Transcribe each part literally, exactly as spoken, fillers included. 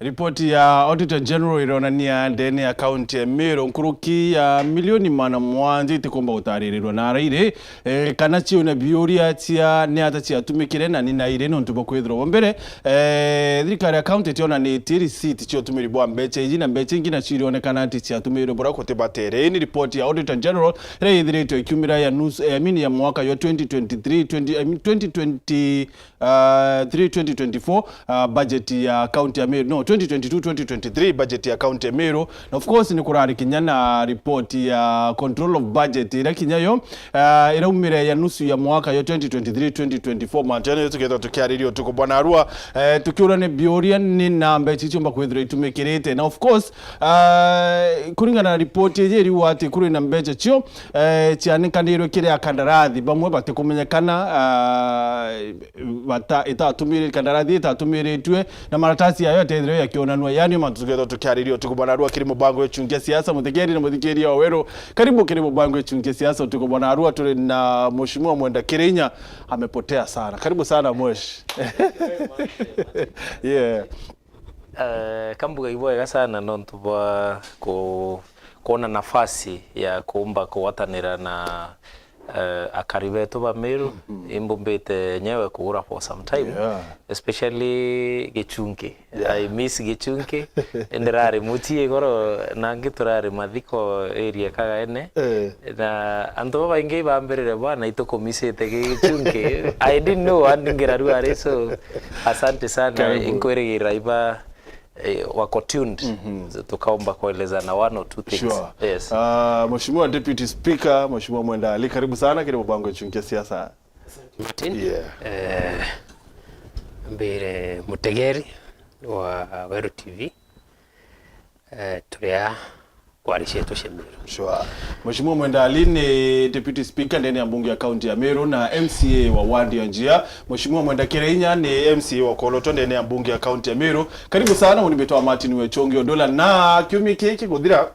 Ripoti ya Auditor General ironania ndene ya kaunti ya Meru nkuruki ya milioni magana mugwanja itikumba gutaririrwa na arairi, eh, kana ciuna biuria cia ni ata ciatumikire na ni na iri nontu bwa kwithirwa bwa mbere, eh, thirikari ya kaunti itionanitie risiti cia utumiri bwa mbeca iji na mbeca ingi nacio irionekana ati ciatumirwe buria gutibatere. Ni ripoti ya Auditor General iria ithiritwe ikiumira ya nusu, eh, I mean ya mwaka ya twenty twenty-three, twenty, I mean twenty twenty, uh, three twenty twenty-four, uh, budget ya county ya Meru, no, twenty twenty-two twenty twenty-three budget ya county ya Meru. Na of course ni kurari kinya na report ya control of budget ira kinya yo, uh, iraumire ya nusu ya mwaka yo twenty twenty-three twenty twenty-four. Mantu yani tukethwa tukiariria utuku bwana arua, eh, tukiura ni biuria ni na mbeca icio mba kwithirwa itumikirite. Na of course, uh, kuringana na report iji iriuga ati kuri na mbeca cio, eh, cianikanirwe kiri akandarathi bamwe batikumenyekana, ah, bata-, itatumiri-, kandarathi itatumiritue, na maratasi yayo yatethirwe yakionanua. Yani mantu tukethwa tukiariria utuku bwana arua kiri mubango ya Chunkia Siasa, muthikiri na muthikiria wa Weru. Karibu kiri mubango ya Chunkia Siasa utuku bwana arua, turi na Mheshimiwa Mwenda Kirinya, amepotea sana. Karibu sana, Mwesh. Yeah. Eh, kambuga ibwega sana nontu bwa ku-, kuona nafasi ya kuumba kugwatanira na, eh, akari betu ba Meru. Mhm. Imbumbite enyewe kugura for some time. Yeah. Especially Gichunki. Yeah. I miss Gichunki. Ndirari mucii igoro, nangi turari mathiko area Kagaene. Eh. Na antu babaingi bambirire bwana itukumisite Gichunki. I didn't know and ngiraru ari, so asante sana. Karibu. Inkwirigira iba, eh, wako tuned. Mhm. So tukaomba kuelezana one or two things. Sure. Yes. Ah, Mheshimiwa Deputy Speaker, Mheshimiwa Mwenda Ali, karibu sana kiri mubango ya Chunkia Siasa. Martin. Yeah. Eh, mbire mutegeri wa Weru T V. Eh, turia kwari cietu cia Meru. Sure. Mheshimiwa Mwenda Ali ni Deputy Speaker ndene ya mbunge ya kaunti ya Meru na M C A wa ward ya Njia. Mheshimiwa Mwenda Kirinya ni M C A wa Kolotwa ndene ya mbunge ya kaunti ya Meru. Karibu sana, uni mbitwa Martin Wechongi Odola. Na kiumia kiki kuthira,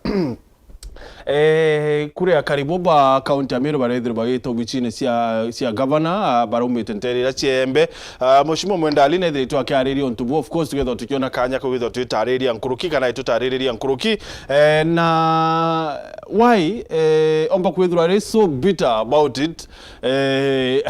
eh, kuria karibu ba kaunti ya Meru barethirwa bagita obichini cia, cia gavana, ah, baraumite ntere iria ciembe. Ah, Mheshimiwa Mwenda Ali nethiritwe akiariria untu bu, of course, tugetha tukiona kanya kwithwa twitariria nkuruki kana itutaririria nkuruki. Eh, na why, eh, omba kwithirwa ari so bitter about it? Eh,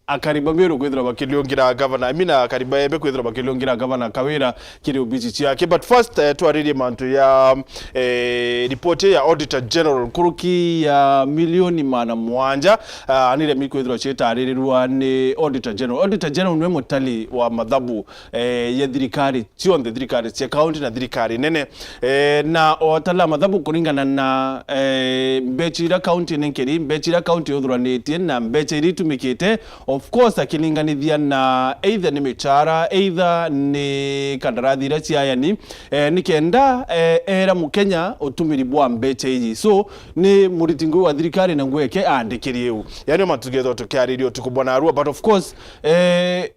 akari ba Meru kwithirwa bakiliungira gavana, I mean, akari ba Embe kwithirwa bakiliungira gavana Kawira kiri obichi ciake. But first, eh, twaririe mantu ya, eh, report ya Auditor General nkuruki ya milioni magana mugwanja, ah, niremi kwithirwa cietaririrwa ni Auditor General. Auditor General niwe mutari wa mathabu, eh, ya thirikari cionthe, thirikari cia county na thirikari nene. Eh, na otala mathabu kuringana na, eh, mbecha iria county nenkeri, mbecha iria county yuthuranitie na mbecha iria itumikite, of course, akiringanithia na either ni michara, either ni kandarathi iria cia ayani, eh, nikenda, eh, era Mukenya utumiri bwa mbecha iji. So, ni muriti ngui wa thirikari na ngui eke aandikiri iu. Yani, mantu tukethwa tukiariria utuku bwana arua, but of course, eh,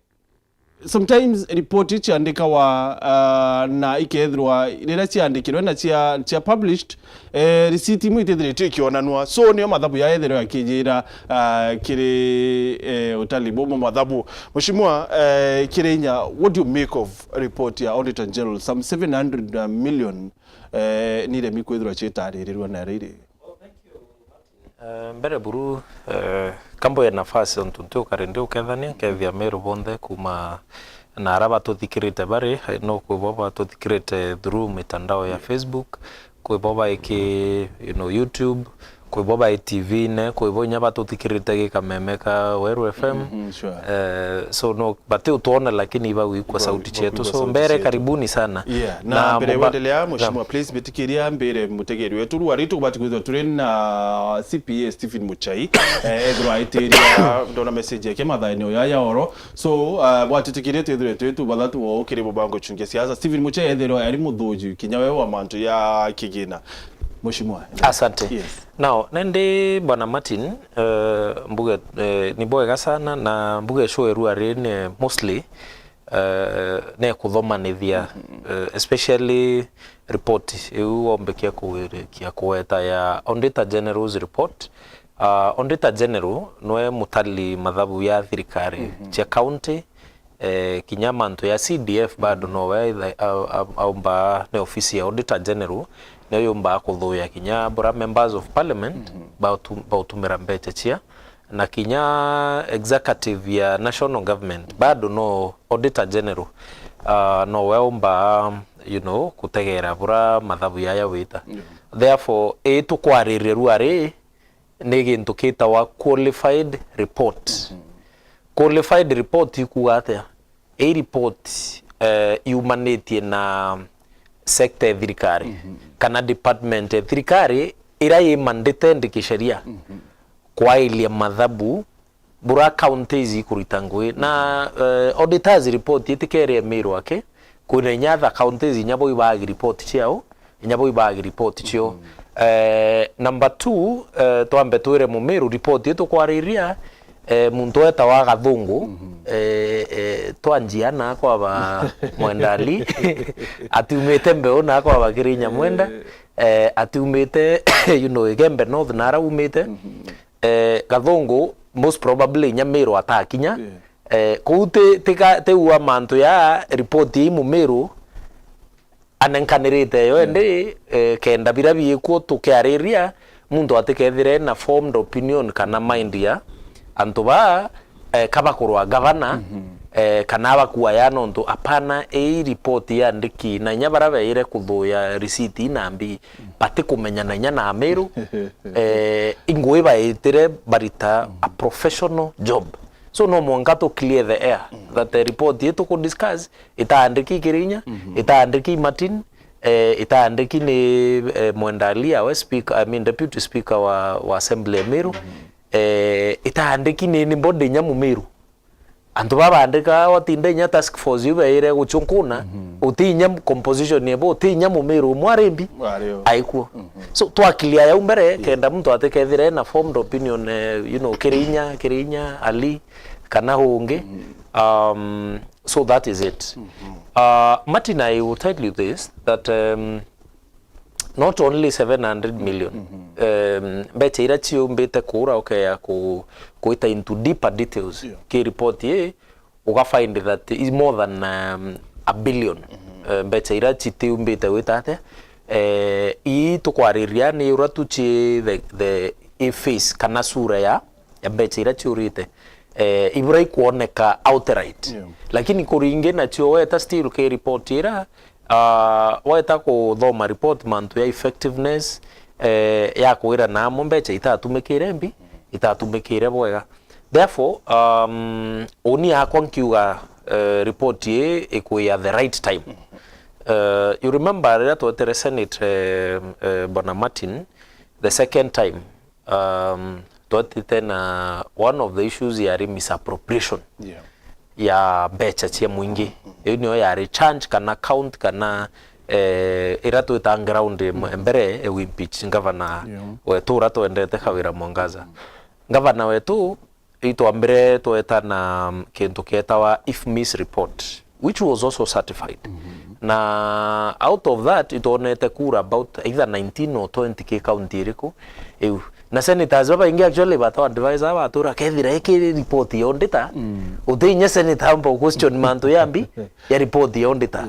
sometimes report ciandikawa, ah, na ikethirwa riria ciandikirwe na cia, cia published, eh, receipt imwe itithiritwe ikionanwa. So, nio mathabu yaethirwe akijira, ah, kiri, eh, utali bumo mathabu. Mheshimiwa, eh, Kirinya, what do you make of report ya Auditor General? Some seven hundred million, eh, niremi kwithirwa cietaririrwe na riri. Eh, mbere buru, eh, kambo ya nafasi ontu nti ukari ndi ukethania, nkethia Meru bonthe kuma na ara batuthikirite bari, eh, no kwi bo batuthikirite through mitandao ya Facebook, kwi bo baiki, you know, YouTube, kwi bo bai T V-ne, kwi bo inya batuthikirite gi kameme ka Weru F M. Mhm, sure. Eh, so no, bati utwona lakini ibagwikwa sauti cietu. So mbere, karibuni sana. Yeah, na, na mbere muba-, wendelea, na Mheshimiwa, please, mbitikiria mbere mutegeri wetu. Rua ritu kubati kwithwa turi na C P A Stephen Muchai, eh, ethirwa aitiria, ndona message yake mathaini oya ya oro. So, uh, bwatitikirie twithire twi tu bathatu wo kiri mubango Chunkia Siasa. Stephen Muchai ethirwa ari muthuji kinya we wa mantu ya kigina. Mheshimiwa. Asante. Yes. Now, nendi Bwana Martin, eh, mbuge, eh, ni bwega sana na mbuge show erua ri ni mostly, eh, ne kuthomanithia, mhm, eh, especially report iu wombekia kugirikia kugweta ya Auditor General's report. Ah, Auditor General nwe mutali mathabu ya thirikari, mhm, cia county, Eh, kinya mantu ya C D F bado nowe aitha-, a-, a-, aumba ni ofisi ya Auditor General, niyo yumbaa kuthuya kinya bura members of parliament bautu-, bautumira mbecha cia, na kinya executive ya national government bado no Auditor General, ah, nowe umbaa, you know, kutegera bura mathabu yaya wita. Therefore, ii tukwariria rua ri, ni gintu kitawa qualified report. Qualified report ikuuga atia? Ii report, eh, yumanitie na sector ya thirikari, kana department ya thirikari ira yi mandated kisheria kwailia mathabu bura counties ikurita ngugi. Na, eh, auditors report itikeria Meru aki, kwina inya other counties inya bo ibaagi report ciao, inya bo ibaagi report cio. Eh, number two, eh, twambe twire Mumiru report ii tukwariria, eh, muntu wetawa Gathungu, eh, eh, twanjia na kwaba Mwendali, atiumite Mbeu na kwaba Kirinya Mwenda, eh, atiumite, you know, Igembe North na ara umite. Eh, Gathungu, most probably inya Meru atakinya. Eh, kuu ti, ti ka, ti ua mantu ya report ii Mumiru anenkanirite yo endi, eh, kenda bira biikuo tukiariria, muntu atikethire na formed opinion kana mind ya antu ba, eh, ka bakurwa gavana, eh, kana bakua ya nontu apana, ii report yandiki, na inya bara beire kuthuya receipt ii nambi, batikumenya na inya na Amiru, eh, ingui baitire barita a professional job. So no mwanka tu clear the air that the report yetu ku discuss itaandiki Kirinya, itaandiki Martin, eh, itaandiki ni, eh, Mwenda Alia, we speaker, I mean, deputy speaker wa, wa assembly ya Meru, eh, itaandiki ni, ni body nya Mumiru. Antu baba bandika, watinda inya task force iu beire guchunkuna, uti inya composition ebo, uti inya Mumiru umwe ari mbi, aikuo. So twa clear yau mbere, kenda muntu atikethire na formed opinion, eh, you know, Kirinya, Kirinya, Ali, kana ungi. Um, so that is it. Uh, Martin, I will tell you this, that, um, not only seven hundred million, um, mbecha iria ciumbite kuura, ukea ku-, kuita into deeper details ki report ii, uga find that is more than, um, a billion. Eh, mbecha iria citiumbite gwita atia, eh, ii tukwariria ni uria tu ci the, the, i face kana sura ya, ya mbecha iria ciurite, eh, ibura ikwoneka outright. Lakini kuringi nacio weta still ki report ira, ah, weta kuthoma report mantu ya effectiveness, eh, ya kwira na amo mbecha itatumikire mbi, itatumikire bwega. Therefore, um, uni akwa nkiuga, eh, report ii ikwi at the right time. Eh, you remember riria twetere Senate, eh, eh, Bwana Martin, the second time, um, twetite na one of the issues yari misappropriation ya mbecha cia mwingi. Iu niyo yari charge kana count kana, eh, ira twita ground mbere, eh, we impeach governor wetu ura twendete Kawira Mwangaza. Governor wetu itwambire tweta na kintu kietawa IFMIS report, which was also certified. Na out of that, itwonete kura about either nineteen or twenty ki county iriku iu. Na senators babaingi actually bata advisor batura kethira iki report ya auditor, uti inya senator amba question mantu yambi ya report ya auditor.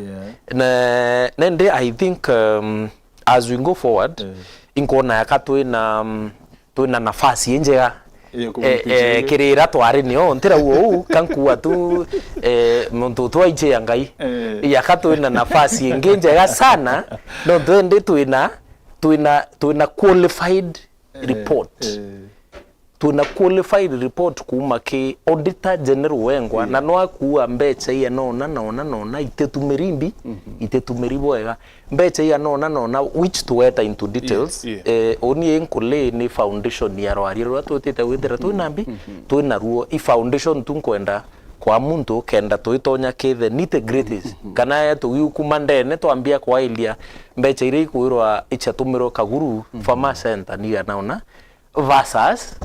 Na, na ndi, I think, um, as we go forward, inkwona yaka twina, um, twina nafasi injega, eh, eh, kiri ira twari nio, ntirauga uu, kankua tu, eh, muntu twaichia Ngai. Yaka twina nafasi ingi njega sana, no twendi twina, twina, twina qualified report. Twina qualified report kuuma ki Auditor General wengwa, na no akuua mbecha ianona, nona, nona, ititumiri mbi, ititumiri bwega. Mbecha ianona, nona, which to enter into details. Eh, uni inkuli ni foundation ya rwaria ruria twitite gwithira twina mbi, twina ruo. I foundation tu nkwenda kwa muntu kenda twitonya ki the nitty gritties. Kana ya tugiukuma ndene twambia kwailia mbecha iria ikwirwa ichatumirwa Kaguru Farmer Center ni ianona, versus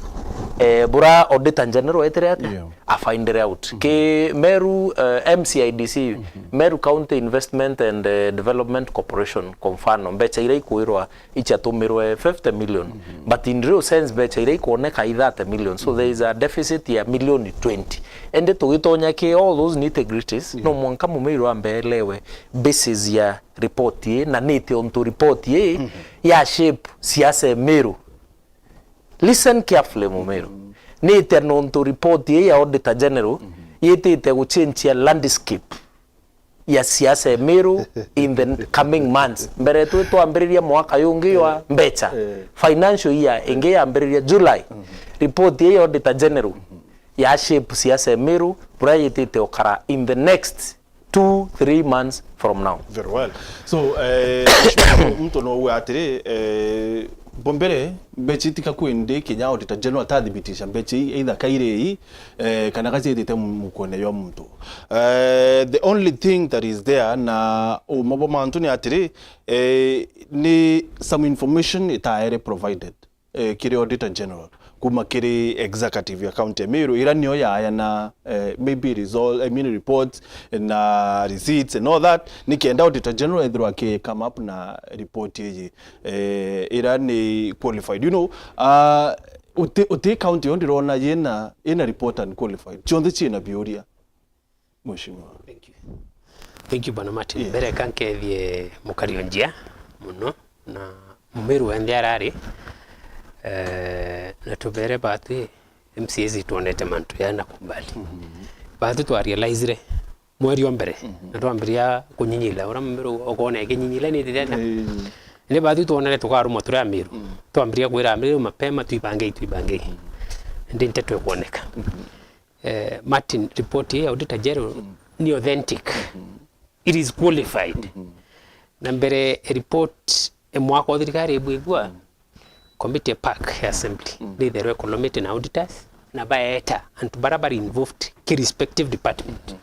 Eh, bura Auditor General etire atia? Yeah. Afindire out. Ki Meru, eh, M C I D C, Meru County Investment and, eh, Development Corporation, kwa mfano, mbeca iria ikwirwa ichatumirwe fifty million, but in real sense mbeca iria ikwoneka i thirty million. So there is a deficit ya milioni twenty. Ende tugitonya ki all those nitty-gritties, no mwanka Mumiru ambe elewe basis ya report ii, na nite untu report ii ya shape siasa ya Meru. Listen carefully, Mumiru. Nite nontu report ii ya Auditor General yitite guchenjia landscape ya siasa ya Meru in the coming months. Mbere tu twambiriria mwaka yungi wa mbecha, financial year ingi yambiriria July, report ii ya Auditor General ya shape siasa ya Meru buria yitite ukara in the next two, three months from now. Very well. So, eh, muntu no uga atiri, eh, bombere, mbecha itika kwendi kinya Auditor General atathibitisha mbecha ii, either kairi ii, eh, kana gaciitite mu-, mukone jwa muntu. Eh, the only thing that is there na uma bwa mantu ni atiri, eh, ni some information itaere provided, eh, kiri Auditor General, kuma kiri executive ya county ya Meru, ira niyo yaayana, eh, maybe result, I mean reports na receipts and all that, ni kenda Auditor General ethirwa aki come up na report iji, eh, ira ni qualified. You know, uh, uti, uti county yo ndirona yina, ina report unqualified. Cionthe ciina biuria. Mheshimiwa. Thank you. Thank you, Bwana Martin. Yeah. Mbere ka nkethie mukari o njia muno na Mumiru wenthe arari, eh, na tubere batu M C As itwonete mantu ya na kumbali. Batu twa realizire mweri o mbere, na twambiria kunyinyila. Ura Mumiru ukona ikinyinyila ni rirena. Ni batu twonere tukarumwa turi Amiru. Twambiria kwira Amiru mapema, "Twibangei, twibangei." Ndi nteto ikwoneka. Eh, Martin, report ya Auditor General ni authentic. It is qualified. Na mbere report e mwaka o thirikari ibwigua, committee ya PAC ya assembly, ni itherwe economete na auditors, na baeta antu bara bari involved ki respective department.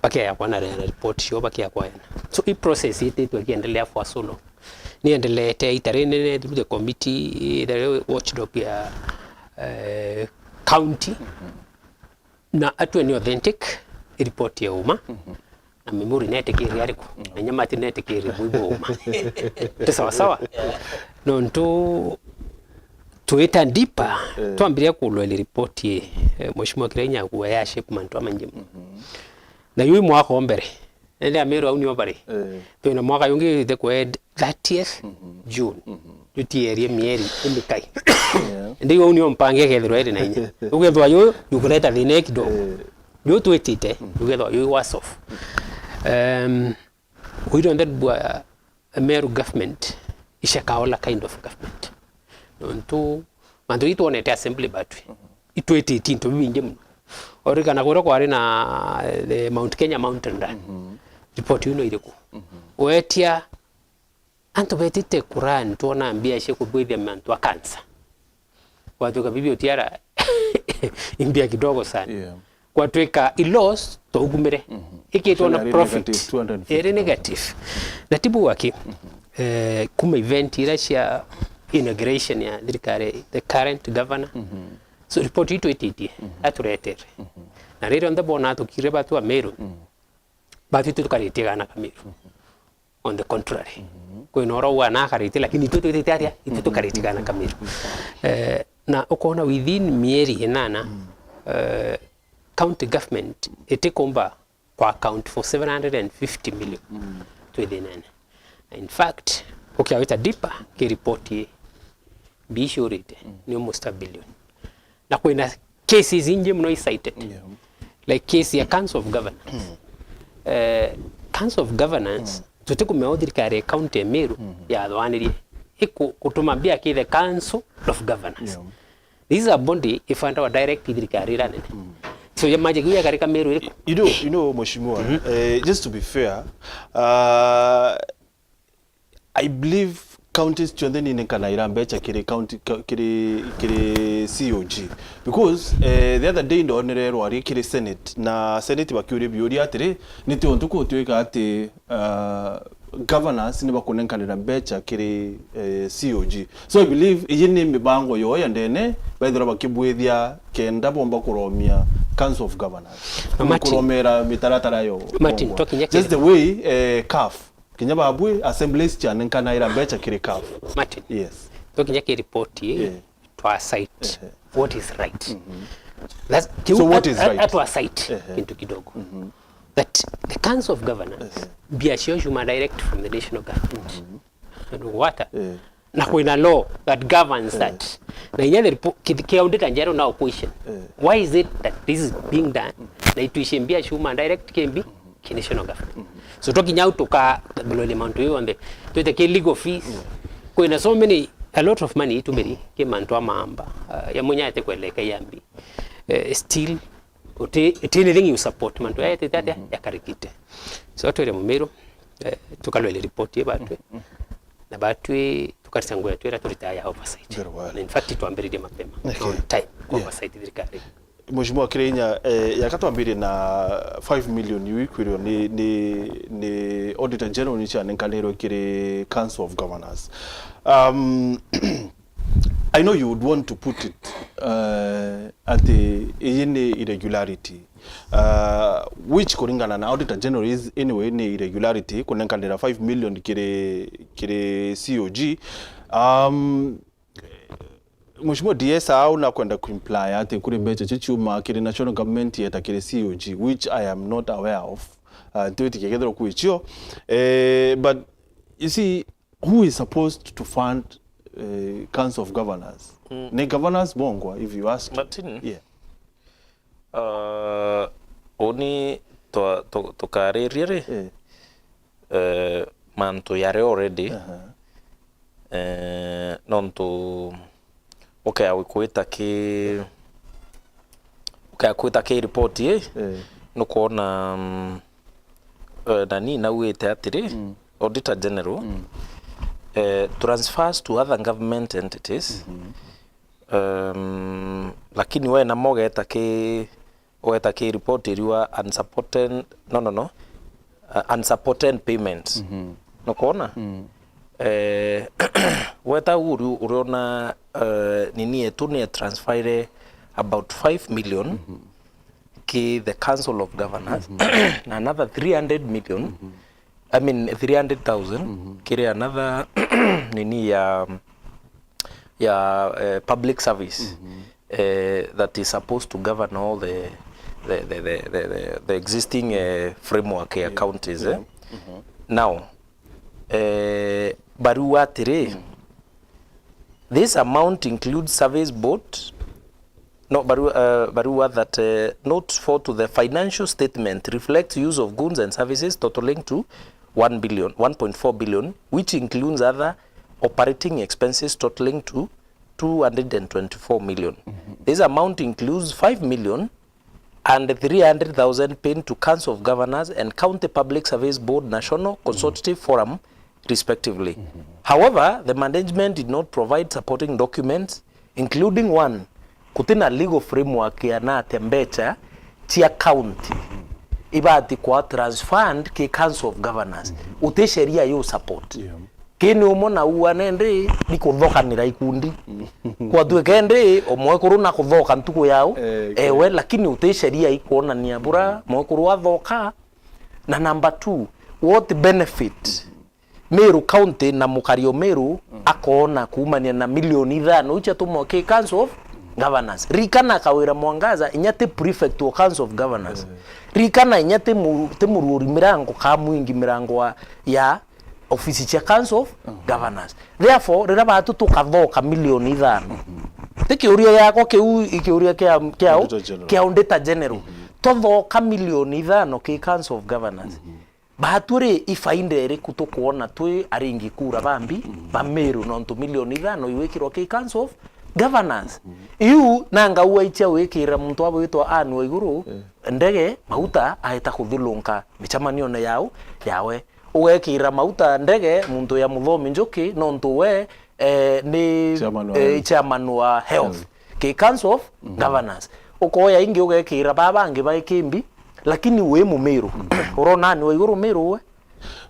Bakia kwa na, na report cio bakia kwa yana. So, i process ititwe kiendelea for so long. Ni endeleete ita rinene through the committee, the watchdog ya, eh, county. Na atue ni authentic, i report ya uma. Na Mimuri netikiri ariku? Na inya Martin netikiri bwigua uma. Ti sawa sawa? Nontu twita deeper, twambiria kulwa ile report ye, eh, Mheshimiwa Kirainya kuwa ya shape mantu amaingi muno. Na yu i mwaka o mbere. Ende Amiru au nio bari. Eh. Twina mwaka yungi yite ku end thirtieth June. Jutierie mieri imikai. Yeah. Ndi au nio mpange kethirwa iri na inya. Ugethwa yu, yukureta thina kidogo. Eh. Yu twitite, ugethwa yu worse off. Um, we don't that bwa Meru government ishakaola kind of government. Nontu mantu itwonete assembly batwi. Itwititie into bibingi muno. Orikana kuria kwari na, eh, the Mount Kenya Mountain Run. Report yu no iriku? Wetia antu betite kurani twona mbia cia kubwithia mantu a cancer. Watwika bibi utiara imbia kidogo sana. Yeah. Kwatwika i loss twaugumire. Ikitwo na profit. Iri negative. Na tibu waki, eh, kuma event ira cia inauguration ya thirikari, the current governor. So report ii twititie, aturetere. Na riria onthe bona atukire batu Amiru, batu itu tukaritie gana Kamiru. On the contrary. Kwina ura ugana akaritie, lakini itu twitite atia? Itu tukaritie gana Kamiru. Eh, na ukona within mieri inana, eh, county government itikumba kwa account for seven hundred and fifty million. Twi thinene. In fact, ukia wita deeper, ki report ii, mbia iciurite ni almost a billion. Na kwina cases ingi muno i cited. Yeah. Like case ya Council of Governors. Eh, Council of Governors, tutikumea u thirikari ya county ya Meru yathwanirie iku-, kutuma mbia ki the Council of Governors. Yeah. This is a body ifandawa direct i thirikari ira nene. So, ya magic ya karika Meru iriku? You know, you know, Mheshimiwa, eh, just to be fair, uh, I believe counties cionthe ni nenkanaira mbecha kiri county, ka-, kiri, kiri C O G. Because, eh, the other day ndonere rwari kiri Senate, na Senate bakiuria biuria atiri, ni tiontu kutwika ati, uh, governors ni bakunenkanira mbecha kiri, eh, C O G. So I believe iyi ni mibango yo ya ndene bethirwa bakibwithia kenda bomba kuromia Council of Governors. Na Martin, kuromera mitaratara yo. Martin, twakinya just the way, eh, CAF. Kinya babwi assemblies cianenkanaira mbecha kiri CAF. Martin. Yes. Twakinya ki report ii, yeah, twa cite, ehe, what is right. Mm-hmm. That's, so what is right? Atwa cite, ehe, kintu kidogo. Mm-hmm. That the Council of Governors, ehe, mbia cio ciuma direct from the national government. Mm-hmm. Ndugwata? Eh. Na kwina law that governs, eh, that. Na inya the repo-, ki-, ki auditor general now question. Eh. Why is it that this is being done? Mm. Na itwici mbia ciuma direct kimbi? Mm-hmm. Ki national government. Mm-hmm. So twakinya au tuka, tukathugulania mantu yonthe. Twite ki legal fees. Mm. Kwina so many, a lot of money itumiri ki mantu a mamba. Uh, ya munya ete kweleka yambi. Eh, still, uti, uti anything you support. Mantu ya ete atia, mm-hmm, yakarikite. So twire Mumiru, eh, tukalwele report ye batwe. Mm-hmm. Na batwi tukarita nguo yetu ira turitaga ya oversight. Very well. Na in fact, twambiririe mapema. Okay. On time, yeah, oversight thirikari. Mheshimiwa Kirainya, eh, yaka twambirie na five million iu ikwirwo ni, ni, ni Auditor General ni cianenkanirwe kiri Council of Governors. Um, I know you would want to put it, uh, ati iyi ni irregularity. Uh, which kuringana na Auditor General is anyway ni irregularity kunenkanira five million kiri, kiri C O G. Um, Mheshimiwa D S au nakwenda kuimply ati kuri mbecha icio ciuma kiri national government yeta kiri C O G, which I am not aware of. Uh, ntwitikia kethirwa kwi cio. Eh, but you see, who is supposed to fund, eh, Council of Governors? Mm. Ni governors bongwa, if you ask. Martin? Yeah. Uh, uni twa-, tu-, tukaririe ri, eh, eh, mantu yari already, aha, eh, nontu ukea kwita ki, ukea kwita ki report ii, eh, nukwona, mm, eh, nani nauite atiri, mm, Auditor General, mm, eh, transfers to other government entities, mm-hmm. Um, lakini we namo ugeta ki, ugeta ki report iriwa unsupported, no, no, no, uh, unsupported payments. Mm-hmm. Nukwona? Mm. Eh, weta uri, uriona, uh, nini yetu ni transfere about five million, mm-hmm, ki the Council of Governors, mm-hmm, na another three hundred million, mm-hmm, I mean, three hundred thousand, mm-hmm, kiri another nini ya, ya, eh, public service, mm-hmm, eh, that is supposed to govern all the, the, the, the, the, the, the existing, eh, framework ya, yeah, counties, eh. Yeah. Mm-hmm. Now, eh, barua atiri, mm, this amount includes service board, no, barua, uh, barua that, uh, note four to the financial statement reflects use of goods and services totaling to one billion, one point four billion, which includes other operating expenses totaling to two hundred and twenty-four million. Mm-hmm. This amount includes five million and three hundred thousand paid to Council of Governors and County Public Service Board National Consultative Forum, respectively. Mm-hmm. However, the management did not provide supporting documents, including one, kutina legal framework ya natia mbecha cia county ibati kwa transferred ki Council of Governors. Mm-hmm. Uti sheria yu support. Yeah. Kini umwe na ua nendi ni kuthokanira ikundi. Kwatuika endi o mwekuru na kuthoka ntuku yao, eh, ewe, lakini uti sheria ikwonania bura mwekuru athoka. Na number two, what benefit Meru County na mukari o Meru akoona kuumania na milioni ithano iu ciatumwa ki Council of Governors? Ririkana Kawira Mwangaza inya ti prefect wa Council of Governors. Ririkana inya ti mu-, ti muruuri mirango ka mwingi mirango wa, ya ofisi cia Council of Governors. Therefore, riria batu tukathoka milioni ithano, ti kiuria giakwa kiu, i kiuria kia, kia, Auditor General, kia Auditor General. Tuthoka milioni ithano ki Council of Governors. Batu ri, i faida iriku tukwona twi aringi kura bambi ba Meru, nontu milioni ithano iwikirwa ki Council of Governors? Iu nanga uaichia wikira muntu abwitwa Anne Waiguru ndege, mauta aeta kuthulunka micemanione yau, yawe. Ugekira mauta ndege muntu ya Muthomi Njuki, nontu we, eh, ni, chairman wa, eh, health, chairman wa health, health, ki Council of Governors. Ukoya ingi ugekira baa bangi ba Ikimbi, lakini wi Mumiru. Urona Anne Waiguru Miru we?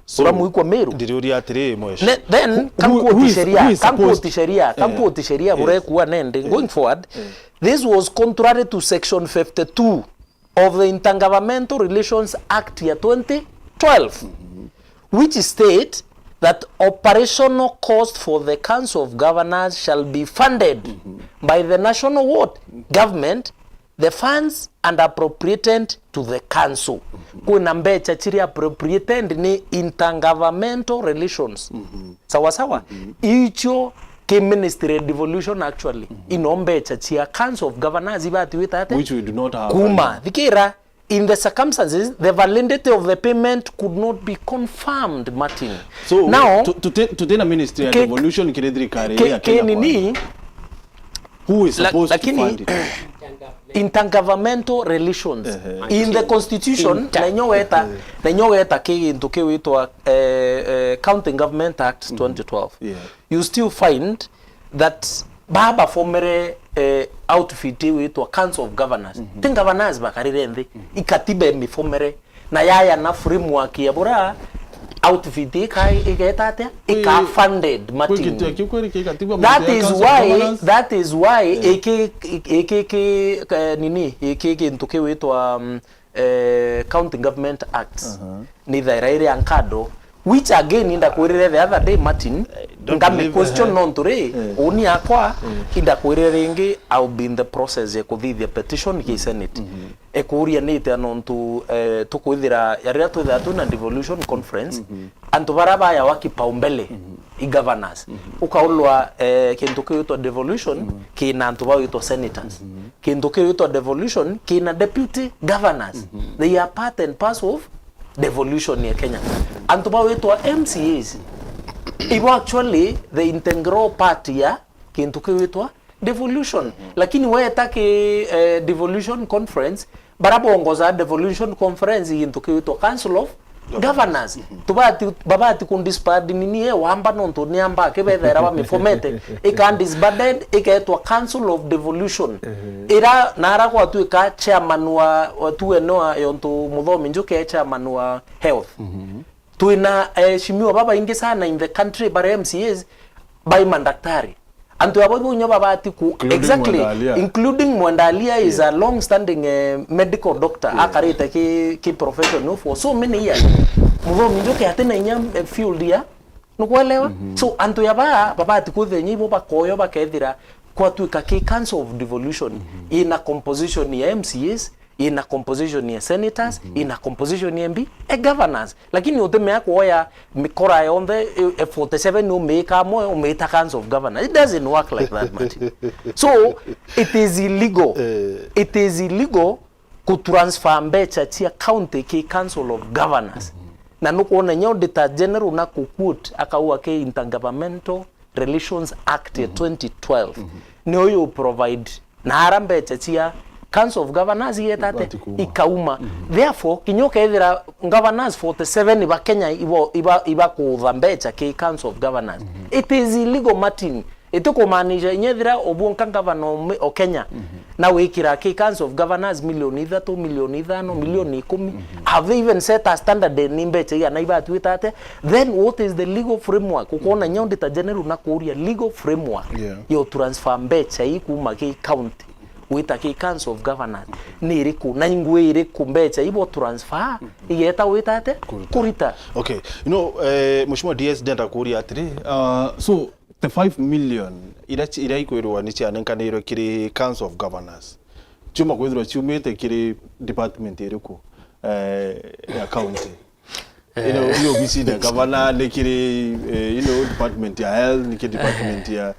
So, uramwikwa Meru. Ndiriuria atiri, mwesh. Ne-, then, who, who, who is, sheria, who is supposed, sheria, eh, sheria, eh, burekuwa nende, eh, going forward, eh, this was contrary to section fifty-two of the Intergovernmental Relations Act ya twenty twelve, which state that operational cost for the Council of Governors shall be funded by the national what? Government, the funds and appropriated to the council. Kwina mbecha chiri appropriated ni intergovernmental relations. Sawa sawa? Icho ki ministry ya devolution actually. Ino mbecha chia Council of Governors ibati wita ate? Which we do not have. Kuma. Thikira, in the circumstances, the validity of the payment could not be confirmed, Martin. So, now, to, to, to, tutina ministry ya devolution kiri thirikari ya Kenya nini, who is supposed to fund it? Intergovernmental relations. Ehe. In the constitution, na inyo weta, na inyo weta ki gintu kiwitwa, eh, eh, County Government Act twenty twelve. Yeah. You still find that baba formere, eh, outfit iwitwa Council of Governors. Ti governors bakarire nthi, ikatiba imifomere. Na yaya na framework ya bura outfit ika-, igeta atia? Ika funded, Martin. That is why, that is why iki, iki, iki, eh, nini, iki gintu kiwitwa, um, eh, County Government Act ni thaira iri ya nkado, which again, indakwirire the other day, Martin, ngami question nontu ri, uni akwa, indakwirire ringi, I'll be in the process ya kuthithia petition ki Senate. Ekuria ni atia nontu, eh, tukwithira, ya riria twithira twina devolution conference, antu baria bayawa kipaumbele i governors. Ukaulwa, eh, kintu kiwitwa devolution kina antu bawitwa senators. Kintu kiwitwa devolution kina deputy governors. They are part and parcel of devolution ya Kenya. Antu bawitwa M C As, ibo actually the integral part ya kintu kiwitwa devolution. Lakini weta ki, eh, devolution conference, bara bongoza devolution conference gintu kiwitwa Council of Governors. Tubati, babati kundisband nini e wamba nontu ni amba akibethera bamifomete, ika disbanded, iketwa Council of Devolution. Ira nara gwatuika chairman wa, wa tuene wa yontu Muthomi Njuki e chairman wa health. Twina eheshimiwa babaingi sana in the country, bara M C As, bai mandaktari. Antu abo ibo nyo babati ku, including exactly, Mwendalia. Including Mwendalia is a long standing, eh, medical doctor. Akarite ki, ki profession for so many years. Muthomi Njuki atina inya, eh, field ya, nukwelewa? So, antu ya ba, babati kuthenya ibo bakoyo bakethira kwatuika ki Council of Devolution, ina composition ya M C As, ina composition ya senators, ina composition ya M P, e governors. Lakini utimea kuoya mikora yonthe, e, e forty-seven umiika amwe, umiita Council of Governors. It doesn't work like that, Martin. So, it is illegal. Eh. It is illegal kutransfer mbecha cia county ki Council of Governors. Na nukwona nya Auditor General na kuquote akauga ki Intergovernmental Relations Act ya twenty twelve. Niyo yu provide na ara mbecha cia Council of Governors igeta ate? Ibati kuuma. Ikauma. Therefore, kinya ukethira governors forty-seven ba Kenya ibo, iba, iba kuutha mbecha ki Council of Governors. It is illegal, Martin. Itikumaanisha inya ethira obwonka governor o Kenya na wikira ki Council of Governors milioni ithatu, milioni ithano, milioni ikumi. Have they even set a standard ni mbecha igana ibatuite ate? Then what is the legal framework? Ukona inya Auditor General na kuuria legal framework ya utransfer mbecha ii kuuma ki county wita ki Council of Governors ni iriku, na ingui iriku mbecha ibo transfer igeta wita ate? Kurita. Kurita. Okay. You know, eh, Mheshimiwa D S, ndenda kuuria atiri, uh, so the five million iria ci-, iria ikwirwa ni cianenkanirwe kiri Council of Governors, ciuma kwithirwa ciumite kiri department iriku, eh, ya county? Ino, eh, ni obisi ya gavana, ni kiri, eh, you know, department ya health, ni kiri department, eh, ya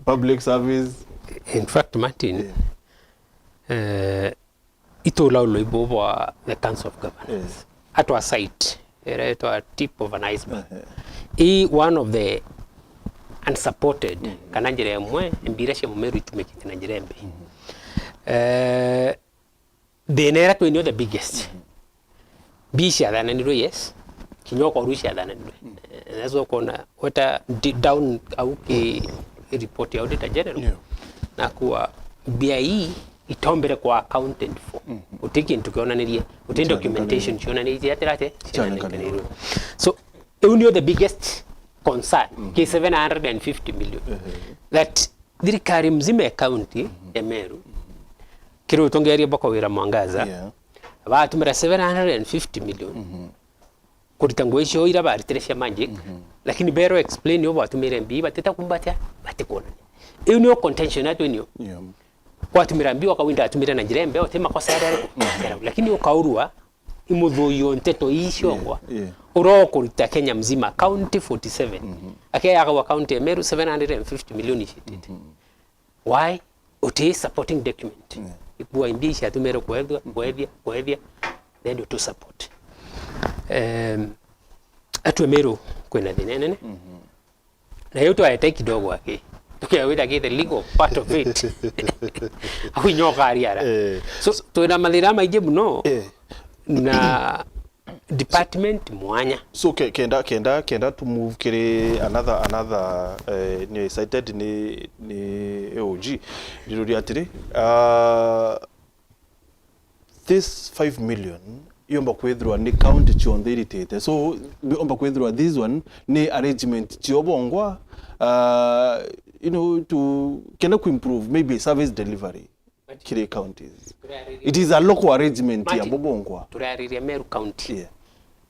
public service. In fact, Martin, eh, eh, itula ulo ibo bwa the Council of Governors. Yes. Atwa site, ira itwa tip of an iceberg. Eh, eh. I one of the unsupported, kana njira imwe, mbira cia Mumeru itumikite na njira imbi. Eh, Thina ira twinio the biggest. Mbi ciathananirwe, yes. Kinya ukoru ciathananirwe. Eh, that's why ukona weta di-, down au ki report ya Auditor General. Yeah. Na kuwa mbia ii itombere kwa accounted for. Guti kintu kionanirie, guti documentation cionanirie atira ati cianenkanirwe. So, iu nio the biggest concern ki seven hundred and fifty million. That thirikari mzima ya county ya Meru, kiri utongeria bwa Kawira Mwangaza, Yeah. batumira seven hundred and fifty million kurita ngugi cio ira baritire cia magic, lakini bero explain o batumire mbi batita kumbatia, batikwonania. Iu nio contention yatu inio. Yeah. Kwatumira mbi, wakawinda atumire na njira embe, uti makosa yaria ariku. Lakini ukaurua, imuthuio nteto ii ciongwa. Yeah, yeah. Urokurita Kenya mzima, county forty-seven. Akeya akauga county ya Meru seven hundred and fifty million icitite. Why? Uti supporting document. Yeah. Ikua imbi ciatumire kwethia, kwethia, kwethia, then utu support. Em, atwe Meru kwina thina inene. Na yo twaete kidogo aki. Tukiawira ki the legal part of it. Au nyo kariara. Eh. So, twina mathina maingi muno. Eh. Na department mwanya. So, ke-, kenda, kenda, kenda to move kiri another, another, eh, ni cited ni, ni A O G. Ndiruria atiri, ah, this five million yomba kwithirwa ni county cionthe iritite. So, yomba kwithirwa this one ni arrangement cio bongwa, uh, you know, to kenda ku improve maybe service delivery kiri counties. It is a local arrangement ya Martin, bo bongwa. Turariria Meru County. Yeah.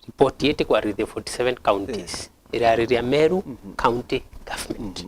Report yetu kwa the forty-seven counties. Yeah. Irariria Meru County Government.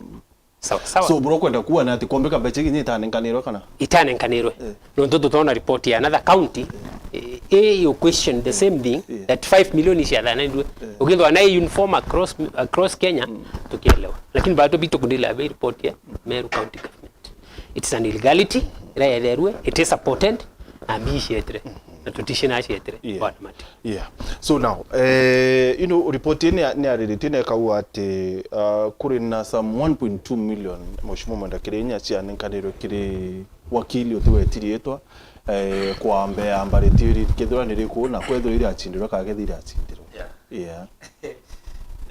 Sawa, sawa. So, bro, kwenda kuona ati kombeka mbeca inya itanenkanirwe kana? Itanenkanirwe. Eh. Nontu tutona report ya another county, eh, eh, you question the same thing, eh, that five million is yathanenirwe. Eh. Ukithwa na uniform across, across Kenya, tukielewa. Lakini bado bitu kundila be report ya Meru County Government. It's an illegality, ira yetherue, it is supported, na mbi cietire. Na tutishina cietire. Yeah. Bwana Mati. Yeah. So now, eh, you know, report ii ni, ni ariritie na ikauga ati, uh, kuri na some one point two million, Mheshimiwa Mwenda Kirinya, cianenkanirwe kiri wakili utiwetiri itwa, eh, kwa mbe ya mbari tiri, kethirwa ni riku, na kwethirwa iracindirwe kana kethira iracindirwe. Yeah. Yeah.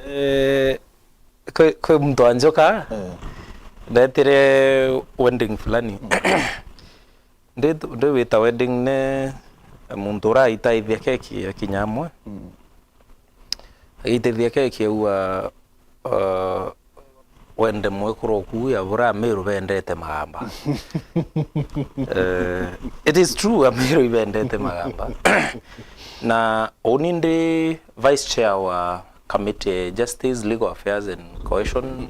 Eh, kwi, kwi muntu wa njoka, eh, ndetire wedding fulani. Ndi, ndi wita wedding ni muntu uraitaithia keki akinya amwe. Mm. Agitaithia keki aua, uh, wende mwekuru oku ya bura Amiru bendete magamba. Eh, it is true, Amiru ibendete magamba. Na uni ndi vice chair wa committee ya Justice, Legal Affairs and Cohesion,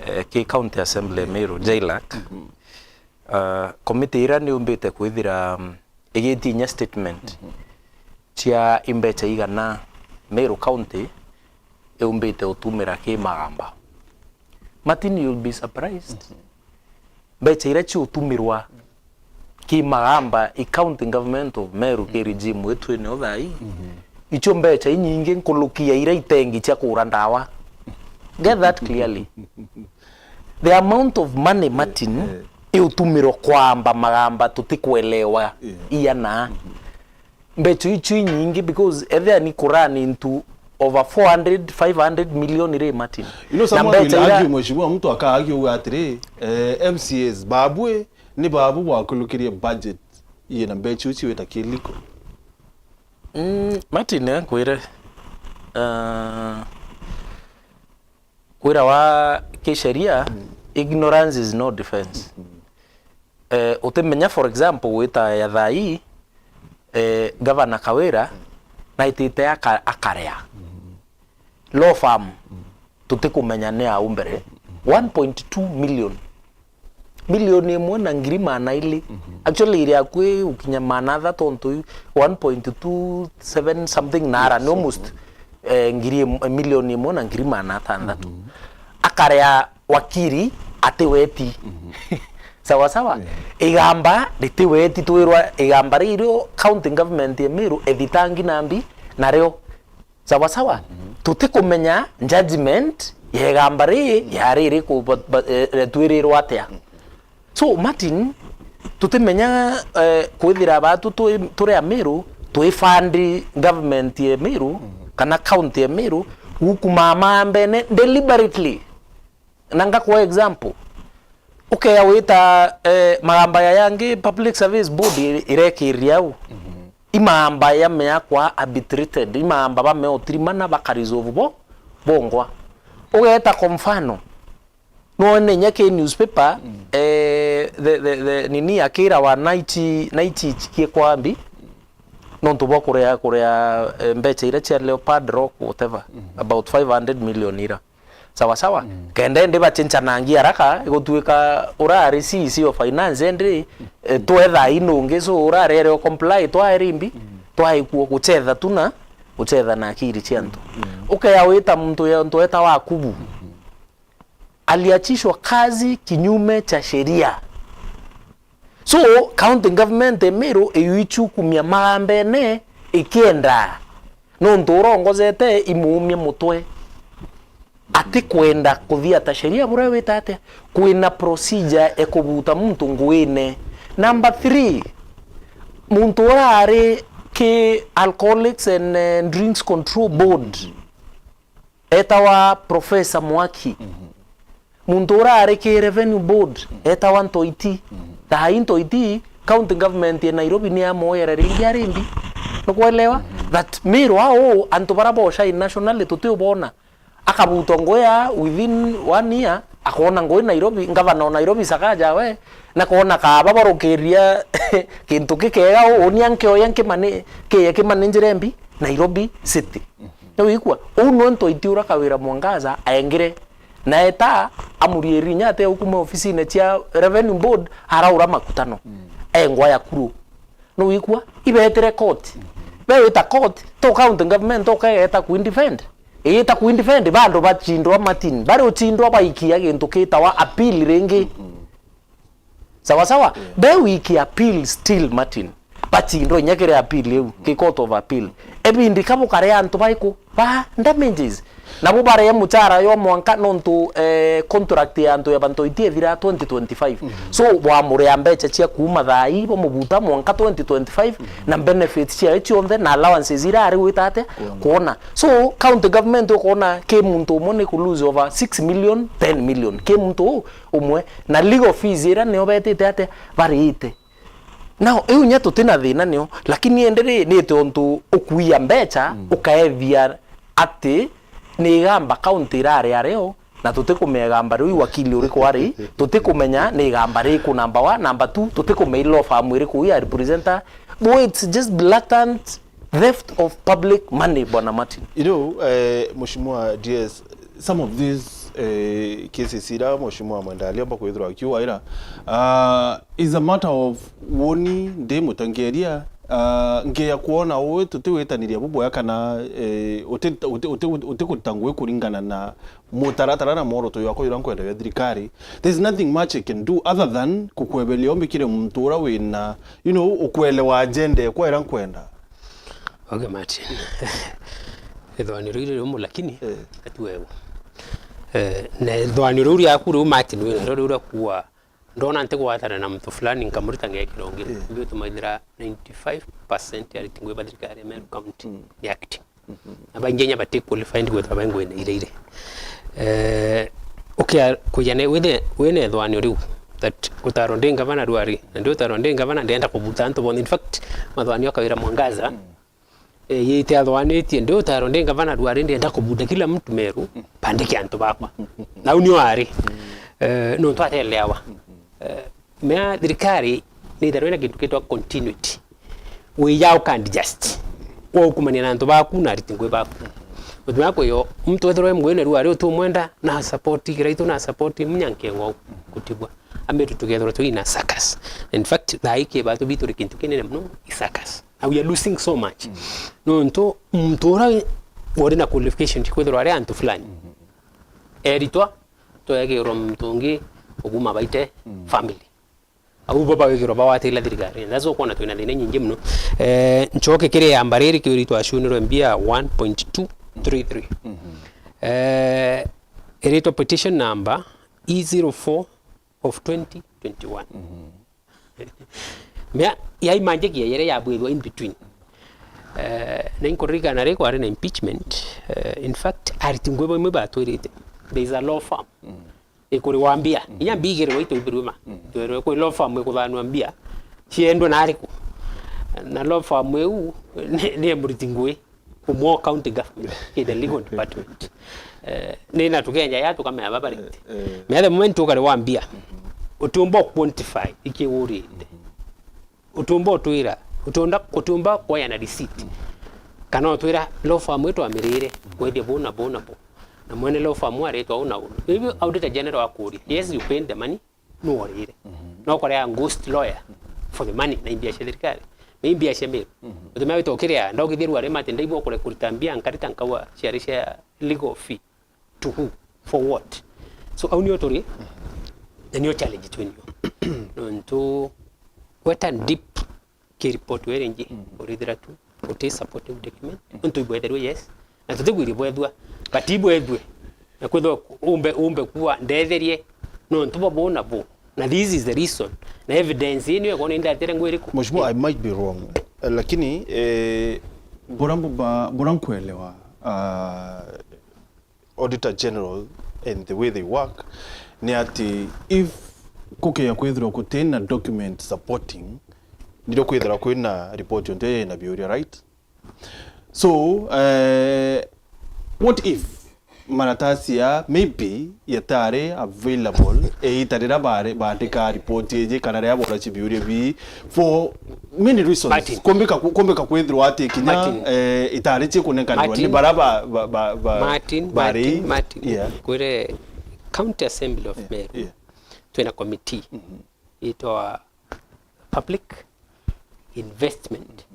eh, ki County Assembly ya Meru, JLAC. Uh, committee ira niumbite kwithira, um, igitinya statement cia imbecha igana Meru County iumbite utumira ki magamba. Martin, you'll be surprised. Mbecha ira ciutumirwa ki magamba i County Government of Meru ki regime itwinio thaa ii, icio mbecha inyingi nkuluki ya ira itengi cia kura ndawa. Get that clearly. The amount of money, Martin, eh, iutumirwa kwamba magamba tutikwelewa iana. Mbecha icio inyingi because ethia ni kurani into over four hundred, five hundred million ri, Martin. You know, na someone mbecha will ira argue, Mheshimiwa, mtu akaagi uga atiri, eh, M C As, babwe, ni babu bwakulukirie budget yina mbecha icio wita kiliko. Mm, Martin, nkwire, uh, kwirawa kisheria, ignorance is no defense. Eh, utimenya, for example, gwita ya thaa ii, eh, Gavana Kawira naitite aka-, akarea. Law firm, tutikumenya ni au mbere, one point two million. Milioni imwe na ngiri maana ili. Actually, iri akui ukinya maana athatu, tontu one point two seven something nara, ni almost, eh, ngiri im-, milioni imwe na ngiri maana atanthatu. Akarea wakiri ati weti. Sawa sawa? Yeah. Igamba riti weti, twirwa igamba ririo county government ya Meru ithitangi na mbi nario. Sawa sawa? Tutikumenya judgment ya igamba ri yari iriku, but, but, eh, eh, twirirwa atia? So, Martin, tutimenya, eh, kwithira batu twi, turi Amiru, twi fund government ya Meru, kana county ya Meru, gukuma mambene deliberately. Na ngakwa example, Ukea wita, eh, magamba ya yangi Public Service Board i-, irekiria au. I magamba ya meakwa arbitrated, i magamba bamea utirimana baka resolve bo, bongwa. Ugeta kwa mfano, nwone inya ki newspaper, eh, the, the, the, nini akira wa night, night kie kwambi, nontu bwa kurea, kurea, eh, mbecha iria cia Leopard Rock, whatever, about five hundred million ira. Sawa sawa. Kenda indi bachinchanangia haraka, igutuika urari C E C of finance indi, eh, twetha inungi, so urarere o comply, twaeri mbi, twaikua guchetha tu na guchetha na akiri cia antu. Ukea wita muntu ya, muntu weta wa Kubu. Aliachishwa kazi kinyume cha sheria. So, county government ya Meru iyuichukumia magambene ikienda. Nontu urongozete imuumie mutwe. Atikwenda kuthiata sheria buria wita atia? Kwina procedure ya kubuta muntu nguine. Number three, muntu urari ki Alcoholics and, eh, Drinks Control Board. Etawa Professor Mwaki. Muntu urari ki Revenue Board, etawa Ntoiti. Thaa ii Ntoiti, county government ya Nairobi ni yamoyera ringi ari mbi. Nukwelewa? That Meru au, antu bara boshine nationally tutiubona. Akabutwa ngugi ya within one year, akona ngugi Nairobi, ngavana o Nairobi Sakaja we, na kona kaaba barukiria kintu kikega uu, uni ankioya nkimani-, kiye kimanenjere mbi Nairobi City. Niwigua? Uu nwe Ntoiti ura Kawira Mwangaza aengire. Na eta amurieri inya ate au kuma ofisine cia Revenue Board, araura makutano. Engwa ya kuru. Niwigua? Ibetire court. Bewita court, to county government, to kegeta ku indefend. Ita ku indefend, bandu bachindwa Martin. Bari uchindwa baikia gintu kitawa appeal ringi. Sawa sawa? Be wiki appeal still, Martin. Bachindwa inya kiri appeal iu, ki court of appeal. Ebindi kabukare antu baiku ba damages. Nabo baria muchara yo mwanka nontu, eh, contract ya antu ya Bantoiti ethira twenty twenty-five. So, bwamuria mbecha cia kuuma thaa ii, bamubuta mwanka twenty twenty-five, na benefits ciayo cionthe, na allowances ira ari gwita atia? Kuona. So, county government ukona ki muntu umwe ni ku lose over six million, ten million. Ki muntu u-, umwe, na legal fees ira nio betite atia? Bariite. Now, iu nya tutina thina nio, lakini indi ri, ni tontu ukuia mbecha, ukaethia ati ni igamba county irari ario, na tutikumea igamba riu wakili uriku ari, tutikumenya ni igamba riku number one, number two, tutikumenya law firm iriku ya representa. Bo, it's just blatant theft of public money, Bwana Martin. You know, eh, Mheshimiwa D S, some of these, eh, cases ira Mheshimiwa Mwenda aliomba kwithirwa akiuga ira, ah, is a matter of woni ndi mutongeria, ah, ngeya kwona uu tutiwitaniria buboya kana, eh, uti, uti, uti, utikuruta ngugi kuringana na mutaratara na mworoto jwakwa juria nkwenda jwa thirikari. There's nothing much I can do other than kukweberia umbikire muntu uria wina, you know, ukwelewa agenda ekwa iria nkwenda. Okay, Martin. Ithwanio riu riri umu lakini, eh, ati weu. Eh, na ithwanio riu riaku riu Martin wina rio riu ria kuuga, ndona ntigwatana na muntu fulani nkamurita ngekira ungi. Eh. Ithui tumaithira ninety-five percent ya ariti ngugi ba thirikari ya Meru County ni acting. Na baingi inya bati qualified gwithirwa bai nguine iria iri. Eh, ukia-, kuja ne-, wine-, wina ithwanio riu that gutarwa ndi ngavana riu ari, na ndi utarwa ndi ngavana, ndienda kubuta antu bonthe. In fact, mathwanio a Kawira Mwangaza, eh, yite athwanitie, ndi utarwa ndi ngavana riu ari, ndienda kubuta kila mtu Meru, bandike antu bakwa. Nau nio ari. Eh, nontu atelewa. Eh, Mea thirikari ni itharwe na kintu kitwa continuity. Wi ya uka adjust. Kwa ukumania na antu baku na ariti ngugi baku. Mutumia kwiyo, muntu ethirwa e mgwene riu ari utumwenda, na support Kiraitu, na support Munyankengo kutibwa. Ambe tu tugethirwa twi na circus. In fact, thaa ii kiba tu bitu ri kintu kinene muno i circus. And we are losing so much. Nontu muntu ura wi-, uri na qualification cia kwithirwa ari antu fulani. Eritwa, twegirwa muntu ungi ukuma baite family. Au bo bawigirwa bawatira thirikari. That's why ukwona twina thina nyingi muno. Eh, nchoke kiri yamba riri kiuritwa acunirwe mbia one point two three three. Eh, iritwa petition number E zero four of twenty twenty-one. Mea, yaimanjagia yere yabwithwa in between. Eh, na inkuririkana ri kwari na impeachment. Eh, in fact, ariti ngugi bamwe batwirite, there is a law firm Ikuriwa mbia. Inya mbigirwe itoibirwe ma. Twerwe kwi law firm ikuthanwa mbia. Ciendwe na ariku? Na law firm iu ni, ni muriti ngui umwe o county government, ki the legal department. Eh, ni na tukenja ya tukamenya baba riti. Eh, eh. Me the moment ukariwa mbia, utiumba quantify ikigurite. Utiumba utwira, utiunda, utiumba kwaya na receipt. Kana utwira law firm itwamirire kwethia bu na bu na bu. Na mwene law firm aritwa u na u. Maybe Auditor General akuria, "Yes, you paid the money, nu orire?" No ukorea ghost lawyer for the money na imbia cia thirikari. Na imbia cia Meru. Utumia wita ukiria, ndaugithia ruari mati ndaigua ukore kurita mbia nkarita nkaua ciari cia legal fee. To who? For what? So, au nio turi, na nio challenge twinio. Nontu, weta deep ki report were ingi, urithira tu, uti supporting document. Nontu ibwetherwe, yes. Na tutigwiri bwethua, but ibwethue. Na kwithwa umbe, umbe kuwa, ndetherie, nontu bo bo na bo. Na this is the reason. Na evidence ino ekona indatire ngwiriku. Mheshimiwa, I might be wrong. Eh, lakini, eh, bora mbu-, ba-, bora nkwelewa, ah, Auditor General and the way they work, ni ati if kukeya kwithirwa kutina document supporting, nirio kwithirwa kwina report yonte yina biuria, right? So, eh, what if maratasi ya maybe yatari available, eh, itarira bare-, bandika report iji kana ria bora cibiuria bi for many reasons. Martin. Kumbika ku-, kumbika kwithirwa ati kinya, Martin. Eh, itari cikunenkanirwa ni Martin. Bara ba, ba, ba, ba, Martin, bari. Martin, Martin. Yeah. Kwire County Assembly of Meru. Yeah. Twina committee. Itwa Public Investment.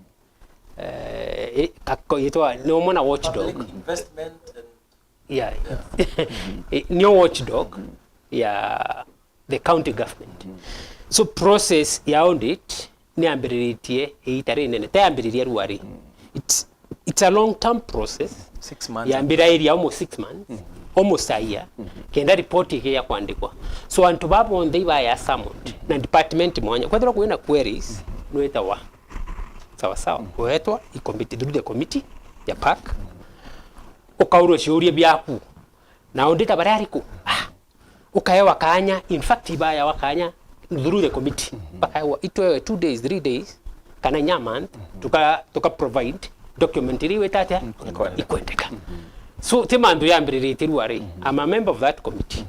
Eh, i-, kako-, itwa, ni umwe na watchdog. Public investment and Yeah. I-, nio watchdog ya the county government. So process ya audit ni ambiriritie iita rinene, te ambiriria ruari. It's, it's a long term process. Six months. Yambira area almost six months, almost a year, kenda report ikiya kwandikwa. So antu ba bonthe ibaya summoned na department mwanya. Kwethirwa kwina queries, nwitawa. Sawa sawa. Wetwa i committee, through the committee ya park. Ukaurwa ciuria biaku. Na auditor baria ariku? Ah, ukaewa kanya, in fact, ibayawa kanya through the committee. Bakaewa itwewe two days, three days, kana inya month, tuka, tuka provide document iria iwita atia? Ikwendeka. Ikwendeka. So, ti mantu yambiriritie ruari. I'm a member of that committee.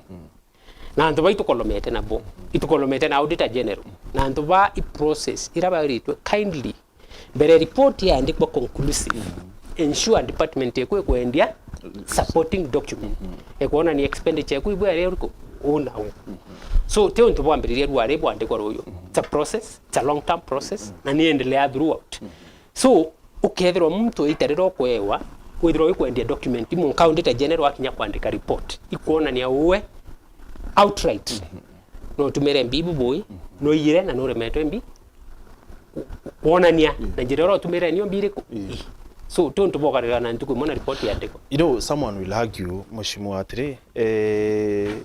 Na antu ba itukolomete nabo, itukolomete na Auditor General. Na antu ba i process ira baritwe kindly Mbere report yaandikwa conclusive, ensure department yaku ikwendia supporting document. Ikwonania expenditure yaku ibwere uriku? Uu na uu. So, ti untu bwambiriria ruari bwandikwa ruyu. It's a process, it's a long term process, na ni endelea throughout. So, ukethirwa muntu itarira ukwewa, withirwa wikwendia document, munka Auditor General akinya kwandika report, ikwonania uwe outright. No utumire mbi bubui, no iyire na no uremetwe mbi. Kwonania na njira iria utumire nio mbi iriku? Ii. So, ti untu bwa ukarira na ntuku imwe na report yandikwa. You know, someone will argue, Mheshimiwa, atiri, eh,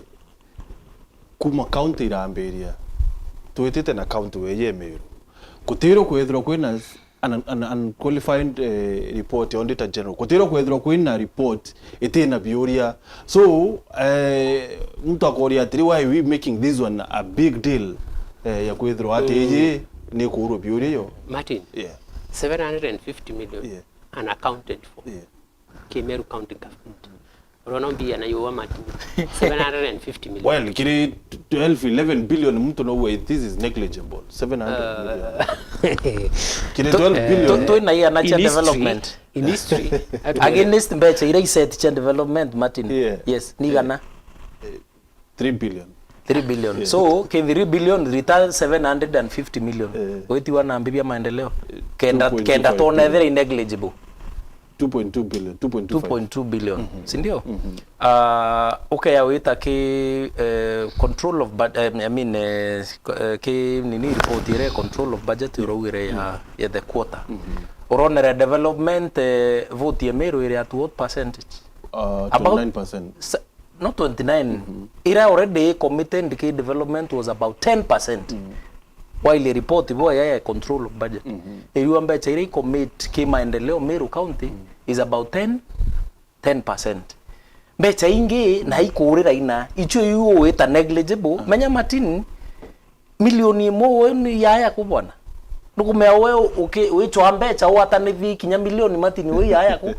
kuma county irambiria, twitite na county weeye Meru. Gutiro kwithirwa kwina an, an unqualified, eh, report ya Auditor General. Gutiro kwithirwa kwina report itina biuria. So, eh, muntu akoria atiri, "Why are we making this one a big deal?" Eh, ya kwithirwa ati iji ni kuurwa biuria yo. Martin, yeah, seven hundred and fifty million, yeah, unaccounted for. Yeah. Ki Meru County Government. Urona mbia na yua matu. Seven hundred and fifty million. Well, kiri twelve, eleven billion muntu no way, this is negligible. Seven hundred million. Kiri twelve billion. Twina iana cia development. In history, against mbeca iria iset cia development, Martin. Yeah. Yes, ni igana. Eh, three billion. Three billion. Yeah. So, ki three billion rita seven hundred and fifty million. Eh. Witiwa na mbi bia maendeleo. Kenda, kenda twona ethira i negligible. Two point two billion, two point two five. Two point two billion, si ndio? Ah, ukeya wita ki, eh, control of bud-, eh, I mean, eh, ko-, eh, ki nini report ire control of budget uraugire ya, ya the quarter. Uronere development, eh, vote ya Meru iri at what percentage? Uh, about twenty-nine percent. Not twenty-nine. Ira already committed ki development was about ten percent. While report bo ya, ya control of budget. Iriwa mbeca ira i commit ki maendeleo Meru County is about ten, ten percent. Mbeca ingi na ikurira ina, icio iu uita negligible. Menya Martin, milioni imwe uu ni yaya ku bwana. Nukumea we uki-, wicwa mbeca uatanithie kinya milioni Martin uu yaya ku.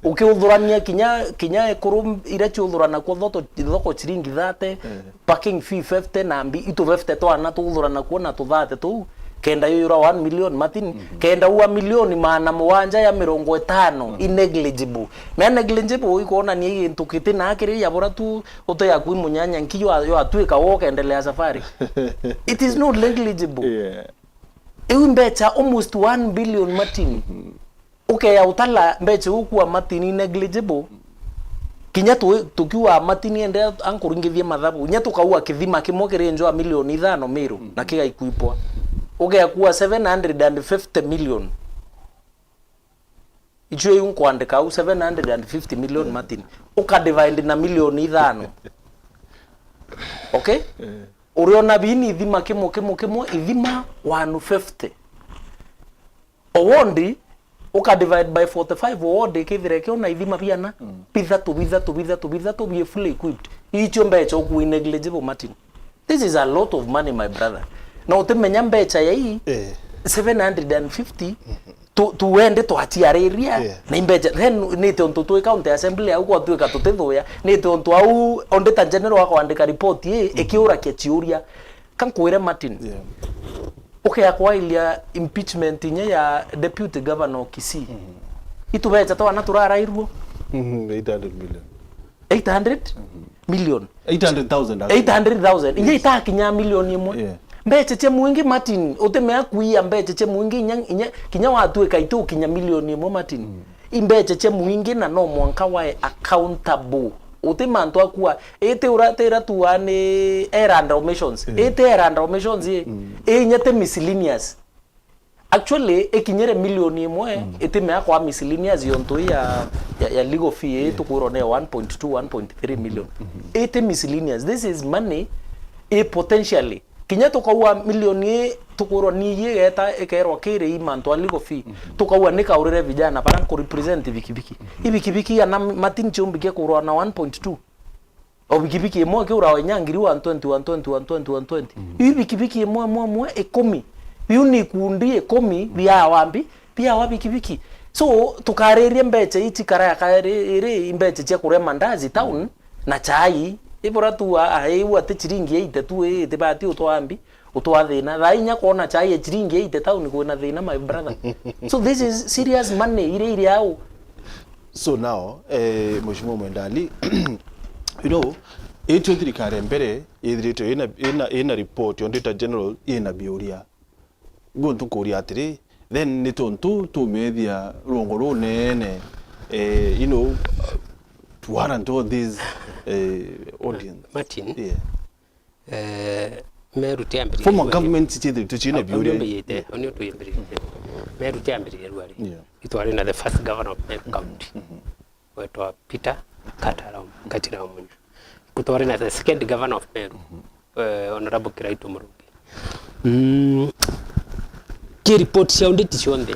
Ukiuthurania kinya, kinya ekuru iria ciuthuranakua thoko, thoko ciringi thirty, parking fee fifty na mbi, itu fifty twana tuthurana kuo na tu thirty tuu, kenda yuyura one million Martin, kenda ua milioni maana mugwanja ya mirongo itano i negligible. Mea negligible ikwonania i gintu kiti na kiri ya bura tu uti yaku i munyanya nki yo, yo atwika wo ukendelea safari. It is not negligible. Yeah. Iu mbeca almost one billion Martin. Ukeya utala mbeca iu kuwa Martin i negligible. Kinya tu-, tukiuga Martin ende ankuringithie mathabu. Kinya tukaua kithima kimwe kiri njo ya milioni ithano Miru, na kigaikuipwa. Ukeya kuwa seven hundred and fifty million. Icio iu nkwandika au seven hundred and fifty million Martin. Uka divide na milioni ithano. Okay? Uriona bini ithima kimwe, kimwe, kimwe, ithima one fifty. O ward, uka divide by forty-five, o ward ikithira ikiona ithima biana, bithatu, bithatu, bithatu, bithatu, bi fully equipped. Icio mbeca uku i negligible, Martin. This is a lot of money, my brother. Na utimenya mbeca ya ii, eh, seven hundred and fifty, tu, tuende twaciariria, yeah, na imbeca, then nite untu twi county assembly au gwatwika tutithuya, nite untu au Auditor General akwandika report ii, ikiurakia ciuria. Ka nkwire Martin, yeah, ukea kwailia impeachment inya ya deputy governor o Kisii. Itu beca twana turarairwo? Mhm, eight hundred million. Eight hundred million. Eight hundred thousand, actually. Eight hundred thousand. Inya itakinya milioni imwe. Yeah. Mbeca cia mwingi, Martin, utimea kuia mbeca cia mwingi, inya, inya, kinya watwika itukinya milioni imwe, Martin. I mbeca cia mwingi na no mwanka wae accountable. Uti mantu akua, iti uratira tu ani errand omissions. Mm. Iti errand omissions i. Mm. Inya ti miscellaneous. Actually, ikinyire milioni imwe, mm, itimea kwa miscellaneous yontu ya, ya, ya legal fee, yeah, tukwirwo ni one point two, one point three million. Mm-hmm. Iti miscellaneous. This is money i potentially. Kinya tukaua milioni i, tukwirwo ni ii igeta ikerwa kiri i mantu a legal fee. Mhm. Tukaua ni kaurire vijana bara nku represent bikibiki. Mhm. I bikibiki ana Martin Chumbi kikurwa na one point two. O bikibiki imwe ikiurawa inya ngiri one twenty, one twenty, one twenty, one twenty. Mhm. I bikibiki imwe, imwe, imwe, ikumi. Biu ni ikundi ikumi biawa mbi, biawa bikibiki. So, tukaririe mbeca ici karaya kairi, iri, i mbeca cia kuria mandazi town, mhm, na chai. Ibura tu a, a, iu ati chiringi eighty tu, i, itibati utwaa mbi, utwaa thina. Thaa inya kwona chai ya chiringi eighty town kwina thina, my brother. So this is serious money, iria iri au. So now, eh, Mheshimiwa Mwendali, you know, itio thirikari ya mbere ithiritwe ina, ina, ina report, Auditor General ina biuria. Gu ntukuria atiri, then ni tontu tumethia rwongo runene, eh, you know, to warrant all these, eh, audience. Martin, yeah, eh, Meru tiambiririe. Former governments ciithiritwe ciina biuria. Onio tuyambiririe. Meru tiambiririe ruari. Yeah. Itwari na the first governor of Meru County. Mhm. Wetwa Peter Kataraum-, Katiraumunya. Kutwari na the second governor of Meru, eh, Honorable Kiraitu Murungi. Mm, ki report cia audit cionthe,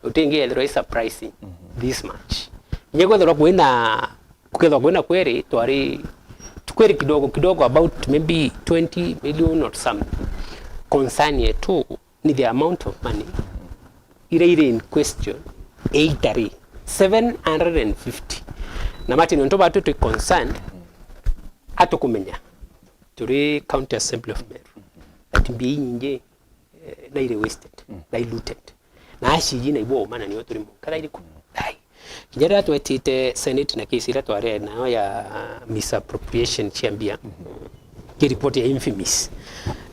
utingiethirwa i surprising this much. Inya kwethirwa kwina, kukethirwa kwina kweri, twari tukweri kidogo kidogo, about maybe twenty million or something. Concern yetu ni the amount of money iria iri in question, either ri seven hundred and fifty. Na Martin, nontu batu twi concerned, atukumenya turi County Assembly of Meru, that mbia inyingi, eh, na iri wasted, na i looted. Na ashiji na ibo uma na nio turi mu nkatha iriku? Ai. Kinya riria twetite Senate na case iria twari nayo ya misappropriation cia mbia, ki report ya infamous.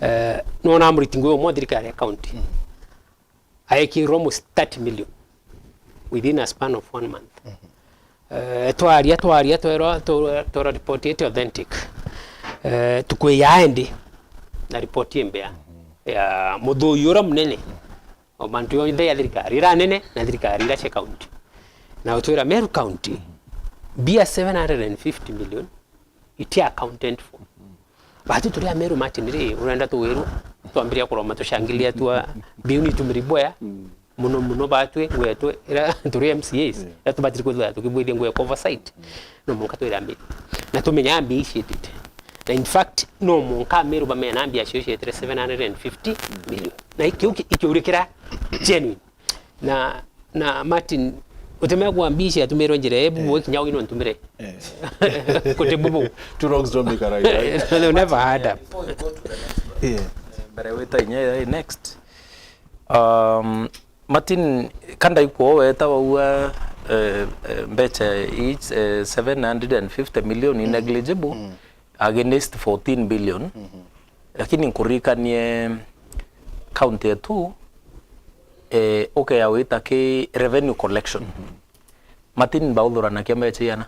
Eh, nona muriti ngui umwe wa thirikari ya county aekirwe almost thirty million within a span of one month. Eh, twaria, twaria, twerwa, twerwa, twerwa report iti authentic. Eh, tukwiya endi na report imbea ya muthui uria munene o mantu yonthe ya thirikari, iria nene na thirikari iria cia county. Na utwira Meru County, mbia seven hundred and fifty million iti accounted for. Batu turi a Meru, Martin, ri, urenda tuwirwa, twambiria kuroma, tushangilia tua, mbiu ni tumiri bwea. Muno muno batwi ngwetu ira turi M C As, yeah, ira tubatiri kwithirwa tukibwithia ngwe oversight. No mwanka twire ambi. Na tumenye ambi icietite. Na in fact, no mwanka Amiru bamenya ambi acio cietire seven hundred and fifty million. Na ikiu ki-, ikiurikira genuine. Na, na Martin, utemea kuambia ici atumirwe njira ebu, eh, kinya wino ntumire. Eh. Kuti bubu. Two wrongs don't make a right, right? They never add up. Before we go to the next one, yeah, eh, mbere wita inya ya next. Um, Martin, ka ndaikwo weta waua, eh, eh, mbecha each, eh, seven hundred and fifty million in, mm, negligible, mm, against fourteen billion. Mhm. Lakini nkuririkanie county yetu, eh, ukea wita ki revenue collection. Mhm. Martin, bauthuranakia mbecha iana?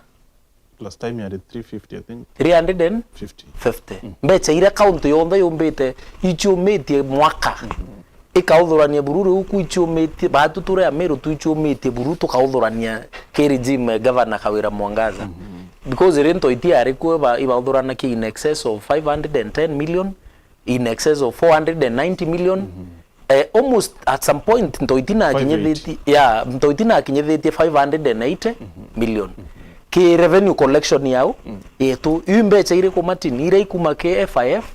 Last time yari three fifty, I think. Three hundred and fifty. Fifty. Mm. Mbecha iria county yonthe yumbite, ichiumitie mwaka. Mm-hmm. Ikauthurania buru riu ku ichiumitie, batu turi Amiru tu ichiumitie buru tukauthurania ki regime governor Kawira Mwangaza. Mm-hmm. Because ri ntoiti yari kuo ba-, ibauthuranakia in excess of five hundred and ten million, in excess of four hundred and ninety million. Mm-hmm. Eh, almost at some point, ntoiti nakinyithitie, yeah, ntoiti nakinyithitie five hundred and eighty million. Ki revenue collection yao, yetu, iu mbecha iri ku Martin, iria ikuma ki F I F,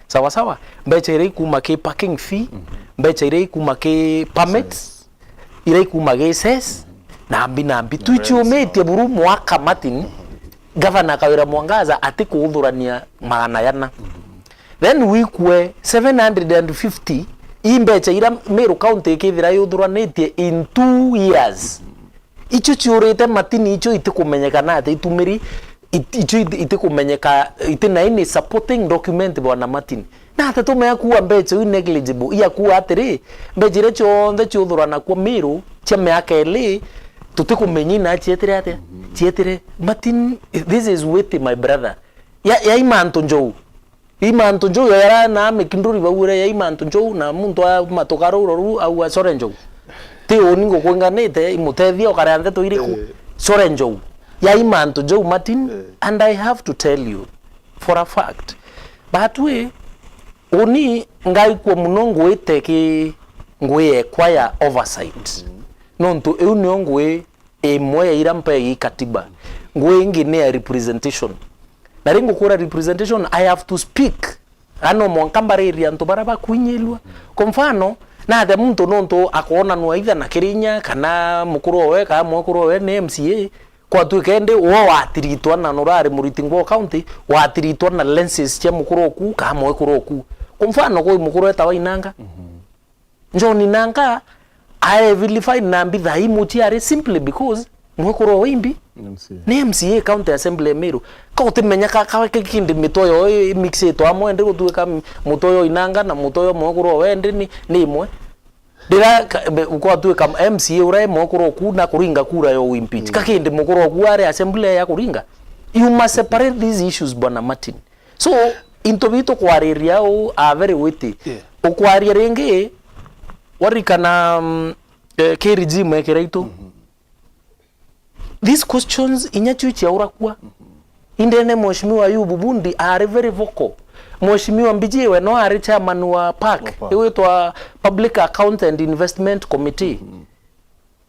sawa sawa, mbecha iria ikuma ki parking fee, mbecha iria ikuma ki permits, iria ikuma gi cess, na mbi na mbi. Twichiumitie buru mwaka Martin, Governor Kawira Mwangaza atikuuthurania magana yana. Then wikue seven hundred and fifty, ii mbecha iria Meru County ikithira yuthuranitie in two years. Icio ciurite Martin, icio itikumenyeka na ati itumiri, it-, icio it-, itikumenyeka, itina any supporting document, bwana Martin. Na ati tumea kuua mbecha iu negligible, ia kuua atiri, mbecha iria cionthe ciuthuranakua Meru cia miaka ili, tutikumenya ina cietire atia? Cietire. Martin, this is weighty, my brother. Ya, ya i mantu njou. I mantu njou, yara na mikinduri baugire ya i mantu njou, na muntu a matuka ruru ruru aua core njou. Ti uni ngukwinganite, imutethia ukarea ndeto iriku? Eh. Core njou. Ya i mantu njou, Martin, eh, and I have to tell you for a fact. Batwi, uni ngaikua muno ngwite ki ngwi ekwa ya oversight. Mm. Nontu iu nio ngwi imwe ya iria mpegi katiba. Ngui ingi ni ya representation. Na ri ngukwira representation, I have to speak. Ano mwanka mbaririe antu baria bakwinyirua. Kwa mfano, nathe muntu nontu akoonanua either na Kirinya, kana mukuru owe, kana mwekuru owe ni M C A, kwatuika indi wo watiritwa na nurari muriti ngwa county, watiritwa na lenses cia mukuru oku, kana mwekuru oku. Kwa mfano, kwi mukuru etawa Inanga. Mhm. John Inanga, I vilify na mbitha imuchi ari simply because mwekuru wa imbi M C A. Ni M C A County Assembly ya Meru. Ka utimenya ka, ka, ka kindi mitwe yo i-, imixitwe amwe ndi gutuika m-, mutwe yo Inanga na mutwe yo mwekuru wa wendi ni, ni imwe. Rira ka-, be-, ukwatuika M C A uria i mwekuru oku na kuringa kura yo impeach. Mm. Ka kindi mukuru oku ari assembly ya kuringa. You must separate these issues, Bwana Martin. So, into bitu kwariria u a very weighty. Yeah. Ukwaria ringi, warikana, mm, eh, ki regime ekira itu. Mhm. These questions, inya ciu ciaurakua. Mhm. Indene Mheshimiwa Ayubu Bundi are very vocal. Mheshimiwa Mbijiwe no ari chairman wa PAC, wa PAC, iwitwa Public Account and Investment Committee. Mhm.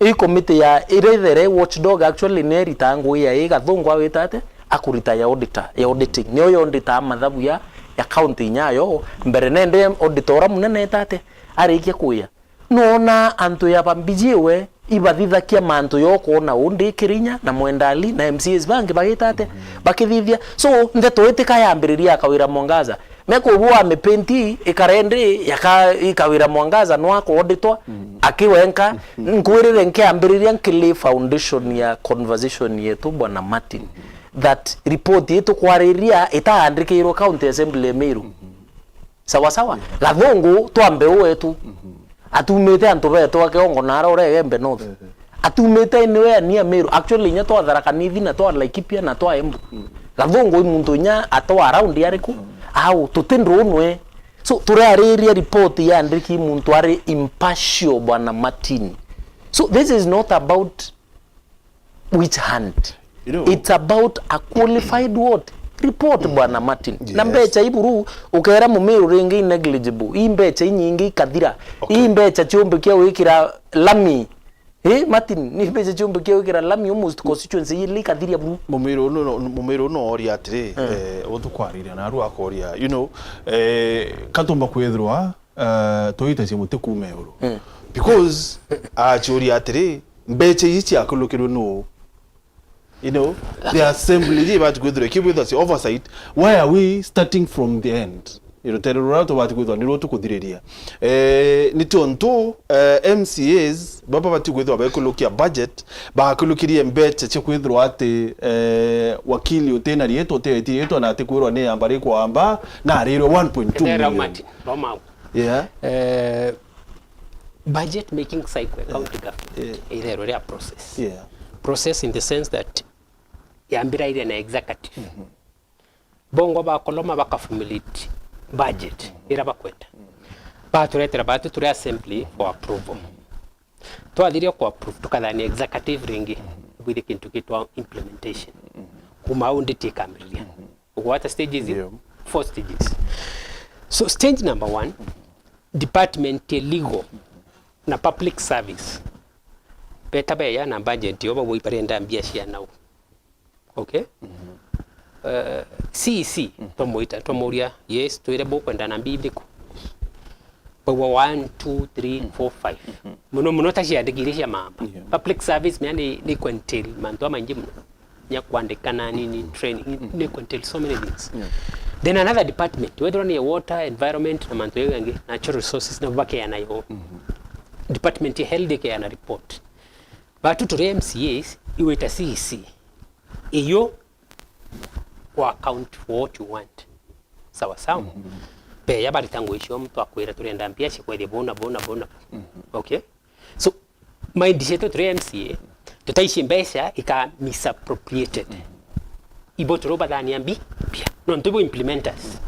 Ii committee ya, iria ithere watchdog actually ni eritaga ngui ya ii gathungu awita ati, akurita ya auditor, ya auditing. Niyo yonditaga mathabu ya, ya county inya yo, mbere nende auditor uria munene eta ati, arikia kuya. Nona antu ya Bambiji iwe, ibathithakia mantu yo kwona undi Kirinya na Mwendali na M C As bangi bagita ati, bakithithia. So, ndeto itika yambiriria ya Kawira Mwangaza. Meko bu wa mipenti ikare ndi yaka i Kawira Mwangaza no akuoditwa, mm, akiwenka. Mm. Nkwirire nkiambiriria nkili foundation ya conversation yetu, Bwana Martin, that report yetu kwariria itaandikirwe County Assembly ya Meru. Mm. Sawa sawa? Mm. Gathungu twambe u wetu. Mm. Atumite antu betu akiongo na ara uria Igembe North. Eh, eh. Atumite anywhere near Meru. Actually, inya twa Tharaka Nithi na twa Laikipia na twa Embu. Mm. Gathungu i muntu inya atwa around ariku? Mm. Au, tuti ndunwe. So, turariria report yandiki muntu ari impartial, Bwana Martin. So, this is not about witch hunt. You know, it's about a qualified what? Report, Bwana Martin. Na Yes. mbecha iburu, ukera Mumiru ringi i negligible. Ii mbecha inyingi ikathira. Okay. Ii mbecha ciumbikia gwikira lami. Eh, Martin, ni mbecha ciumbikia gwikira lami almost constituency ili ikathiria buru. Mumiru no, Mumiru no oria atiri, Eh. eh, utukwariria na aru akoria, you know, eh, katumba kwithirwa, eh, tuitacia muti kuuma iguru. Eh. Because, achuria atiri, mbecha ii ciakulukirwe nuu? You know, the assembly ii ibati kwithirwa ikibwithwa cia oversight. Why are we starting from the end? Rutere ruria tubati kwithirwa niruo tukuthiriria. Eh, ni tiontu, eh, M C As baba bati kwithirwa baikulukia budget, bakulukirie mbecha cia kwithirwa ati, eh, wakili utina riitwa, uti eti riitwa, na ati kwirwa ni amba rikwamba, na arirwe one point two Ndera million. Martin, Roma. Yeah. Eh, budget making cycle ya county government Yeah. itherwe ria process. Yeah. Process in the sense that yambiraire na executive. Bongo bakoloma baka formulate budget ira bakwenda. Baturetera batu turi assembly for approval. Twathiria ku approve, tukathania executive ringi, bwithie kintu gitwa implementation. Kuma au nditi ikambiriria. Ugwata stages? Ndio. Four stages. So stage number one, department ya legal na public service. Beta beya na budget yo, bau barenda mbia cia nau. Okay? Eh, C E C, twamuita, twamuria, "Yes, twire bukwenda na mbia iriku?" Baugwa one, two, three, four, five. Muno muno ta ciandiki iria cia mamba. Yeah. Public service mea ni, ni kwentail mantu amaingi muno. Nya kwandika na nini, training, ni kwentail so many things. Yeah. Then another department, wethirwa ni water, environment, na mantu jau yangi, natural resources, na bakeana yo. Department ya health ikeana report. Batu turi M C As, iwita C E C. Iyo ku account for what you want. Sawa sawa. Beya barita ngugi cio, muntu akwira, "Turenda mbia cia kwethia bona, bona, bona." Okay? So, mind cietu turi M C A, tutaici mbeca ika misappropriated. Ibo turi bathania mbi, mbia. Nontu ibo implementers.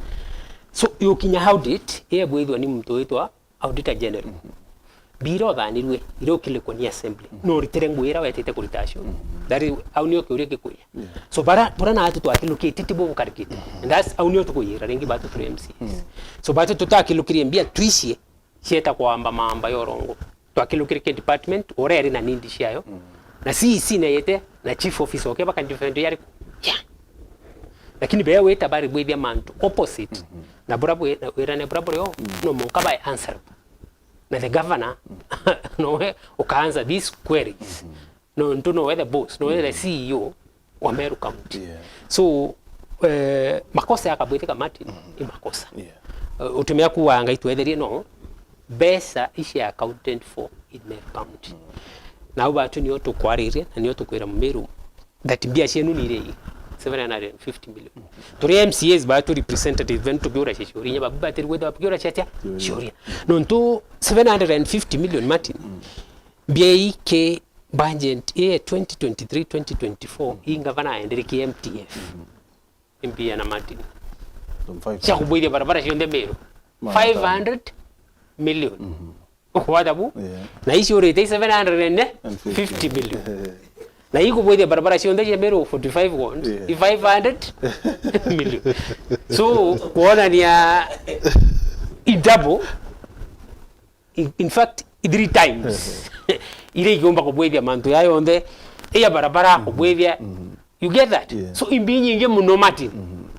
So, yukinya audit, iyebwithwa ni muntu witwa Auditor General. Mbia ira uthanirue, ira ukilikwa ni assembly. No uritire ngugi ira wetite kurita acio. That is, au nio kiuria gikuria. Yeah. So, bara, bura naatu twakilukite tibu bukarikite. And that's, au nio tukuyira ringi batu turi M C As. So, batu tutakilukirie mbia twicie, cieta kwamba mamba ya urongo. Twakilukire ki department, uria iri na need ciayo. Na C E C na yete, na chief officer oke baka defend yari. Yeah. Lakini beya wita bari bwithia mantu opposite. Na bura bwi-, na wirane bura buri o, no monka bae answer. Na the governor, nowe uka answer these queries. Nontu nowe the boss, nowe the C E O wa Meru County. Yeah. So, eh, makosa yakabwithika Martin, i makosa. Yeah. Eh, utumia kuwa Ngai twetherie no, mbeca ici accounted for in Meru County. Nau batu nio tukwariria, na nio tukwira Mumiru, that mbia cienu ni iri seven hundred and fifty million. Turi M C As batu representative ben tukiura cia ciuria, inya babu batiri gwithwa bakiura cia cia ciuria. Nontu seven hundred and fifty million, Martin, mbia ii ki budget ii ya twenty twenty-three, twenty twenty-four, ii ngavana aendere ki M T F. Mbia na Martin. Cia kubwithia barabara cionthe Meru. Five hundred million. Ukwata bu? Yeah. Na ici urite i seven hundred and fifty million. Na ikubwithia barabara cionthe cia Meru forty-five ward, yeah, i five hundred million. So, kuonania i double, in, in fact, i three times. Iria ikiumba kubwithia mantu ya yonthe, iya barabara kubwithia You get that? Yeah. So, imbi nyingi muno, Martin.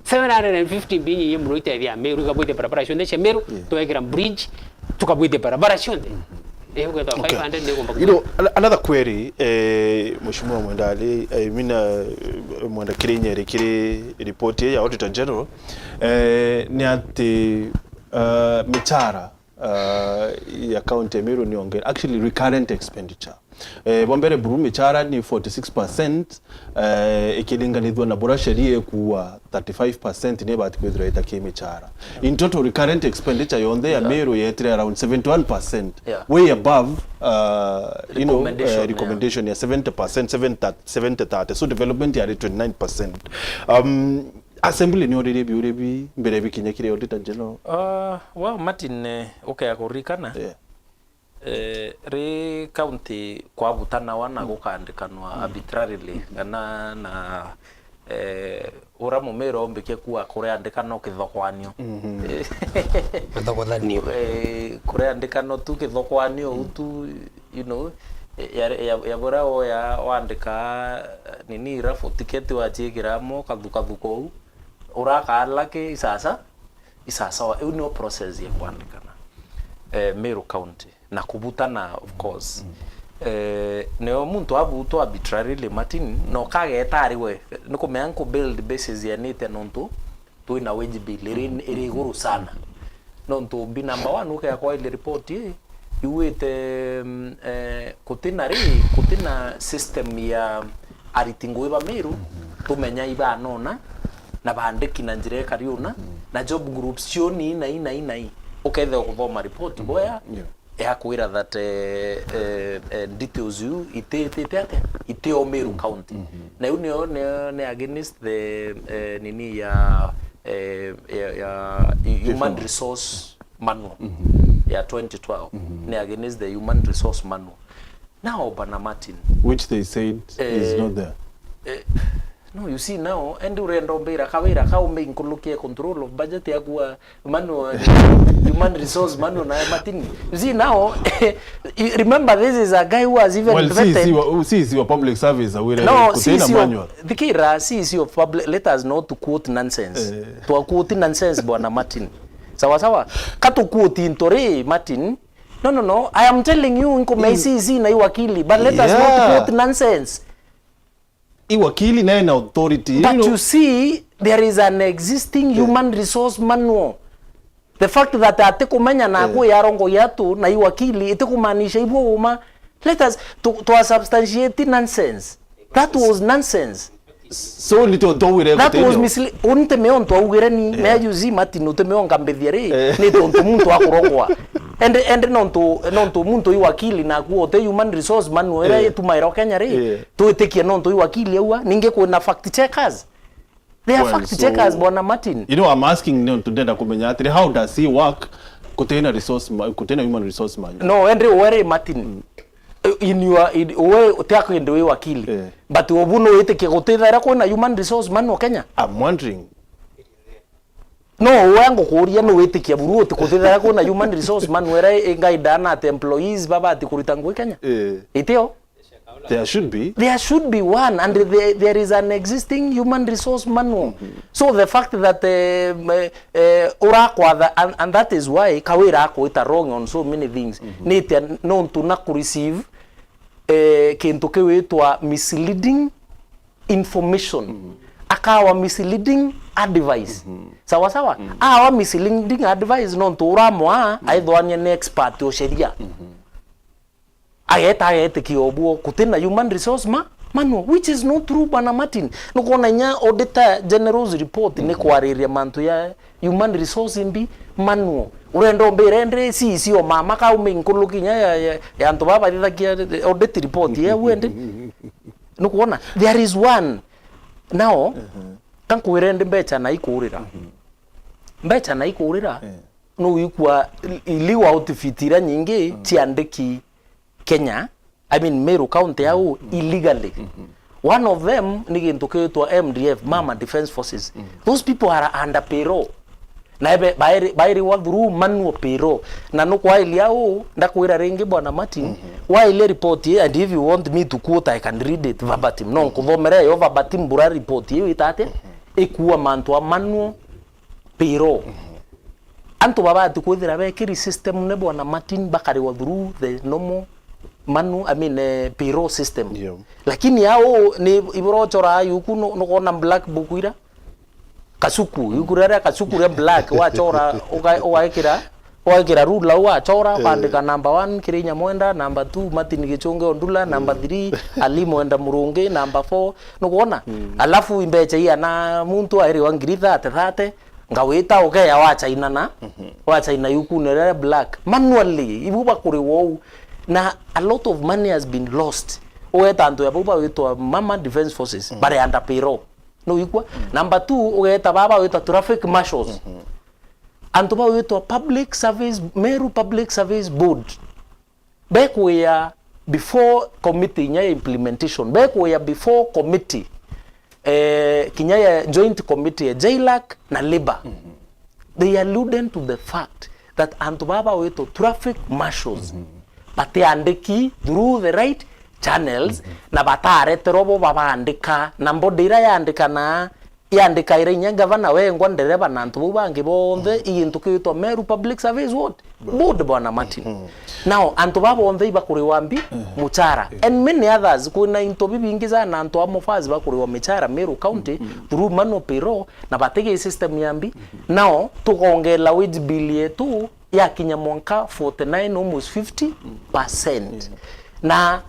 Seven hundred and fifty imbi nyingi muno itethia Meru, ikabwithia barabara cionthe cia Meru, yeah, twekira bridge, tukabwithia barabara cionthe. Eh, ugetha five hundred ni ugomba. You know, an-, another query, eh, Mheshimiwa Mwenda Ali, eh, mina, eh, Mwenda Kirinyeri kiri report ya Auditor General, eh, ni ati, eh, michara uh, ya county ya Meru ni onge-, actually recurrent expenditure. Eh, bwa mbere buru michara ni forty-six percent, eh, ikiringanithua na bura sheria ikuwa thirty-five percent ni ibati kwithirwa ita ki michara. In total, recurrent expenditure yonthe ya Meru yetire around seventy-one percent, yeah, way above, uh, you know, uh, recommendation, yeah, recommendation ya seventy percent, seventy, seventy thirty. So development yari twenty-nine percent. Um, Assembly ni uririe biuria bi mbere bikinya kiri Auditor General? Ah, well, Martin, eh, ukea kuririkana, yeah, eh, ri county kwabutanawa na gukandikanwa arbitrarily, kana na eh, ura Mumiru ombike kuuga kuriandika no kithokwanio. Mhm. Kithokwanio. Eh, kuriandika no tu kithokwanio, mm, u tu, you know, ya, ya, ya bura woya wandika, eh, nini, rafu tiketi waciikira mo kathukathuko u, urakaala ki isasa, isasawa. Iu nio process ya kwandikana, eh, Meru County. Na kubutana, of course. Mm. Eh, nio muntu abutwa arbitrarily, Martin, na ukageta ari we, ni kumenya nku build basis yanite nontu twina wage bill iri, iri iguru sana. Nontu bi number one, ukea kwa ile report ii, yuite, mm, eh, kutina ri, kutina system ya ariti ngui ba Meru, tumenya ibanona, na bandiki na njira ikari una, na job groups cio ni ina, ina, ina, ukethira kuthoma report boya, yeah, yakwira that, eh, eh, eh, details iu iti, iti, iti atia? Iti o Meru County. Mhm. Na iu nio, nio, ni against the, eh, nini ya, eh, ya, ya Human Resource Manual, mhm, ya twenty twelve. Mhm. Ni against the Human Resource Manual. Now, Bwana Martin. Which they said is, eh, not there. Eh, no, you see now, endi urenda umbira kawira ka ume nkulukie control of budget yaku wa Manual, Human Resource Manual na Martin. You see now, you remember this is a guy who has even, well, vetted. C E C wa, C E C wa public service awire. No, kutina C E C of, manual. Thikira, C E C of public, let us not to quote nonsense. Eh. Twa quote nonsense, Bwana Martin. Sawa sawa? Ka tu quote into ri, Martin. No, no, no. I am telling you, nkume, mm, C E C na iwakili, but let us not, yeah, quote nonsense. Iwakili naye na authority. But you know, you see, there is an existing, yeah, Human Resource Manual. The fact that atikumenya na, yeah, kwi arongo yatu na iwakili, itikumaanisha ibwo uma. Let us, to, to substantiate nonsense. That was nonsense. So, ni tontu augire. That was misle-, untemeo ntu augire ni, yeah, me ajuzi Martin, utemeo ngambithia ri, eh, ni tontu muntu akurongwa. Ende, ende nontu, nontu muntu i wakili naku uti Human Resource Manual ira, eh, itumaira Kenya ri, yeah, twitikie nontu i wakili aua, ningi kwina fact checkers. They are, well, fact checkers, so, Bwana Martin. You know, I'm asking nontu ndenda kumenya atiri, how does he work kutina resource ma-, kutina Human Resource Manual? No, ende uwe ri Martin. Mm. In your, in, we, uti akwende wi wakili. Eh. But ubu no witikie gutithaira kwina Human Resource Manual Kenya? I'm wondering. No, we ngukuria, no witikia buru uti kutithaira kwina Human Resource Manual ira ingaidana ati employees babati kurita ngui Kenya? Eh. Itio? There should be. There should be one, and there, there is an existing Human Resource Manual. Mm-hmm. So the fact that, eh, eh, eh, urakwatha, and, and that is why Kawira akwita wrong on so many things. Mm-hmm. Ni tia nontu na kureceive, eh, kintu kiwitwa misleading information. Mm-hmm. Akawa misleading advice. Mm-hmm. Sawa sawa? Mm-hmm. Awa misleading advice nontu uramwa, mm-hmm, aithwania ni expert o sheria. Mm-hmm. Ageta agetikia obuo, kutina Human Resource ma-, Manual, which is not true, Bwana Martin. Nukwona inya Auditor General's report ni, mhm, kwariria mantu ya Human Resource mbi Manual. Urenda umbire ndi C E C o mama ka ume nkuluki inya ya, ya, ya antu baba bathithagia audit report ya wende. Nukwona? There is one. Now, mhm, ka nkwire ndi mbecha na ikurira. Mhm. Mbecha na ikurira. Eh. No wikua illegal outfit iria nyingi, mm, ciandiki Kenya, I mean, Meru County au, mm, illegally. Mm-hmm. One of them ni gintu kiitwa M D F, Mama Defence Forces. Mm. Those people are under payroll. Na ebe, bairi-, bairiwa through manual payroll. Na nukwailia au, ndakwira ringi, Bwana Martin, mm-hmm, wailia report ii, and if you want me to quote, I can read it verbatim. No, mm-hmm, nkuthomere yo verbatim bura report ii ita atia, mm-hmm, ikuwa mantu a manual payroll. Mhm. Antu babati kwithira bekiri system ne, Bwana Martin, bakariwa through the normal manu-, I mean, eh, payroll system. Yeah. Lakini au ni ibura uchora yuku nu-, nukona black book ira? Kasuku, yuku riria kasuku ria black wachora, uga-, ugaikira, ugaikira ruler wachora, eh, ukandika number one, Kiri Nyamwenda, number two, Martin Gichunge Ondula, number, mm, three, Ali Mwenda Murungi, number four. Nukwona? Mm. Alafu imbecha iana muntu airiwa ngiri thate thate, ngawita ukeya wachaina na, mhm, wachaina yukune riria black. Manually, ibu bakuriwa uu. Na a lot of money has been lost. Ugeta antu ya bau bawitwa Mama Defence Forces, mhm, bari under payroll. No ikwa? Mm. Number two, ugeta baba witwa traffic marshals. Mhm. Antu bawitwa Public Service, Meru Public Service Board. Bekwia before committee inya ya implementation, bekwia before committee, eh, kinya ya joint committee ya JLAC na Labour, they alluded to the fact that antu baba witwa traffic marshals batiandiki through the right channels, na batareterwa bo babaandika, na body ira yaandikana, yandikaira inya gavana wengwa, ndereba na antu bau bangi bonthe, i gintu kiitwa Meru Public Service what? Board, Bwana Martin. Now, antu baba bonthe ibakuriwa mbi muchara. And many others, kwina into bibingi sana antu a mofasi bakuriwa michara Meru County through manual payroll, na batigi system ya mbi. Now, tukongela wage bill yetu yakinya mwanka forty-nine, almost fifty percent. Na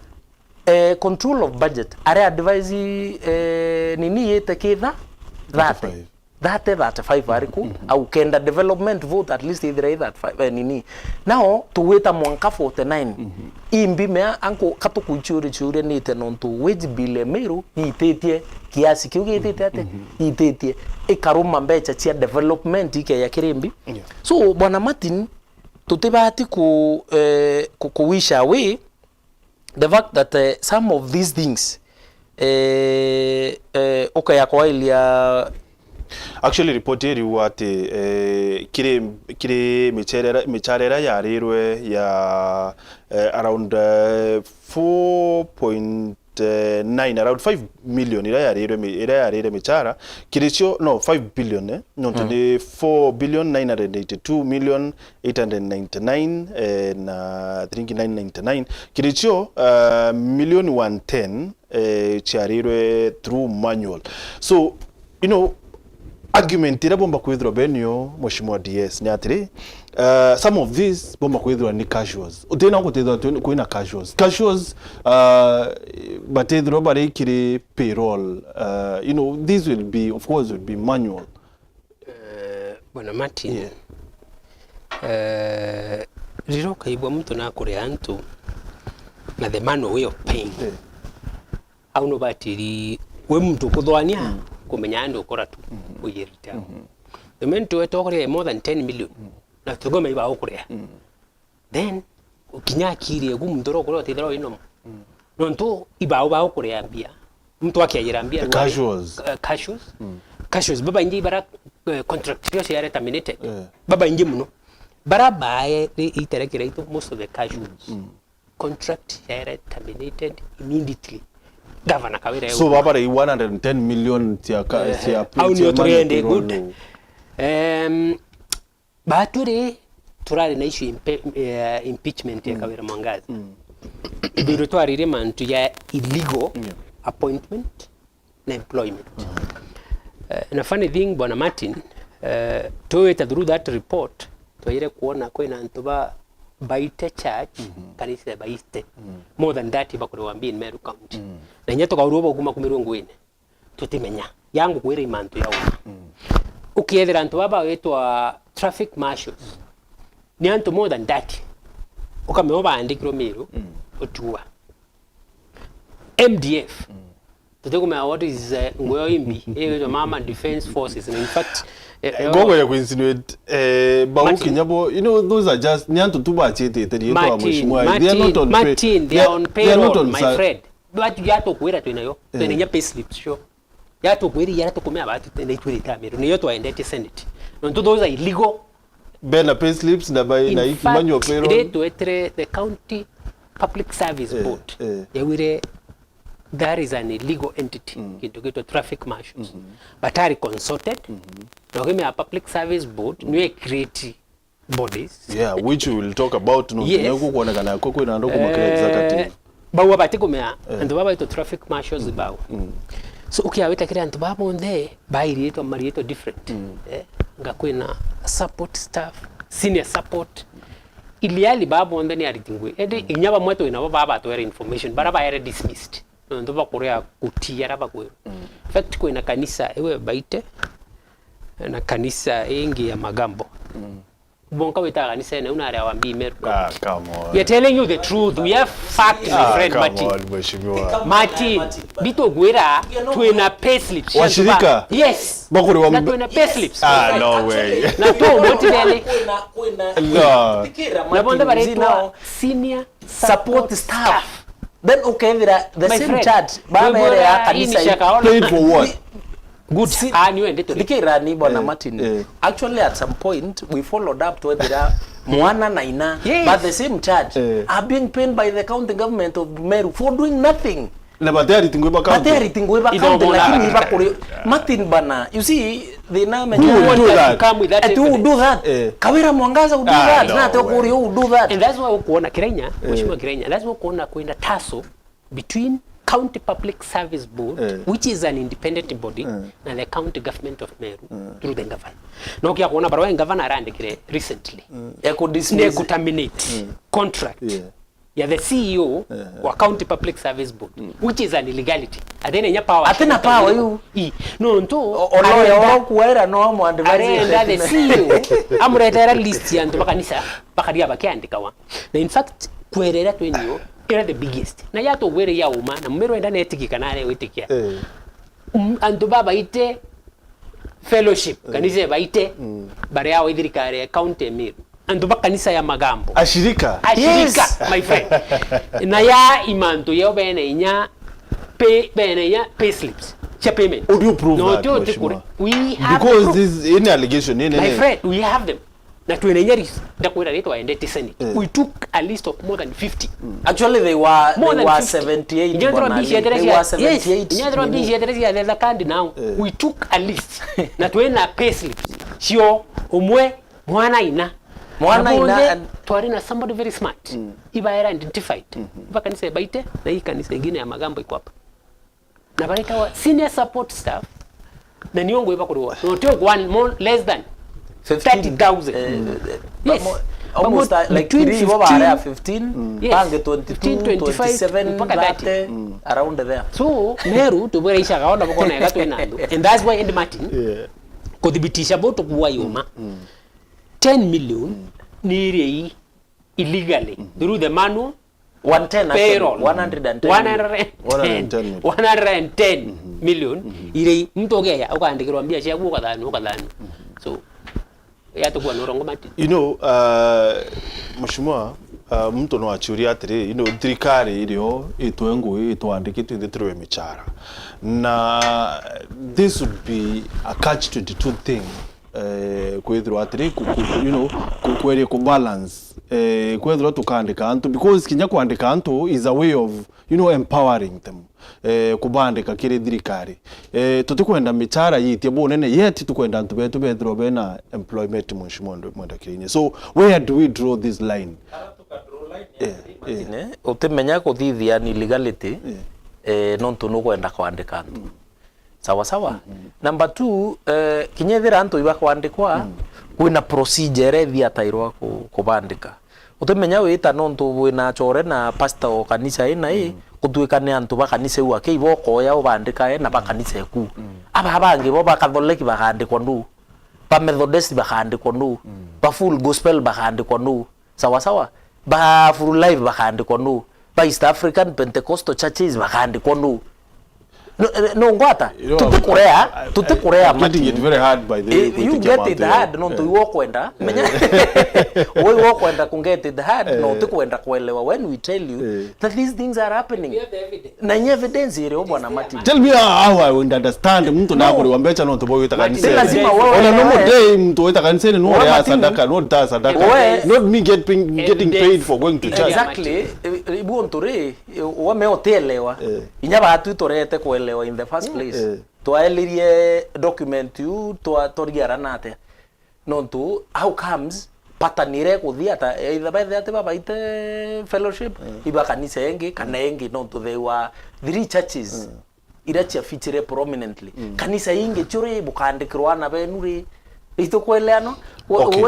eh, control of budget, are advise, eh, nini yite kitha thirty. Thirty-five. Thirty, thirty-five ariku, au kenda development vote at least ithira i thirty-five, eh, nini. Nao tugwita mwanka forty-nine. Imbi mea anko katukuichiuri chiuria nite nontu wage bill ya Meru ititie kiasi kiu gitite ate? Ititie. Ikaruma mbecha cia development ikeya kirimbi. Yeah. So, Bwana Martin, tutibati ku, eh, ku, ku wish away the fact that, eh, some of these things, eh, eh, ukaya kwailia. Actually, report iriuga ati, eh, kiri, kiri michara ira, michara ira yarirwe ya, eh, around, eh, four point nine, around five million ira yarirwe mi-, ira yarire michara, kiricio, no, five billion, eh, nontu ni four billion nine hundred eighty-two million eight hundred ninety-nine, eh, na thiringi nine ninety-nine. Kiricio, uh, million one ten, eh, ciarirwe through manual. So, you know, argument iria bomba kwithirwa benio, Mheshimiwa D S, ni atiri, uh, some of these bomba kwithirwa ni casuals. Utina gutithirwa twi-, kwina casuals. Casuals, uh, batithirwa bari kiri payroll, uh, you know, this will be, of course, will be manual. Eh, Bwana Martin, yeah. Eh, riria ukaigua muntu nakuria antu na the manual way of paying, yeah, au no batiri we muntu kuthwania, mm, kumenya andu ukora tu, mm, uyirita. Mm-hmm. The moment we tokoria more than ten million, mm, na tugome iba ukuria. Mm. Then, ukinya akiri eku muntu uria ukuria utithira wi normal. Mm. Nontu ibao bao kuria mbia. Muntu akiajira mbia. The rwari, casuals. Uh, casuals. Mm. Casuals, babaingi bara, uh, contract cio ciare terminated. Eh. Babaingi muno. Bara bae ri-, itere kiraitu, most of the casuals. Mm. Contract ciare terminated immediately. Governor Kawira. So, eugwa babare one hundred and ten million cia ka-, eh, cia, au nio cia turende, manual payroll. Good. Um, Batwiri turari na issue impe-, eh, impeachment ya, mm, Kawira Mwangaza. Mm. Ithuri twarire mantu ya illegal, yeah, appointment na employment. Mm. Eh, na funny thing, Bwana Martin, eh, tuwita through that report, twaire kuona kwina antu ba baite charge, mm-hmm, kanisa baite. Mm. More than that, bakuriwa mbi in Meru County. Mm. Na inya tukaurua bau kuma kumirwe ngwine. Tutimenya. Ya ngukwira i mantu ya uma. Mm. Ukiethira antu baba witwa traffic marshals, ni antu more than thirty. Ukamenya baandikirwe Meru, mm, utua. M D F. Mm. Tutikumenya what is, eh, nguo imbi. Ii witwa Mama Defense Forces. Na in fact, eh, eh, ngogo ya kuinsinuate, eh, bau Martin. Kinya bo, you know, those are just, ni antu tu bachitite riitwa wa Martin, mheshimiwa. They are not on pay-, Martin, they are on payroll, my friend. Batu ya tukwira twinayo, eh, twina inya payslips cio. Ya tukwira ya tukumea batu tene itwirite Meru, niyo twaendete Senate. Nontu those are illegal. Bena payslips na bai-, na iki manual payroll. In fact, ire twetere the County Public Service, eh, Board, eh, yawire that is an illegal entity, mm, kintu gitwa traffic marshals. Mm-hmm. Batari consulted. Mm-hmm. Na ukimea Public Service Board, mm, niyo create bodies. Yeah, which we will talk about, no? Yes. Nginya gukwonekana kwo kwina andu kuma kiri executive. Eh, bau abati kumea, eh, antu baba baitwa traffic marshals, mm, bau. Mm. So, ukiawita kiri antu baba bonthe, bairitwa mariitwa different. Mm. Eh, nga kwina support staff, senior support. Iliali baba bonthe ni ariti ngui. Edi, mm, inya bamwe twinabo baba batwere information, bara baere dismissed. Nontu bakuria kutia ara bakwirwa. Mm. In fact, kwina kanisa iwe baite, na kanisa ingi ya Magambo. Mm. Bonka witaga kanisene, una aria wa mbi Meru County. Ah, come on. We are telling you the truth. We have facts, my friend Martin. Ah, come on, mheshimiwa. Martin, nditugwira twina payslips. Washirika? Yes. Bakuri wa... Na twina payslips. Ah, no way. Na tu mutithele. No. Na bonde baretwa senior support staff. Then ukethira the My same friend, church, baba ere ya kanisa. Paid for what? Good. Si- Ah, niwe ndeto. Thikira ni bwana Martin. Eh. Actually, at some point we followed up twethira mwana na ina, yes, but the same church, eh, are being paid by the county government of Meru for doing nothing. Na bateri tingwe ba county. Bateri tingwe ba county, lakini iba kuri Martin bana. You see, thina menya. Who will do that? Come with that evidence. Who will do that? Eh. Kawira Mwangaza will do that. Ah, no way. Na te kuri who will do that. And that's why ukuona Kirainya, eh, Mheshimiwa Kirainya, that's why ukuona kwina tussle between County Public Service Board, eh, which is an independent body, eh, na the County Government of Meru, eh, through the governor. Na ukia kuona barua governor arandikire recently. Eh. Ya ku dismiss. Ne ku terminate, eh, contract, yeah, ya the C E O, eh, wa County Public Service Board, mm, which is an illegality. Atina inya power. Atina power yu. I. No, nto. O-, o lawyer arenda, wa kuwaira no mu advise arenda the C E O amuretera list ya antu ba kanisa, bakaria bakiandikawa. Na in fact, kwerera twenio, ira the biggest. Na ya tugwire ya uma, na mumero enda netiki kana are witikia. Eh. Mm, antu babaite fellowship, eh, kanisa baite, mm, bare yao ithirikari ya county ya Meru. Antu ba kanisa ya Magambo. Ashirika. Ashirika, yes, my friend. Na ya imantu yao bene inya pay, bene inya pay slips cia payment. How do you prove that, Mheshimiwa? We have the proof. Because this, any allegation, any, my friend, we have them. Na twina inya list, ndakwira ritwa endete Senate. Eh. We took a list of more than fifty. Mm. Actually, they were, they were seventy-eight, bwana. They were seventy-eight. Yes, inya thirwa mbici etere cia the kandi now. Eh. We took a list. Na twina pay slips cio umwe mwana ina. Mwana ina. Na bonthe and twari na somebody very smart. Mm. Ibaera identified. Mm-hmm. Iba kanisa ibaite, na hii kanisa ingine ya Magambo iko hapa. Na baretawa senior support staff, na nio ngwiba kuriwa. No, tio one, more, less than fifteen. Thirty thousand. Eh, eh, yes. Bamo-, almost, uh, like, between three, fifteen, bo bare fifteen, yes, bangi twenty-two, fifteen, twenty-five, twenty-seven, mpaka thirty, thirty, mm, around there. So, Meru, tubwira icaga ona bukona ega twina andu. And that's why Ed Martin, yeah, kuthibitisha bo tukuwa yuma. Mm, mm. Ten million, mm, ni iri illegally, mm-hmm, through the manual. One ten, actually. Payroll. One hundred and ten million. One hundred and ten. One hundred and ten million. Mm-hmm. Iri muntu ugeya, ukaandikirwa mbia ciaku, ukathanwa, ukathanwa. Mm-hmm. So, yatukua no rongo mati. You know, uh, Mheshimiwa, uh, muntu no achiuria atiri, you know, thirikari irio itwe ngui itwandikitwe ithitirwe michara. Na this would be a catch twenty-two thing. Eh, kwithirwa atiri, ku-, ku-, you know, ku-, kweria ku balance, eh, kwithirwa tukandika antu, because kinya kwandika antu is a way of, you know, empowering them, eh, kubandika kiri thirikari. Eh, tutikwenda michara yitie bunene, yet tukwenda antu betu bethirwa bena employment, Mheshimiwa Mwenda Kirainya. So, where do we draw this line? Eh, eh. Utimenya kuthithia ni legality, eh, eh, nontu nukwenda kwandika antu. Mm. Sawa sawa. Mm-hmm. Number two, eh, kinya ethira antu ibakwandikwa, mm, kwina procedure iria ithiatairwa ku-, kubandika. Utimenya wita nontu wina chore na pastor o kanisa ina i, mm, gutuika ni antu ba kanisa iu aki ibo ukoya ubandika e na ba kanisa eku. Mm. Aba bangi bo ba Catholic bakaandikwa nu? Ba Methodist bakaandikwa nu? Mm. Ba Full Gospel bakaandikwa nu? Sawa sawa. Ba Full Life bakaandikwa nu? Ba East African Pentecostal Churches bakaandikwa nu? No, eh, no ngwata. You know, tutikurea, I, I, tutikurea, I'm getting it very hard, by the way, eh, you get it hard, nontu iwe ukwenda. Menya. Wewe ukwenda ku get it hard, no, eh, utikwenda kuelewa when we tell you, eh, that these things are happening. We have the evidence. Na nye evidence iri o, bwana Martin. Tell me how, how I would understand. Muntu naguriwa mbecha nontu bo wita kanisene. Lazima wewe. Ona no day muntu wita kanisene no ya sadaka, no ta sadaka. Not me getting, getting paid for going to church. Exactly. Eh, eh, ibu nturi, eh, wame utielewa. Eh. Inya batu iturete kuelewa in the first place. Eh. Twaelirie document iu, twa-, twariarana atia? Nontu, how comes pattern ira ikuthii ata, either bethe ati babaite fellowship, mm, iba kanisa ingi, kana ingi, nontu there were three churches, mm, ira ciafichire prominently. Mm. Kanisa ingi ciuri bukandikirwa ana benu ri? Itukweleano? Okay.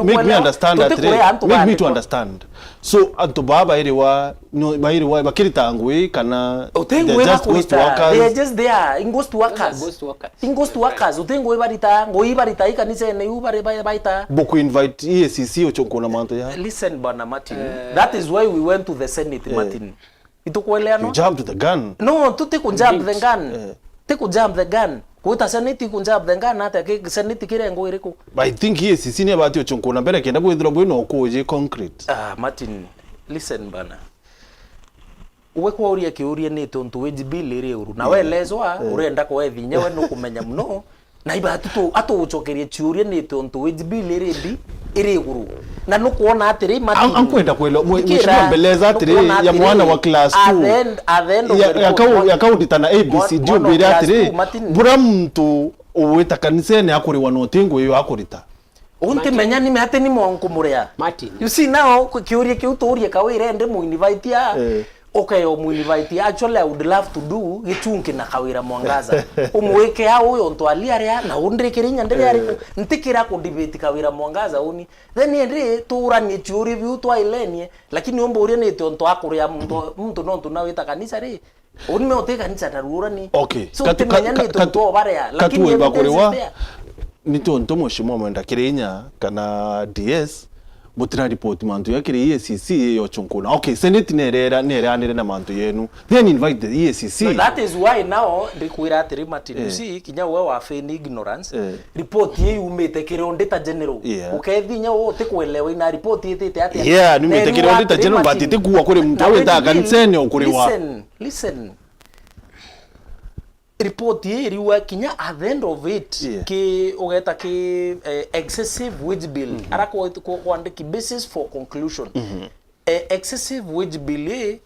Make me understand that, make me to understand. So, antu baa bairiwa, no, bairiwa, bakirita ngui kana uti ngui bakurita, they are just there. Ghost workers. Ghost workers. In ghost workers, uti ngui barita, ngui barita i kanisene iu bari ba-, baita. Buku invite E A C C uchonkona mantu ya. Listen, bwana Martin. Eh. That is why we went to the Senate, eh, Martin. Itukweleano? You jumped the gun. No, tu ti ku jump the gun. Eh. Ti ku jump the gun. Kwita Senate ku jump the gun, ata ki Senate kirengo iriku? But I think E A C C ni abati uchonkona mbere kenda kwithirwa bwina ukuji concrete. Ah, Martin, listen bana. we kwauria kiuria ni tontu wage bill iri iguru. Na we Lezwa, urenda kwethia inya we nukumenya muno. Na iba atu-, atugucokerie ciuria ni tontu wage bill iri mbi, iri iguru. Na nukwona atiri, Martin, An-, ankwenda kwela, mwe-, thikira, Mheshimiwa Mbeleza atiri, nukwona ya atiri, mwana wa class two, at the end, at the end of ya, the ya report, kau-, mwa-, ya kaunti tana A B C D, mwana wa umbire class atiri, two, Martin. Bura muntu uwita kanisene akuriwa na uti ngugi yo akurita. Untimenya ni ati ni mwa nkumuria. Martin. You see now, ku-, kiuria kiu tuurie Kawira indi mu invite a, eh, ukeo mu invite a. Actually, I would love to do gichunki na Kawira Mwangaza. Umwike a uyo ntu ali aria, na undikire inya ndiri ari, eh, ntikira ku debate Kawira Mwangaza uni. Then indi tuuranie ciuria biu twailenie, lakini umburia ni tontu akuria muntu, muntu nontu na wita kanisa ri, Uni me uti kanisa na ruurani. Okay. So, katu-, ka-, timenya ka-, ni katu-, tuntu obarea, lakini katuwe evidence bakuriwa, is there. Ni tontu Mheshimiwa Mwenda Kirinya kana D S, butira report mantu ya kiri E A C C yo chunkuna. Okay, Senate nerera, neranire na mantu yenu. Then invite the E A C C. But that is why now ndikwira atiri, Martin, you, eh, see, kinya we wa feign ignorance, eh, report ye yumite kiri Auditor General. Yeah. Ukethi inya we utikuelewa ina report itite atia. Yeah, numite kiri Auditor General, but itikuwa kuri muntu na wita kanisene ukuriwa. Listen, Listen. Report ii iriuga kinya at the end of it, yeah, ki ugeta ki, eh, excessive wage bill. Mhm. Ara ku-, ku-, kwandiki basis for conclusion. Mhm. Eh, excessive wage bill ii,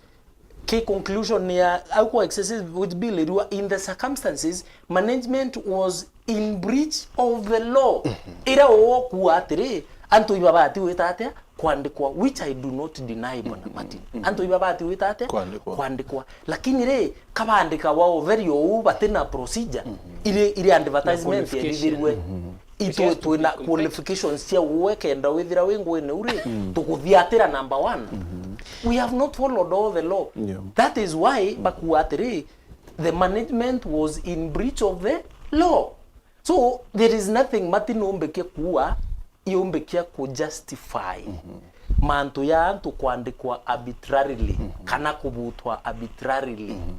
ki conclusion ya, au kwa excessive wage bill iriuga, in the circumstances, management was in breach of the law. Mhm. Ira uo kuuga atiri, antu ibabati gwita atia? Kwandikwa, which I do not deny, Bwana Martin. Mhm. Antu ibabati gwita atia? Kwandikwa. Kwandikwa. Lakini ri, kabandika wao very ou, batina procedure, mhm, iri, iri advertisement erithirwe. Mhm. It has to be twina qualifications cia uwe kenda withira wi nguine uri, mhm, tukuthiatira number one. Mhm. We have not followed all the law. Yeah. That is why, mhm, bakuuga atiri, the management was in breach of the law. So, there is nothing Martin umbikia kuuga, iumbikia ku justify, mhm, mantu ya antu kwandikwa arbitrarily, mhm, kana kubutwa arbitrarily, mhm,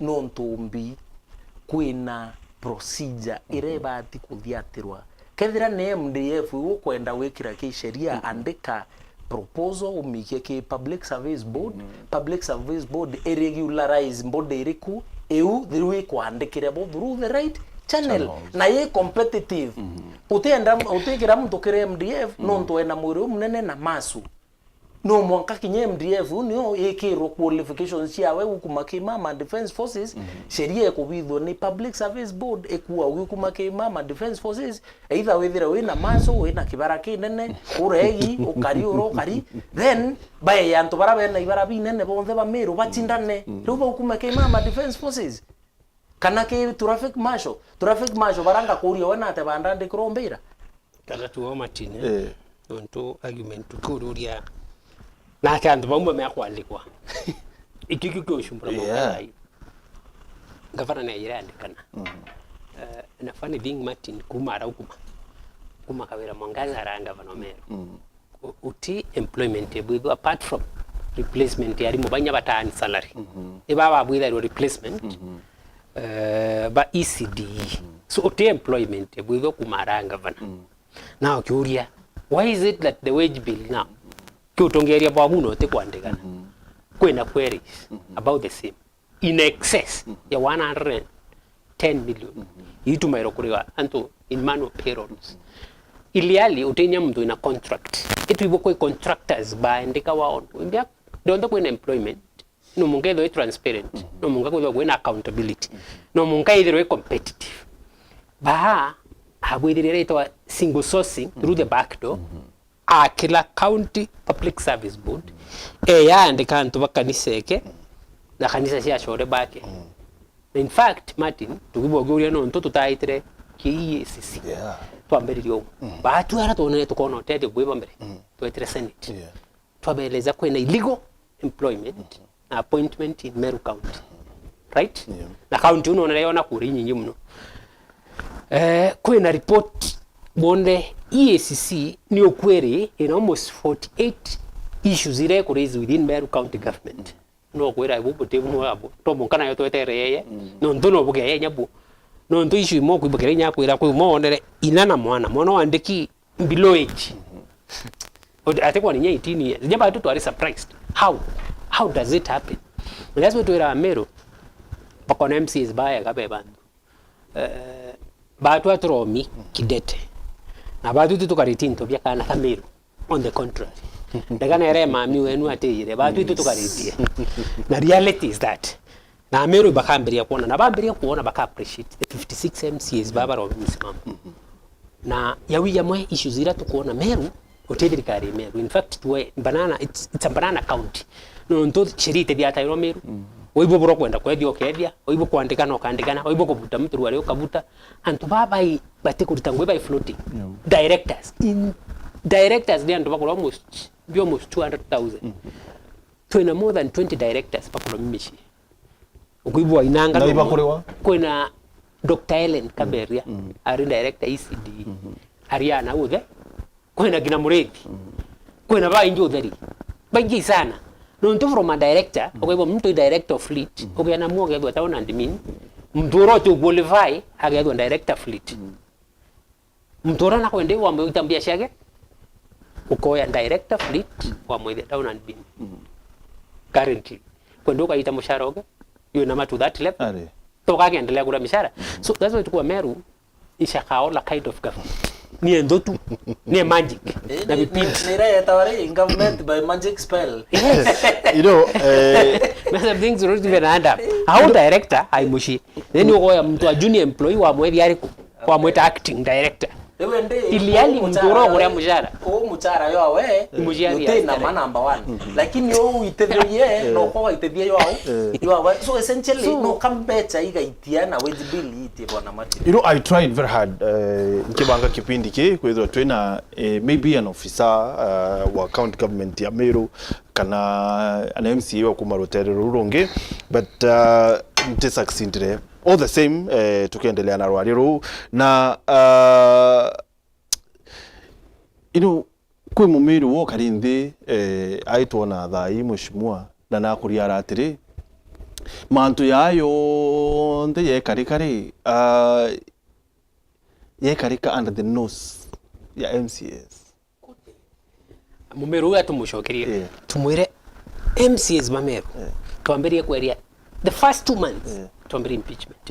nontu umbi kwina procedure, mhm, iria ibati kuthiatirwa. Kethira ni M D F ukwenda gwikira ki sheria, mhm, andika proposal, umikie ki Public Service Board. Mm. Public Service Board i regularize body iriku iu thiru ikwandikire bo through the right channel. Channels. Na i competitive. Mm. Utienda, utikira muntu kiri M D F, mm, nontu ena mwiri umunene na masu. No mwanka kinya M D F u nio ikirwo qualifications ciawe gukuma ki Mama Defence Forces, mm, sheria ikubithwa ni Public Service Board, ikuwa ugikuma ki Mama Defence Forces, either withire wina masu, wina kibara kinene, uregi, ukari ura ukari, then bae antu bara bena ibara binene bonthe ba Meru bachindane. Mm. Riu baukume ki Mama Defence Forces? Kana ki traffic marshal? Traffic marshal bara ngakuria we nate bandandikirwo mbira? Kana tu o Martin, eh? Eh. Nontu argument tukiururia nake antu bamwe meakwandikwa. Iki kiu kiucumbura, yeah, maukara ai. Ngavana ni aire andikana. Mm. Eh, na funny thing, Martin, kuma araukuma. Kuma Kawira Mwangaza ara ngavana o Meru. Mm. U-, uti employment ebwithwa apart from replacement ya arimu bainya bataani salary. Mhm. Iba babwithairwa replacement, mhm, eh, ba E C D E. Mhm. So, uti employment ebwithwa kuma ara ngavana. Mm. Now, kiuria, why is it that the wage bill now, kiutongeria bwa muno uti kwandikana? Mhm. Kwina queries, mhm, about the same. In excess, mhm, ya one hundred and ten million, mhm, itumairwo kuriwa antu in manual payrolls. Iliali utinya muntu wina contract. Itwibwe kwi contractors baendeka waono. Imbia, donthe kwina employment, no munka ithirwe transparent, mhm, no munka kwithirwa kwina accountability, mhm, no munka ithirwe competitive. Baa, abwithirire itwa single sourcing through the back door. Mhm. A kila County Public Service Board, eyaandika antu ba kanisa eke, na kanisa cia acore bake. Mm. In fact, Martin, tukibogiuria nontu tutaitire ki E A C C. Yeah. Twambiririe uguo. Mm. Baatu ara twonere tukoona utethio bwi bwa mbere. Mm. Twetire Senate. Yeah. Twabeeleza kwina illegal employment. Mm. Appointment in Meru County. Right? Yeah. Na county ino nere yona kura inyingi muno. Eh, kwina report bonde E A C C ni ukwiri in almost forty-eight issues ire ku raise within Meru County Government. No kwira ibu buti bumwe abo. To munkana yo twetere yeye. Mm. Nontu no buge yeye nyabu. Nontu issue imwe kwibukira inya kwira kwi umwe wonere ina na mwana. Mwana wandiki below age. Ati kwani nye eighteen years. Nyaba tu twari surprised. How? How does it happen? Na that's why twiraga Meru, bakona M C As baega be bantu. Eh, batwa turomi kidete. Na batwi tu tukaritie into bia kana ka Meru. On the contrary. Ndega nere mami wenu atijire, batwi tu tukaritie. Na reality is that. Na Meru bakambiria kuona, na bambiria kuona baka appreciate the fifty-six M C As baba baromi msimamo. Na ya wi jamwe issues ira tukuona Meru, uti thirikari Meru. In fact, tuwe banana, it's, it's a banana county. Nontu sheria itithiatairwa Meru. Waibwa bura kwenda kwethia ukethia, waibwa kwandikana ukandikana, waibwa kubuta mtu ruari ukabuta. Antu baba i, bati kuruta ngui bai floating. Yeah. Directors. In, directors ni antu bakorwa almost, be almost two hundred thousand. Twina more than twenty directors bakorwa mimici. Ukuibwa inanga. Na no iba mo-, kuriwa? Kwina Doctor Ellen Kaberia, ari director E C D. Ari ana uthe. Kwina kina Murithi. Kwina baingi utheri. Baingi sana. Nontu from a director, ukaibwa muntu i director of fleet, ukena mwe ugethwa town admin. Muntu ura uti qualify, agethwa director fleet. Muntu ura nakwenda wamwita mbia ciake, ukoya director fleet, wamwithia town admin. Currently. Kwenda ukaita mushara uke, you number to that level. Ari. Tukagendelea kura mishara. So that's why tukua Meru, ishakaola kind of government. Ni enthutu, ni magic, na vipindi. Nireta wari government by magic spell. Yes. You know, eh, Mesa things don't even add up. How director, ai mushi. Then ukoya mtu a junior employee wamwethia ariku, wamwita acting director. Riu indi, iliali muntu ura uguria mucara. Uu mucara yo awe, muciari uti na ma number one. Lakini uu witithirie, no kwa waitithia yo au, yo awe. So essentially, so no kambecha igaitia na wage bill itie bwana Martin. You know, I tried very hard, eh, nkibanga kipindi ki, kwithirwa twina, eh, maybe an officer, eh, wa county government ya Meru, kana an M C A wa kuma rutere ruru rungi, but, uh, nti succeedire. All the same, eh, tukiendelea na rwari ruu. Na, uh, you know, kwi mumiru wo kari nthi, eh, aitwona thaa ii mheshimiwa, na nakuriara atiri, mantu ya yonthe yekarika ri, uh, yekarika under the nose ya M C As. Mumeru uyu atumucokerie. Yeah. Tumwire M C As ba Meru. Yeah. Twambirie kweria the first two months. Yeah. Twambirie impeachment.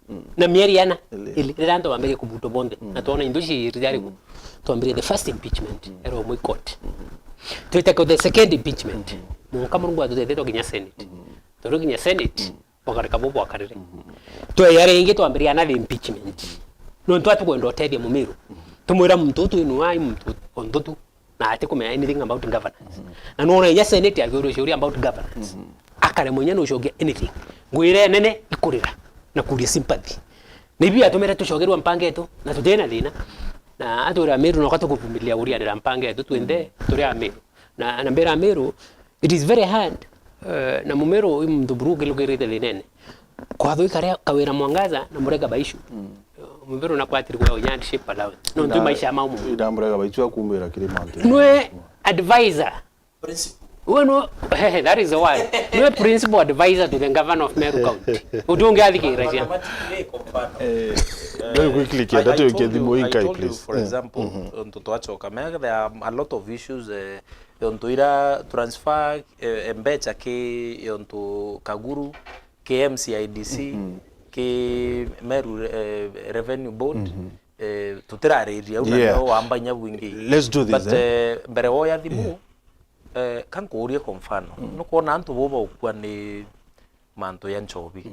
Mm. Na mieri yana ili, ili, riria antu bambirie kubutwa bonthe. Mm. Na twona into ciiri ciari ku. Mm. Twambirie the first impeachment. Mm. Ero mwi court. Mm. Twite ku the second impeachment. Mm. Mwanka Murungu atutethetwe kinya Senate. Mm. Turi kinya Senate. Mm. Bwakarika bo bwakarire. Tweya ringi twambiria another impeachment. Nontu atukwenda utethia Mumiru. Tumwira muntu uyu twinua ai muntu onthu tu, na atikumenya anything about governance. Na nona inya Senate akiuria ciuria about governance. Akaremwa inya nucokia anything. Ngwira nene ikurira na kuria sympathy. Na ibi atumire tucokerwa mpanga yetu, na tutina thina. Na atwira Miru noka tukuvumilia urianira mpanga yetu twinthe turi Amiru. Na, na mbira Amiru, it is very hard. Eh, na Mumiru i muntu buru kilukirite thinene. Kwatho ikaria Kawira Mwangaza na Murega Baishu. Mm. Eh, Mumiru na kwatiri kwa unya hardship allowance. Nontu maisha mau mu. Ida Murega Baishu akumbira kiri mantu. Nwe advisor. Principal. We no, that is the word. Nwe principal advisor to the governor of Meru County. Utungi athikira cia. Eh, very quickly, I, I told you, I told you, for example, ontu twachoka, me, there are a lot of issues, eh, yontu ira transfer, eh, mbecha ki yontu Kaguru, ki M C I D C, ki Meru, eh, Revenue Board, eh, tutirariria au, na nio wamba inya bwingi. Let's do this, but, eh, mbere woya thimu, eh, ka nkuurie kwa mfano, nukwona antu bo baukua ni mantu ya nchobi.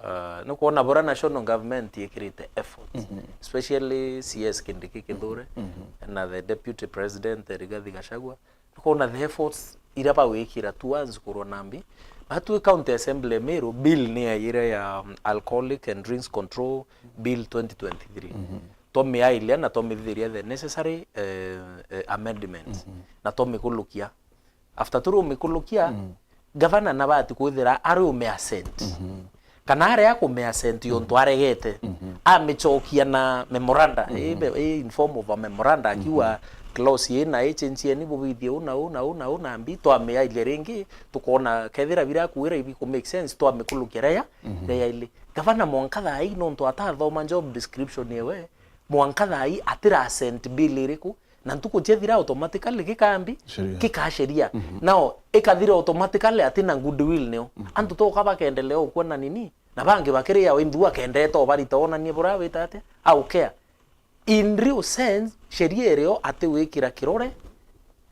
Ah, nukwona bura national government ikirite efforts, especially C S Kindiki Kithure na the deputy president Rigathi Gachagua. Nukwona the efforts ira bawikira towards kurwa na mbi. Batwi county assembly Miru, bill ni yaiyire ya, um, Alcoholic and Drinks Control Bill twenty twenty-three. Twamiailia na twamithithiria the necessary, eh, eh, amendments. Na twamikulukia. After turumikulukia, gavana nabati kwithira ari ume assent. Kana aria akume assent yontu aregete, amichokia na memoranda, i be-, i in form of a memoranda, akiuga clause ii na ii change yeni bubithie u na u na u na u na mbi, twamiailia ringi, tukona kethira bira akuira ibi ku make sense, twamikulukia ria, ria ili. Gavana mwanka thaa ii nontu atathoma job description yewe, mwanka thaa ii atira assent bill iriku, Na ntuku ciathira automatically gikambi, Sheria. Gikaa sheria. Mhm. Nao ikathira automatically atina goodwill nio. Mhm. Antu toka bakendelea ukua na nini? Na bangi bakiria winthu akendete obarita onanie bura wita atia? Au care. In real sense, sheria irio ati wikira kirore,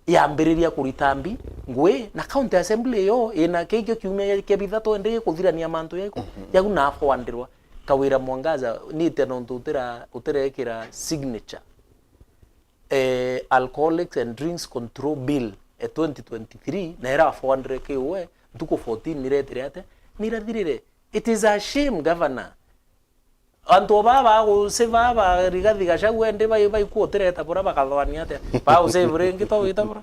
yambiriria kurita mbi, ngui, na county assembly iyo ina kikio kiumia kia bithatu ende kuthirania mantu yaiku, Mhm. yau na afoandirwa. Kawira Mwangaza, nite nontu utira-, utirekira signature. Eh, Alcoholics and Drinks Control Bill, eh, twenty twenty-three, na ira afoandire kiuwe, ntuku fourteen niretire ate? Nirathirire. It is a shame, Governor. Antu baa ba gusave ba Rigathi Gachagua ende bai-, baikua utireta bura bakathoania atia? Ba gusave ringi to wita bura?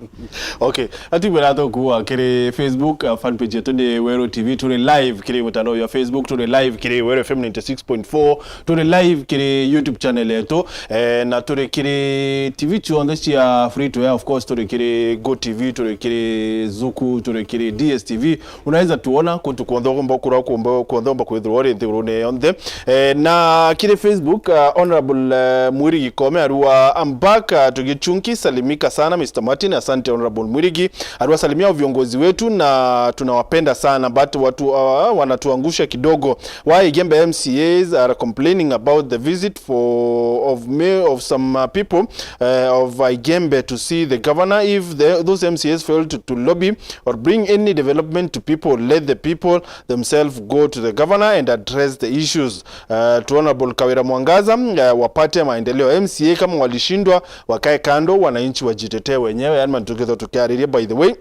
Okay, atibwira tukuwa kiri Facebook, uh, fan page yetu ni Weru T V, turi live kiri mutandao ya Facebook, turi live kiri Weru F M ninety six point four, turi live kiri YouTube channel yetu, eh, na turi kiri T V cionthe cia free to air, of course, turi kiri Go T V, turi kiri Zuku, turi kiri D S T V, unaweza tuona kuntu kuonthe umba kura kumba kuonthe umba kwithirwa uri nthigurune yonthe. Eh, na kiri Facebook, uh, Honorable, uh, Mwirigi Kome arua, "I'm back, uh, to Gichunki, salimika sana Mister Martin." Asante Honorable Mwirigi. Arua, "Salimia viongozi wetu na tunawapenda sana, but watu, uh, wanatuangusha kidogo. Why Igembe M C As are complaining about the visit for, of me, of some, uh, people, uh, of Igembe to see the governor? If the, those M C As fail to, to lobby or bring any development to people, let the people themselves go to the governor and address the issues." Uh, to Honorable Kawira Mwangaza, uh, wapate maendeleo. M C A kama walishindwa, wakae kando, wananchi wajitetee wenyewe. Yani, matukitho tukiariria, by the way.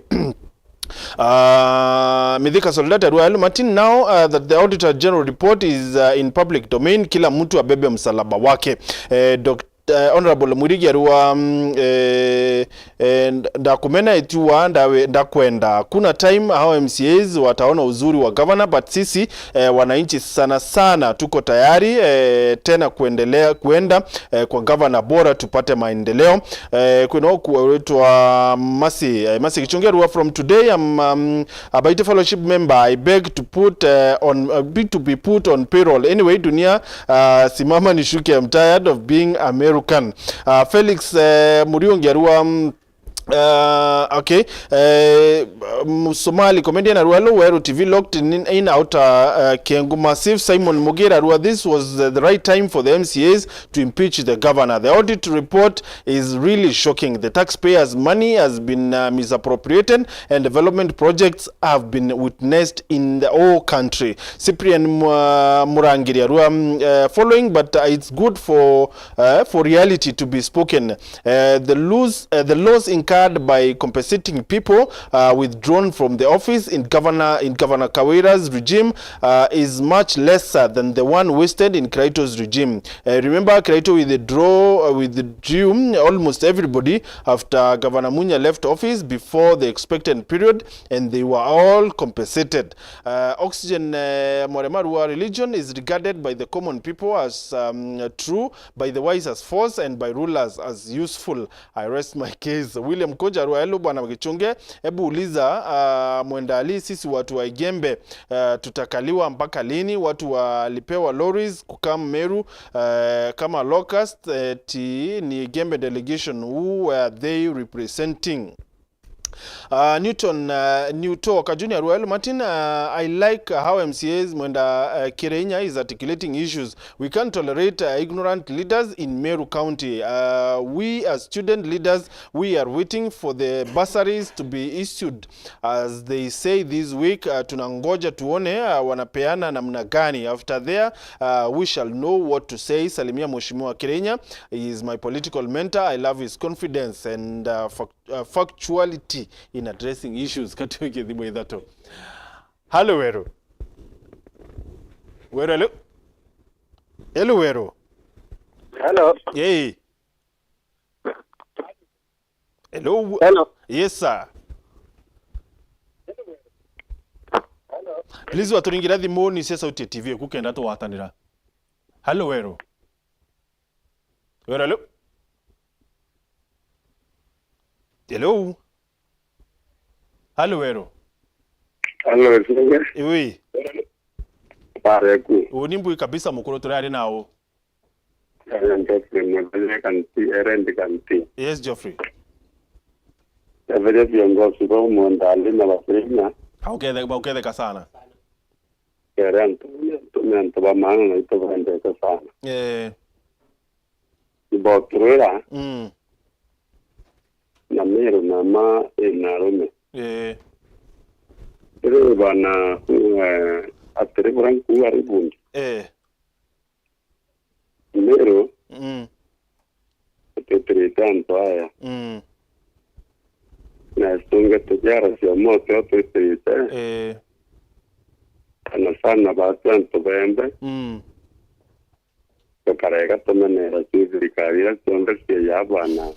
Uh, Mithika Soldate arua, "Hello Martin, now, uh, that the Auditor General report is, uh, in public domain, kila mtu abebe msalaba wake." Eh, Doc- eh, Honorable Mwirigi arua, mm, eh, eh, nd-, ndakumena itiwa ndawe, ndakwenda. Kuna time hao M C As wataona uzuri wa governor, but sisi, eh, wananchi sana sana tuko tayari, eh, tena kuendelea, kuenda, eh, kwa governor bora tupate maendeleo. Eh, kwina uku witwa Masi, eh, Masi Gichungi arua, "From today, I'm, um, a Baite Fellowship member. I beg to put, uh, on, uh, beg to be put on payroll. Anyway, dunia, uh, simama nishuke. I'm tired of being American." Uh, Felix, uh, Muriungi arua, um, uh, okay. Uh, um, Somali comedian arua, "Hello, Weru T V locked in, in outer, uh, Kengu. Massive Simon Mugira arua, this was the, the right time for the M C As to impeach the governor. The audit report is really shocking. The taxpayers' money has been, uh, misappropriated and development projects have been witnessed in the whole country." Cyprian Mu-, Murangiri arua, um, uh, "Following, but, uh, it's good for, uh, for reality to be spoken. Uh, the lose, uh, the loss incurred by compensating people, uh, withdrawn from the office in Governor, in Governor Kawira's regime, uh, is much lesser than the one wasted in Kiraito's regime. Uh, remember, Kiraito withdraw, uh, withdrew almost everybody after Governor Munya left office before the expected period, and they were all compensated." Uh, Oxygen, uh, Mwarema arua, "Religion is regarded by the common people as, um, true, by the wise as false, and by rulers as useful. I rest my case." William Koja arua, "Hello, Bwana Gichunge. Hebu uliza, uh, Mwenda Ali, sisi watu wa Igembe, uh, tutakaliwa mpaka lini? Watu walipewa lorries kukam Meru, uh, kama locust, eti ni Igembe delegation. Who were they representing?" Uh, Newton, uh, Newto Kajuni arua, "Hello Martin, uh, I like how M C As Mwenda, uh, Kirenya is articulating issues. We can't tolerate, uh, ignorant leaders in Meru County. Uh, we as student leaders, we are waiting for the bursaries to be issued, as they say this week. Uh, tunangoja tuone, uh, wanapeana namna gani. After there, uh, we shall know what to say. Salimia Mheshimiwa Kirenya. He is my political mentor. I love his confidence and, uh, fac-, uh, factuality in addressing issues." Katuike thimo ithatu. Hello, Weru. Weru, hello. Hello, Weru. Hello. Hey. Hello. Hello. Yes, sir. Please, waturingira thimuni cia Sauti ya T V, kukenda twatanira. Hello, Weru. Weru, hello. Hello. Hello, Weru. Hello, Senge. Iwi. Pare ku. Uni mbui kabisa, mukuru, turari nao. Eh, Geoffrey Muthenya Kanti, Erendi Kanti. Yes, Geoffrey. Eberia viongozi bau Mwendali na Bakirinya. Baukethe-, bauketheka sana. Kere antu, antu, ni antu ba maana na itu bendete sana. Eh. Iboturwira Mm. na Miru na ma ina arume. Eh. Iri bana, eh, atiri bura nkuuga ari bundi. Eh. Miru Mm. twitirite antu aya. Mm. Na tunge tujara cia moto twitirite. Eh. Sana sana batu antu bembe. Mm. Tukarega tumenera ci thirikari iria cionthe cia ya bana,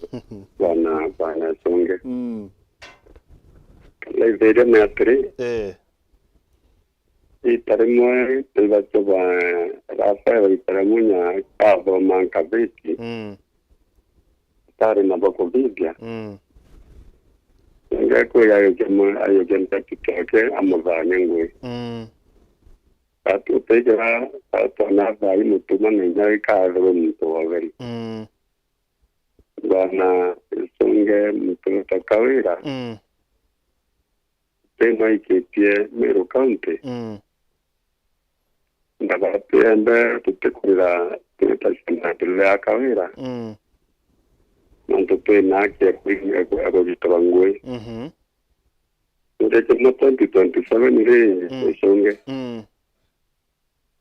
bana, bana tunge. Mm. Laithiria ni atiri, Eh. Ita rimwe twibatua ba Rafael Karamunya kathoma nkabiti, Mm. atari na bakubithia. Mm. Ngekwiga ayukia mu-, ayukia ntatu ciake amuthanye ngui. Mm. Ati utikira atona thai mutuma na inya ikathirwe muntu wa utheri. Mm. Bwana Isunge Mutuuto Kawira, Mm. ti maikitie Meru County. Mm. Na batiembe tutikurira twitacia maendeleo ya Kawira. Mm. Nontu twina haki ya kwi-, ya ku-, ya kugitwa ngui. Mhm. Ngeche mwa twenty twenty-seven ri, Mm. Isunge. Mm.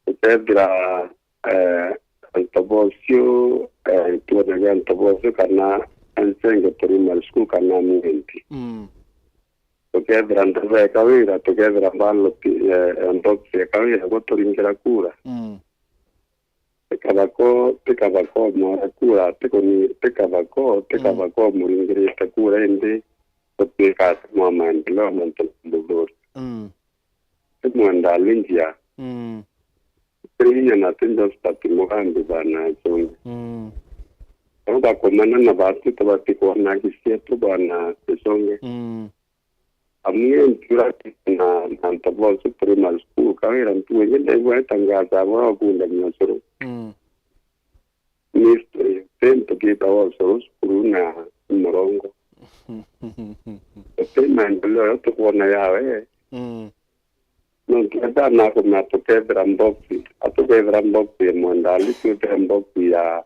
Ukethira, eh, antu bocio, eh, tuonagia antu bocio kana Ensenge Primary School kana Mwenti. Mm. Tukethira ndebe ya Kawira, tukethira ballot, eh, eh, box ya Kawira, gwo turingira kura. Mm. Ti kabako, ti kabako mwara kura, ti kuni, ti kabako, ti Mm. kabako muringirite kura, indi gutwika ati mwa maendeleo mantu na muthuri. Mm. Ti Mwenda Alinjia. Mm. Ti inya na ti Josephat Mugambi bana Isunge. Mm. Bau bakomana na batu tubati kwona haki cietu bana Isunge. Mm. Amu ni ntura na, na Ntobosu Primary School, Kawira ntuwe nje ndaigua itangaza bora okunda miosoro. Mm. Ni, eh, same tukita osoro cukuru na murongo. Ti maendeleo yo tukwona yawe. Mm. Nontu enda nakumea tukethira mbox, atukethira mbox ya Mwendali, twithire mbox ya,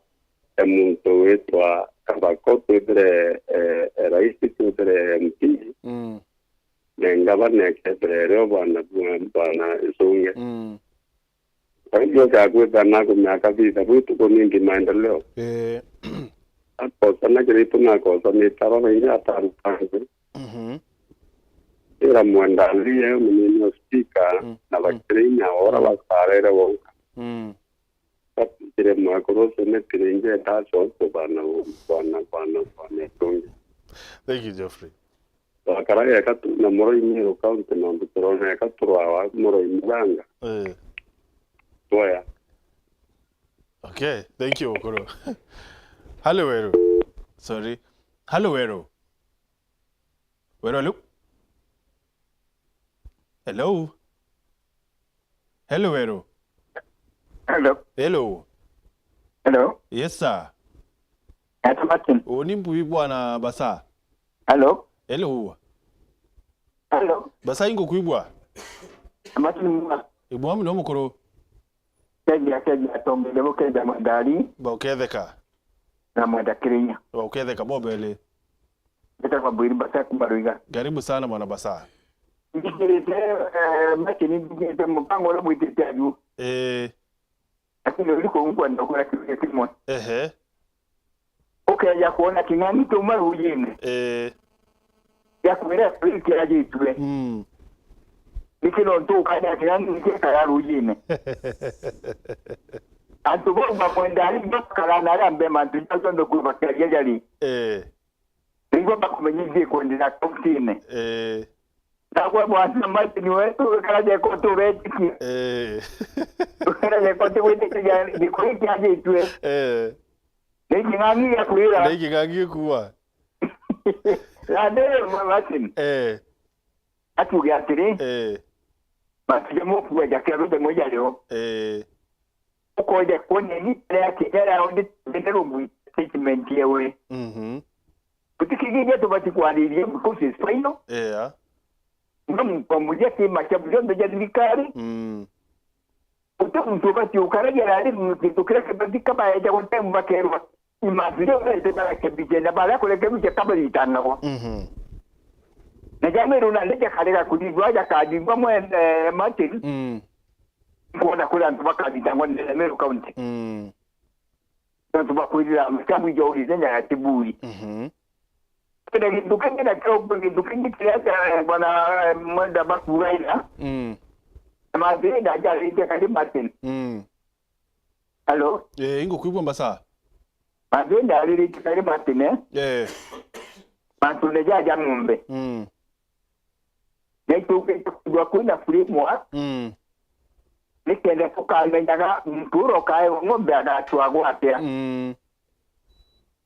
ya muntu witwa Kabako, twithire, eh, eh, Raisi, twithire M P, Mm. na ngavana ekethire rio bwana, bwana Isunge. Mm. Kwa hivyo gakwithira nakumea kabisa, bwi tuku ningi maendeleo. Eh. Akosana kiritu nakosanite aba baingi atarukangu. Mhm. Ira Mwenda Alia, munini wa speaker, Mm, na mm. Bakirinya, ora Mm. basarere bonka. Mm. Batire mwekuru ucio ni tiringi etacoke bana, bana, bana, bana tungi. Thank you, Geoffrey. Twakara eka tu na Muroi Meru County, nontu turona eka turwawa Muroi Muganga. Eh. Twaya. Okay, thank you, mukuru. Hello, Weru. Sorry. Hello, Weru. Weru, hello? Hello? Hello, Weru. Hello. Hello. Hello. Yes, sir. Ata Martin. Uni mbui bwana Basa. Hello. Hello. Hello. Basa, ingo kwibwa. Martin mwa. Ibwa muno mukuru. Kethia, kethia, tongere bo kethia Mwendali. Bauketheka. Na Mwenda Kirinya. Bauketheka bobele. Mbetagwa Bwiri Basa kuma Ruiga. Karibu sana, mwana Basa. Nthikirite, eh, Martin, nthikirite mubango uria mwitite aju. Eh. Lakini uri kuu nkwenda kuria kiuria kimwe. Ehe. Ukeja kwona king'ang'i kiuma ruujine. Eh. Giakwira kiri kirajitue. Mm. Niki nontu ukaja king'ang'i niki kara ruujine. Antu bau ba Mwendali bakara na aria mbema antu jau jonthe kuu bakiaria jari. Eh. Niguo bakumenyithie kwendera kaunti-ine. Eh. Nagwe mwana Martin wetu, wikaraje ko tubetikie. Eh. Wikaraje ko tubetikie, giko giki ajitue. Eh. Ni king'ang'i gia kwira. Ni king'ang'i gikua. Na ndiri mwa Martin. Eh. Atuge atiri. Eh. Matije mukua jakia rute mwijario. Eh. Ukoja kuonia ni ya Kenya ya audit general statement yewe. Mhm. Utikigiria tubati kwariria because it's final. Yeah. No muntu amuria kima kia bionthe ja thirikari. Mm. Uti muntu ubati ukaragia rari muntu kitu kiria kibati kabaeja gutemu bakerwa. Imagine urete barakebije na baria kurekebije kabaritangagwa. Mhm. Na ja Meru na ndeja karega kurigwa ja kadingwa mwe, eh, Martin. Mm. Kwona kuri antu bakabitangwa ndene Meru County. Mm. Antu bakwirira mikabu ijo uri nenya ya tibui. Mhm. Kenda gintu kingi na kio gintu kingi kiria kia, eh, bwana, eh, Mwenda Bakuraira. Mm. Mathina ja rite kari Martin. Mm. Hello? Eh, ingukwigua mbasa. Mathina ariritie kari Martin, eh? Eh. Mantune ja ja ng'ombe. Mm. Naitu kwigua kwina framework. Mm. Nikenda tukamenyaga muntu uria ukaewa ng'ombe agatwagwa atia. Mm.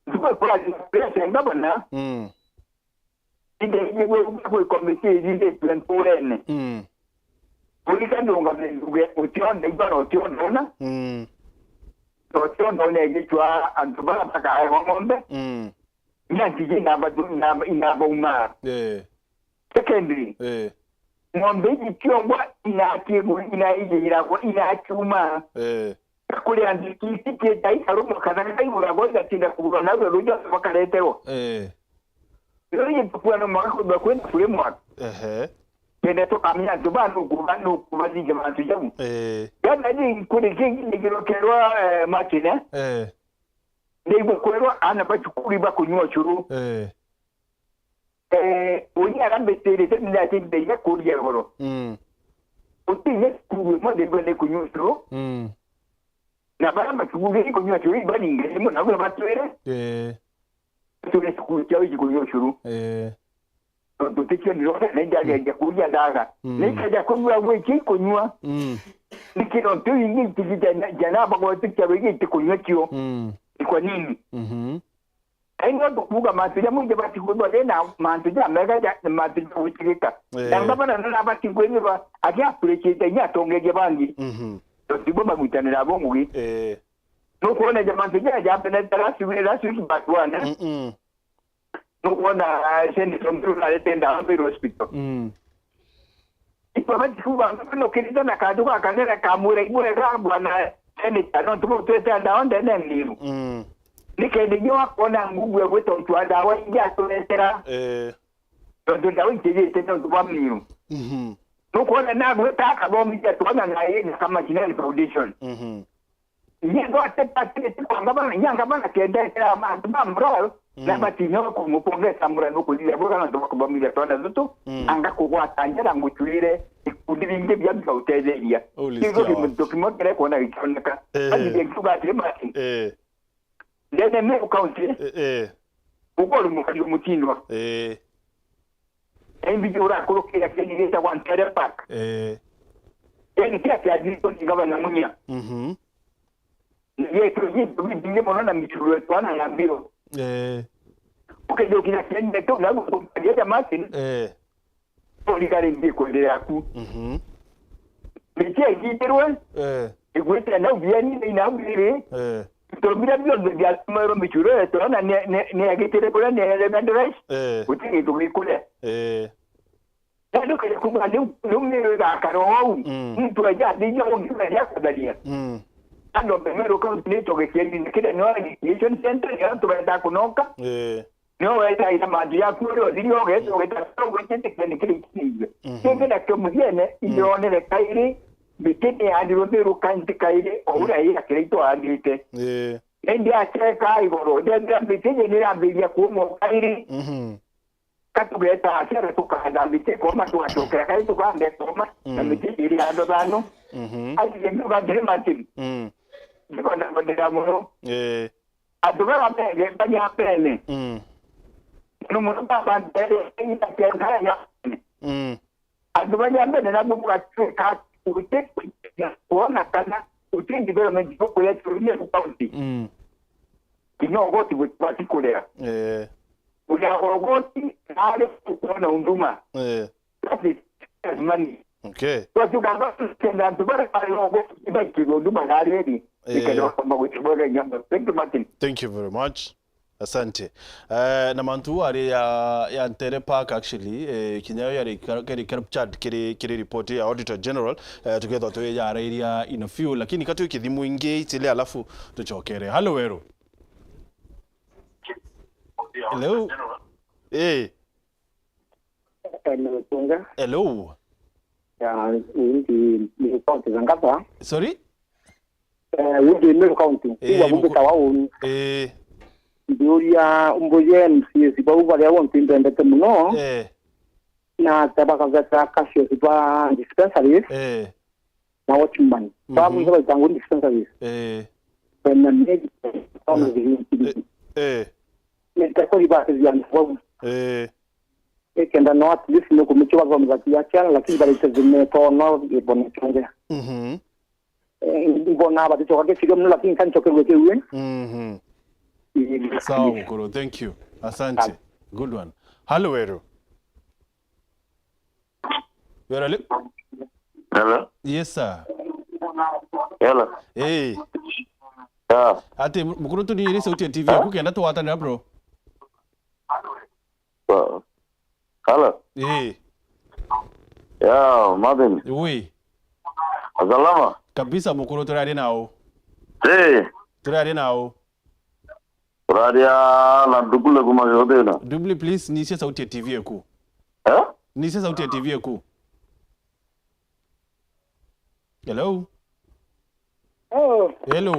Ntuku ikurani na place ngabana. Mm. Inde igwe gwe komiti ithithitwe nturene. Mm. Ulikani ungaminduge utionde igwa na utionona. Mm. Na utionona igicwa antu bara bakaewa ng'ombe. Mm. Nya ntiji inaba, inaba, inabauma. Eh. Secondly, eh, ng'ombe iji ciongwa inakigwa, inaijiragwa, inakiuma. Eh. Kuri antu kiti kieta ikarumwa kana kaiguragwa igatinda kugurwa na ruo rujo bakareterwa. Eh. Rero iji tukua no mwaka kwithwa kwina framework. Ehe. Kenda tukamenya antu ba nukuba, nukuba thige mantu jau. Eh. Yana ni kuri kingi ni girokerwa, eh, Martin, eh? Eh. Ndaigua kwerwa aana ba cukuru ibakunyua ucuru. Eh. Eh, uni arambitirite ni ati ndaiga kuria igoro. Mm. Uti inya cukuru imwe ndaigua ni kunyua ucuru. Mm. Na bara macukuru ikunyua ucuru ibaringe rimwe nabwe batwire. Eh. Batwire cukuru ciao iji kunyua ucuru. Eh. Tontu tikio ndirona na indageria kuria ndaga. Mm. Nikaja kunyua gwe iki kunyua. Mm. Nikiro ntu ingi tikija jana bagoti kia wigi tikunyua kio. Mm. Ni kwa nini? Mhm. Ai no tukuga mantu ja mwingi bati kwithwa rina mantu ja mega ja mantu ja gwitikika. Eh. Na ngabana na bati kwithwa aki appreciate inya atongeria bangi. Mhm. Tontu bo magutanira bo ngugi. Eh. Nukwona ja mantu ja ja benetera siwira siwira batwana. Mm-mm. Nukwona, ah, Senator Mbiru narete ndawa Mbiru Hospital. Mm. Itwa bati kuba no kirita na kantu ka kanene ka mwira ibwega bwana Senator, no tuko twete ndawa ndene Mbiru. Mm. Nikende nyo akona ngugu ya gwita utwa ndawa ingi aturetera. Eh. Tontu ndawa ingi ite tontu bwa Mbiru. Mhm. Nukwona na gwita akathomithia twana na yeye na kama Kinani Foundation. Mhm. Nyie ngwatete atiri ti kwa ngabana, nya ngabana kendetera mantu ma moral, mm, na bati nyo kumupongeza moral no kuthithia bwega na ntu bakuthomithia twana tutu, mm, anga kugwata njara ngucwire ikundi bingi bia bikautetheria. Holy Kigo cow. Kintu kimwe kire kuona gikioneka. Eh. Bati bingi kuga atiri Martin. Eh. Ndene Meru County. Eh, eh. Ugoro mukari omutindwa. Eh. Indi urakurukira kindi gitagwa Ntere Park. Eh. Kindi kia kiathirikwa ni Gavana Munya. Mhm. Yetu gintu bibingi mono na micuru twana na mbiro. Eh. Ukejokinya kindi tu na gukumbia ja Martin. Eh. Thirikari ndi kwendere yaku. Mhm. Miti igitirwe. Eh. Igwite na ubiani ni na ubiri. Eh. Ntomira bionthe bia mero micuru twana ne, ne, ne agitire kule ne elementary. Eh. Uti gintu gikule. Eh. Na ndukire kuga ni, ni mero igakara ou. Mm. Muntu aja athithia ungi na ya kutharia. Mm. Ando mero kaunti ni togekieni kile no education center ya antu benda kunoka. Eh. Nio wetaira mantu yaku uria uthiri ugeta ugeta ugwikite kiri kiri. Mhm. Kingi nakio muthiene, mm, indirone kairi, miti ni yandirwe Meru County kairi, o, mm, uria ira kiria itwaandite. Ii. Indi aceka igoro, ndethira miti ni nirambiria kuumwa kairi. Mhm. Katugeta aciara tukanda miti koma, twacokera kairi tukande koma, na, mm, miti iri ando thano. Mhm. Athire nduga ndiri Martin. Mm. Ndiko ndabonera muno. Ii. Antu bara mege banyambene. Mm. Ni muno baba ntere ina kenda ya. Mm. Antu banyambene na bubu gatwika uti kuona kana uti development yo kuya turume county. Mm. Kinya ugoti butibati kurea. Eh. Uria ugoti nari kuona unduma. Eh. That is money. Okay. Kwa sababu kenda antu bara bari ugoti baikirwe unduma nari eri. Eh. Nikenda kwamba gwita bwega nyamba. Thank you, Martin. Thank you very much. Asante. Eh, na mantu ari ya, ya Ntere Park, actually, eh, kinya yo yari kar-, kari captured kiri, kiri report ya Auditor General, eh, tukethwa twi yarairia in a few, lakini ka twi kithimu ingi itile, alafu tucokere. Hello, Weru. Hello. Eh. Eh, nimetunga. Hello. Ya, undi ni county za Ngata. Sorry? Eh, undi ni county. Eh, kuwa mundu muku- tawa uni. Eh. Ndiuria mbuye M C S bau baria wontu indendete muno. Eh. Na tabakagata cashiers ba dispensaries. Eh. Na watchman. Mhm. Babu ndio baitangwa dispensaries. Eh. Na mimi, eh, eh. Nitakuri ba kiziani bau. Eh. Ikenda no at least ni kumichwa kwa mzaki ya chana, lakini bali tezime to no ibone chonge. Mhm. Eh, ibona bati choka ke chigam, lakini kan choke weke uwe. Mhm. Sawa, mukuru. Thank you. Asante. Good one. Hello, Weru. Weru, hello? Hello? Yes, sir. Hello? Eh. Yeah. Ati, mukuru, tu ni iri sauti ya T V yaku, kenda twatanira, bro. Hello? Eh. Yeah, Martin. Oui. Salama? Kabisa, mukuru, turaria nau. Eh. Turaria nau. Uraria na Dubule kuma Giothina. Dubule, please, nisia sauti ya T V yaku. Eh? Nisia sauti ya T V yaku. Hello? Oh. Hello.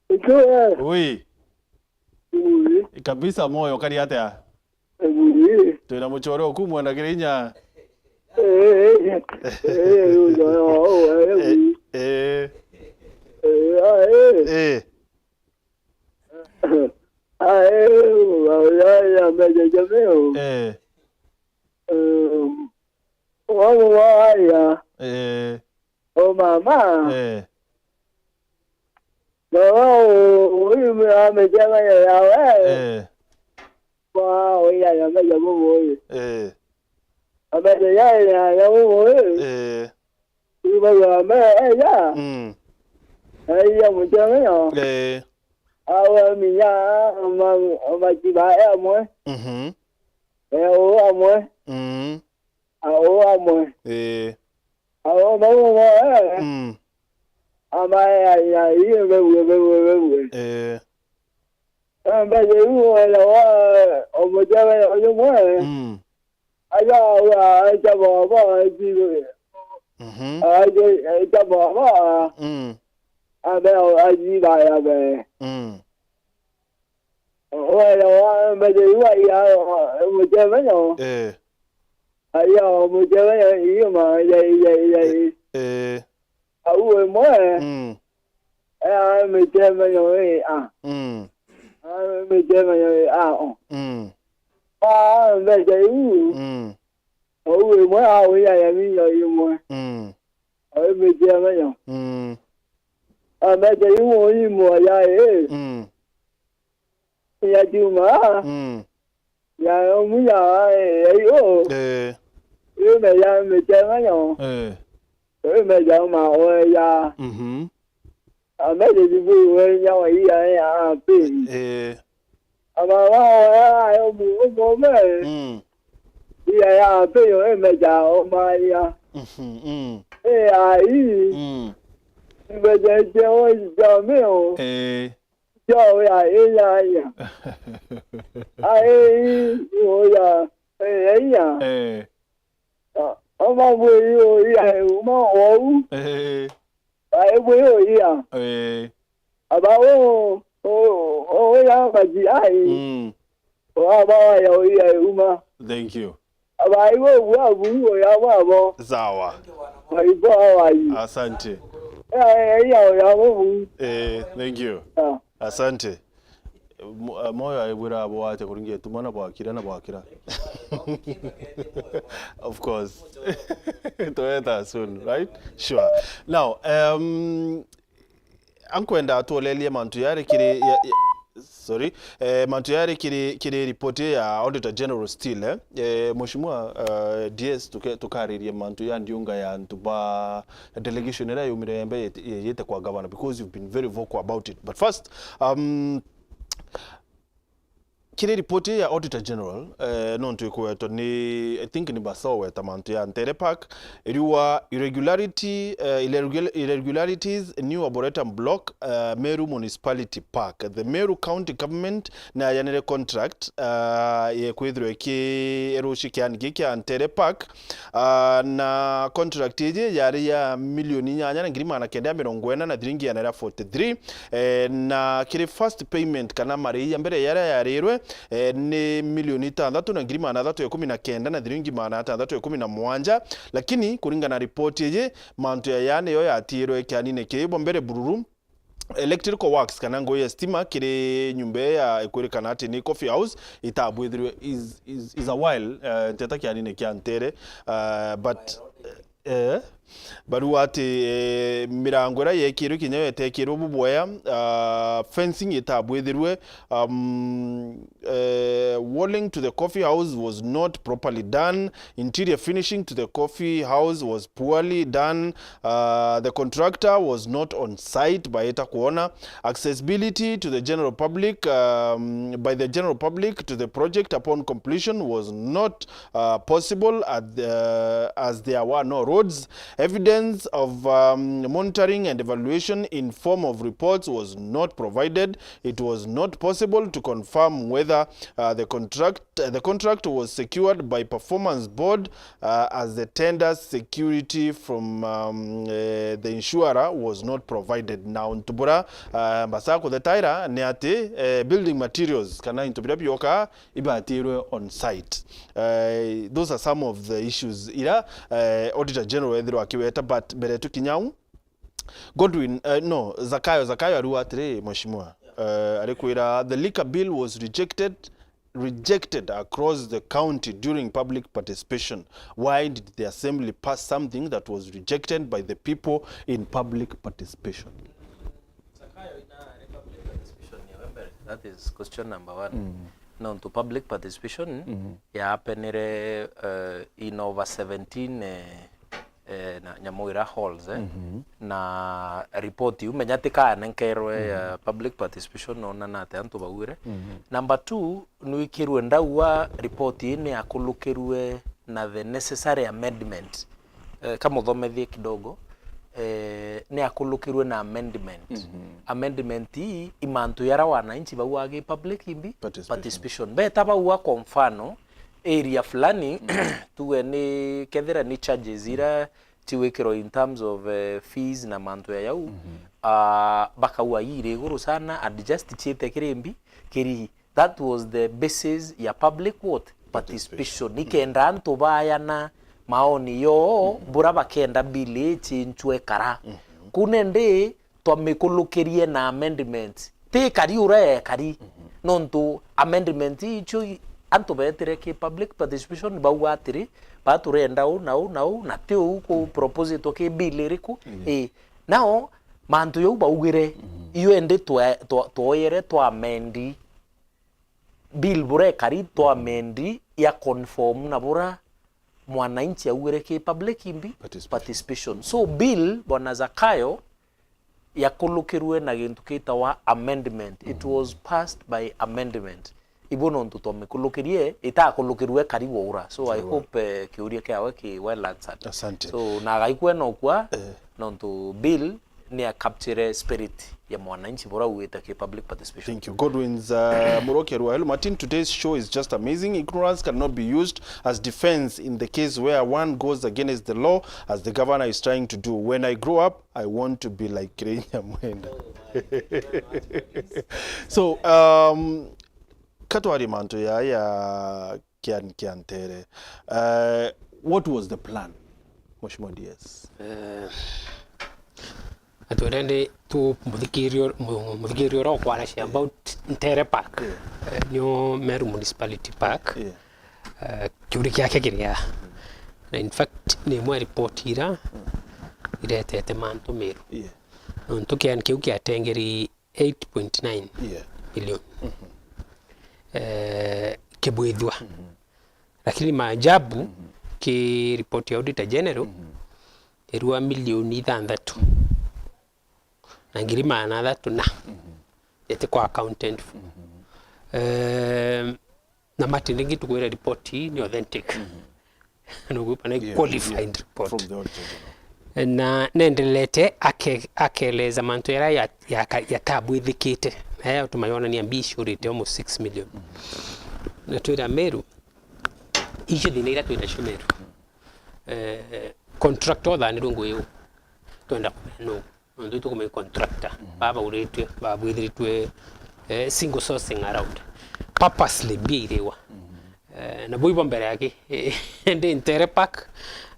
Ito, eh. Oui. Oui. Kabisa, moyo kari atia? Oui. Twina muchore oku mwenda kirinya. Eh, eh, eh, eh, eh, eh, eh, eh, eh, eh. Eh, ah, eh. Eh. Ah, eh, oh, ah, ya, ya, me, ya, ya, me, oh. Eh. Um, oh, oh, ah, ya. Eh. Oh, mama. Eh. Baba, oh, huyu ame-, amechanganya yawe. Eh. Kwa, oh, ya, ya, me, ya, oh, oh, eh. Eh. Ame, ya, ya, ya, oh, oh, eh. Eh. Ibaga me, eya. Mm. Eya muchanganya. Eh. Awe minya, ama, ama chiba, e amwe. Mhm. E o amwe. Mm. A o amwe. Eh. A o mau mo, eh. Mm. Ama ya, ya, iye bewe, bewe, bewe. Eh. Amba je uo ela wa, omuchanganya oyo mwe. Mm. Aja, aja, aja baba, aji, mhm, aja, aja baba. Mm. Abe, aji ba ya be. Mm. Waya wa, mbe wa ya, muchanganya. Eh. Aya, muchanganya, iyo ma, ya, ya, ya. Eh. Au imwe. Mm. Eh, a, michanganya, eh, a. Mm. A, michanganya, eh, a, o. Mm. A, mbecha iu. Mm. Ou imwe, a, uya ya minya imwe. Mm. Au michanganya. Mm. A, mbecha iu, imwe ya, eh. Mm. Ya chuma. Mm. Ya, omu ya, eh, ya, iyo. Eh. Iyo me ya michanganya. Eh. Iyo me ya ma, o ya. Mhm. Amethithibuiwe inya wa ia ya api. Eh. Amama oya ayo mu-, umume. Mm. Ia ya api yo imeja omaia. Mhm, mm. E ai. Mm. Imejeje o jameo. Eh. Jo ya iya ya. Ai, oya. Eh, iya. Eh. Ah, ama bwe yo iya, uma ou. Eh. Ai, bwe yo iya. Eh. Aba o, o, o ya maji ai. Mm. O aba ya o iya uma. Thank you. Aba ibo bwa bu o ya bwa bo. Sawa. Ai bo ai. Asante. Ya, ya, ya, ya bo bu. Eh, thank you. Ah. Asante. Mo-, eh, moyo aibwira abo atia kuringia tuma na bwakira na bwakira. Of course. Toyota soon, right? Sure. Now, um, ankwenda atuolelie mantu yari kiri ya, ya, Sorry. Eh, mantu yari kiri, kiri report ya Auditor General still, eh. Eh, Mheshimiwa, eh, D S, tuke-, tukaririe mantu ya ndiunga ya antu ba delegation iria yumire yembe yete-, yeyete kwa governor, because you've been very vocal about it. But first, um, kiri report ya Auditor General, eh, nontu ikuwetwa ni, I think ni Baso weta mantu ya Ntere Park, iriwa irregularity, eh, irregular-, irregularities, New Arboretum Block, eh, Meru Municipality Park. The Meru County Government nayanire contract, eh, yekwithirwa iki-, iruci kiani giki kia Ntere Park, ah, na contract iji yari ya milioni inyanya na ngiri magana kenda ya mirongo ina na thiringi igana ria forty-three, eh, na kiri first payment kana marii ya mbere yaria yarirwe, eh, ni milioni ithanthatu na ngiri magana athatu ya ikumi na kenda na thiringi magana athatu ya ikumi na mugwanja, lakini kuringana na report iji, mantu ya yaani yo yatiirwe kianine kii bwa mbere bururu, electrical works kana ngugi ya stima kiri nyumba ii ya ikwirikana ati ni coffee house itabwithirwe is, is, is a while, eh, nteta kianine kia Ntere, eh, but, eh, barua ati, eh, mirango iria yekirwe kinya yo itekirwe bubwea, ah, fencing itabwithirwe, um, eh, walling to the coffee house was not properly done, interior finishing to the coffee house was poorly done, uh, the contractor was not on site, baeta kuona, accessibility to the general public, um, by the general public to the project upon completion was not, uh, possible at the, as there were no roads. Evidence of, um, monitoring and evaluation in form of reports was not provided. It was not possible to confirm whether, uh, the contract, uh, the contract was secured by performance board, uh, as the tender security from, um, uh, the insurer was not provided. Na untu bura, uh, mbasa kuthetaira ni ati, uh, building materials kana into biria bioka ibatirwe on site. Uh, those are some of the issues ira, uh, Auditor General ethirwa akiweta, but mbere tukinya au, Godwin, uh, no, Zakayo, Zakayo ariuga atiri, Mheshimiwa, uh, arikwira, "The liquor bill was rejected, rejected across the county during public participation. Why did the assembly pass something that was rejected by the people in public participation?" Zakayo ina public participation ya mbere. That is question number one. Mm. Nontu public participation, mm-hmm, yapenire, uh, in over seventeen, eh, eh, na Nyamwira halls, eh, mhm, na report iu menya tikanenkerwe ya, mhm, public participation nona nate antu baugire. Mhm. Number two, nwikirwe ndaua report ii ni akulukirwe na the necessary amendment. Eh, kamuthomethie kidogo, eh, ni akulukirwe na amendment. Mhm. Amendment ii i mantu yara wananchi baua gi public imbi? Participation. Participation. Beta baua kwa mfano, area fulani, tuge ni, kethira ni charges ira ciwikirwa in terms of, eh, fees na mantu ya yau, mhm, ah, bakaua ii iri iguru sana, and just ciite kiri mbi, kiri, that was the basis ya public what? Participation. Participation. Ikenda antu bayana maoni yoo, mhm, bura bakenda bill ii cinchwe kara. Mhm. Ku nindi twamikulukirie na amendments. Ti kari ura ekari. Mhm. Nontu amendment icio i-, antu betire ki public participation bauga atiri, "Ba turenda uu na uu na uu, na ti uu ku proposetwo ki bill iriku." Mm. Ii. Nao, mantu jau baugire, mhm, iyo indi twa-, twa-, twoyere twa amend bill bura ekari, twa amend ya conform na bura mwananchi augire ki public imbi? Participation. Participation. So bill, Bwana Zakayo, yakulukirwe na gintu kitawa amendment. It, mhm, was passed by amendment. Ibo nontu twamikulukirie, itakulukirwe kari waura. So I, sure, hope, eh, kiuria kiawe ki well answered. Asante. So na agaikwe nokwa, eh, nontu bill ni a capture spirit ya mwananchi bora uite ki public participation. Thank you. Godwin's, uh, Muroki arua, "Hello Martin, today's show is just amazing. Ignorance cannot be used as defense in the case where one goes against the law, as the governor is trying to do. When I grow up, I want to be like Kirei Nyamwenda." So, um, katwari mantu ya, ya kiani kia Ntere. Uh, what was the plan, Mheshimiwa D S? Eh, atwire ndi tu muthikirio, mu-, muthikirio uria ukwaracia about Ntere Park. Yeah. Eh, nio Meru Municipality Park. Yeah. Eh, kiuria kiake kiria. Na in fact, ni imwe report ira iretete mantu Meru. Yeah. Nontu kiani kiu kiatengeri eight point nine, yeah, million. Eh, kibwithua. Lakini maajabu, ki report ya Auditor General, irua milioni ithanthatu na ngiri magana athatu na, iti kwa accounted for. Eh, na Martin, ringi tukwire report ii ni authentic. Nugwikwa ni qualified report. From the Auditor General. Na nendelete ake-, akeeleza mantu jaria ya-, yaka-, yatabwithikite, na yatuma yonania mbia iciurite almost six million. Na twira Meru, icio thina iria twinacio Meru. Eh, contractor othanirwe ngugi uu, twenda kumenya nuu. Nontu itukumenya contractor, baba uritwe, babwithiritwe, eh, single sourcing around. Purposely mbia iriwa. Eh, na bui bo mbere yake, eh, ndi Ntere Park,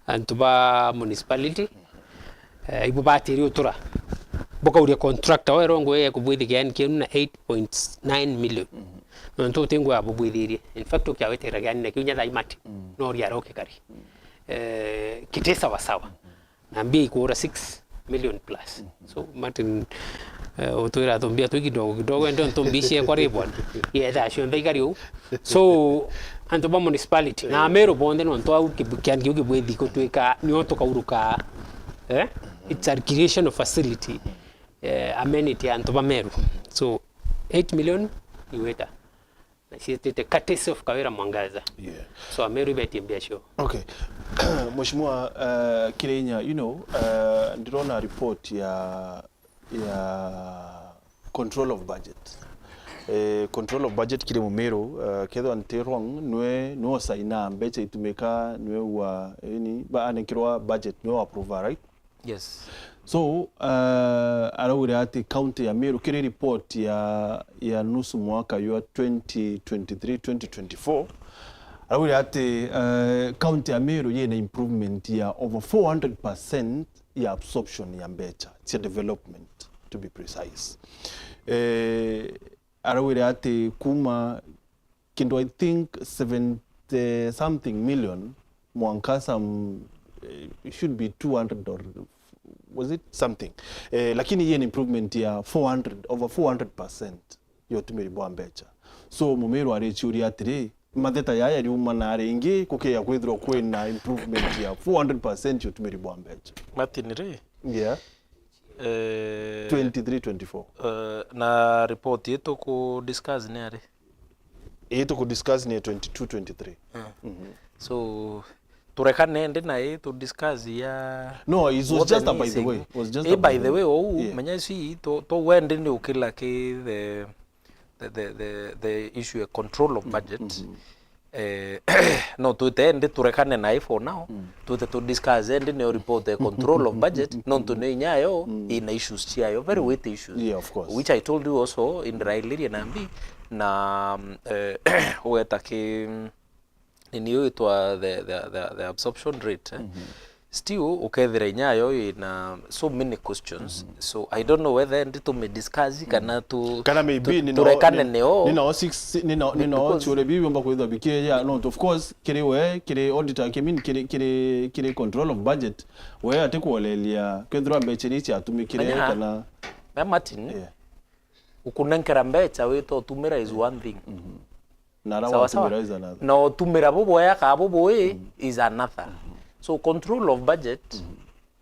antu ba municipality, eh, ibo batiri utura. Bukauria contractor, werwa ngugi ekubwithikia N K N na eight point nine million. Nontu uti ngugi abubwithirie. In fact, ukiawetera kiani na kiu nya thaimati, no ria rokikari. Eh, kiti sawa sawa. Na mbia ikuura six million plus. So, Martin, eh, utwira tumbia twi kidogo kidogo, ende ntumbi ciekwa ri bwana. Yetha cionthe ikari uu. So, antu ba municipality, na Ameru bonthe nontu au kibu-, kiani kiu kibwithi gutwika nio tukauruka, eh? It's a recreational facility, eh, amenity ya antu ba Meru. So, eight million iwita. Na ciitite courtesy of Kawira Mwangaza. Yeah. So, Ameru ibetie mbia cio. Okay. Mheshimiwa, uh, Kirinya, you know, uh, ndirona report ya, ya control of budget. Eh, control of budget kiri Mumiru, uh, kethwa nti wrong, nwe, nwe usaina mbecha itumika, nwe wa, ini, ba anekirwa budget, nwe wa approve, right? Yes. So, uh, araugire ati county ya Meru, kiri report ya, ya nusu mwaka ywa twenty twenty-three, twenty twenty-four, araugire ati, uh, county ya Meru yina improvement ya over four hundred percent ya absorption ya mbecha cia development, to be precise. Eh, araugire ati kuma kindu, I think, seventy something million, mwanka some, eh, it should be two hundred or was it something? Eh, lakini hii ni improvement ya four hundred, over four hundred percent ya utumiri bwa mbecha. So, Mumiru arichiuria atiri, matheta yaya riuma na ringi kukia kwithirwa kwina improvement ya four hundred percent ya utumiri bwa mbecha. Martin ri? Yeah. Eh, twenty-three twenty-four. Eh, na report yetu ku discuss ni ari? Ii tuku discuss ni twenty-two twenty-three. Mm. Mhm. So, turekane ndi na ii tu discuss ya. No, it was what just a by the way. It was just a by the way, ou, yeah, menya ici to, to wendi ni ukila ki the, the, the, the, the issue ya control of budget. Mm, mhm. Eh, no twite ndi turekane nayo for now. Mm. Twite tu discuss ndi niyo report ya control of budget, nontu ni inyayo, mm, ina issues ciayo, very weighty issues. Yeah, of course. Which I told you also in Railiria Nambi, na, eh, ugeta ki, nini yitwa the, the, the, the absorption rate, eh? Mhm. Still, ukethira inyayo ina so many questions. Mhm. So, I don't know whether ndi tume discuss, mhm, kana tu-, kana maybe tu-, nino, turekane ni-, neo. Nino six, nino, be-, nino because ciuria biu biomba kwithwa bikiria, no, of course, kiri we, kiri auditor, I mean, kiri, kiri, kiri control of budget, we ati kuolelia, kwithirwa mbecha iria ciatumikire, menya, kana menya Martin, yeah, ukunenkera mbecha wita utumira is one thing. Mhm. Na ara sawa, watumira sawa, is another. Na utumira bubwega ka bubui, mm, is another. Mm-hmm. So control of budget, mm-hmm,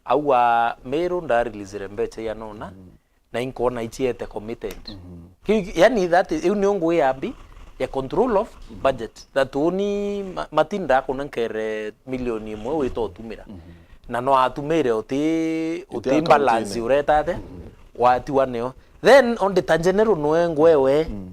au wa Meru ndareleasire mbecha ianona, mm-hmm, na inkwona iciete committed. Mm-hmm. Ki-, yani that is, iu nio ngugi ya mbi ya control of, mm-hmm, budget. That uni ma-, matinda akunenkere milioni imwe wita utumira. Mm-hmm. Na no atumire uti, iti uti account balance ine uretate, mm-hmm, watiwa nio. Then auditor general nwe ngwewe. Mm.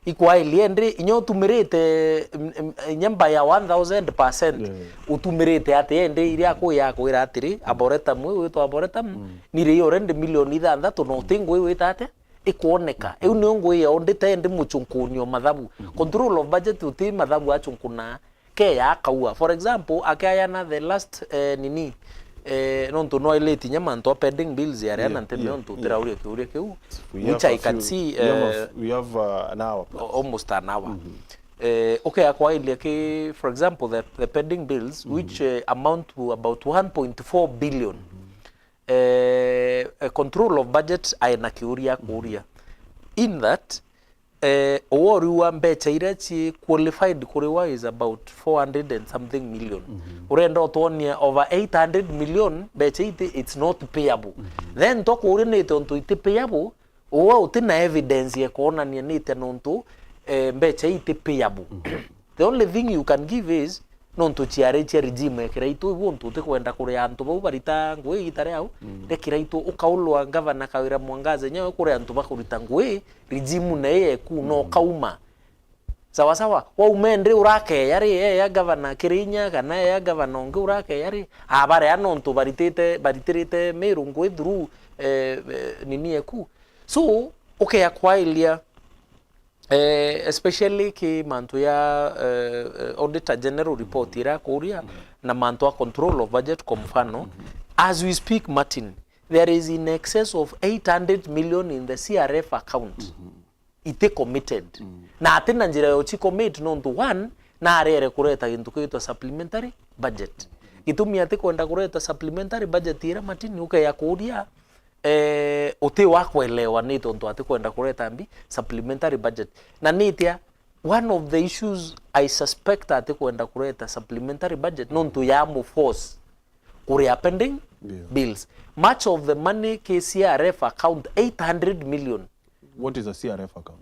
Ikwailie ndi, inya utumirite, mm, mm, inya mba ya one thousand percent, yeah, utumirite ati endi iria akuya akwira atiri, Arboretum, uyu witwa Arboretum, mm, ni ri already milioni ithanthatu, na uti ngui wita ati ikwoneka. Iu niyo ngui ya auditor endi muchunkunio mathabu. Mm-hmm. Control of budget uti mathabu achunkuna, keya akaua. For example, akeayana the last, eh, nini, eh, nontu no aileti inya mantu a pending bills aria, yeah, na nteme, yeah, nontu, yeah, utirauria kiuria kiu, we which have I a can few, see, we have a, eh, we have, uh, an hour plus, a-, almost an hour. Mm-hmm. Eh, okay, akwailia ki, for example, the, the pending bills, mm-hmm, which, eh, amount to about one point four billion. Mm-hmm. Eh, eh, control of budget aina kiuria akuuria. Mm-hmm. In that, eh, uwori wa mbecha iria ci qualified kuriwa is about four hundred and something million. Mhm. Urenda utwonie over eight hundred million mbecha iti, it's not payable. Mhm. Then twakuuria nite untu iti payable, uwe uti na evidence ya kuonania nite nontu, eh, mbecha iti payable. Mhm. The only thing you can give is nontu ciari cia regime ya Kiraitu, ibu untu utikwenda kuria antu bau barita ngui igita riau, mm, ria Kiraitu ukaulwa ngavana Kawira Mwangaza, nya we kuria antu bakurita ngui, regime na iye eku no, mm, kauma. Sawa sawa, wauma indi urakeya ri, eya gavana Kirinya kana eya gavana ungi urakeya ri, abaria nontu baritite, baritirite Miru ngui through, eh, eh, nini eku. So, ukeya kwailia, eh, especially ki mantu ya, eh, eh, Auditor General report ira kuria, mhm, na mantu a control of budget kwa mfano, mhm, as we speak, Martin, there is in excess of eight hundred million in the C R F account. Mhm. Iti committed. Mm. Na ati na njira ya uci commit nontu one, na arere kureta gintu gitwa supplementary budget. Gitumi ati kwenda kureta supplementary budget ira Martin ukeya kuria, eh, uti wa kuelewa ni tontu ati kwenda kureta mbi supplementary budget. Na ni itia, one of the issues I suspect ati kwenda kureta supplementary budget nontu ya mu force kuria pending, yeah, bills. Much of the money ki C R F account, eight hundred million. What is a C R F account?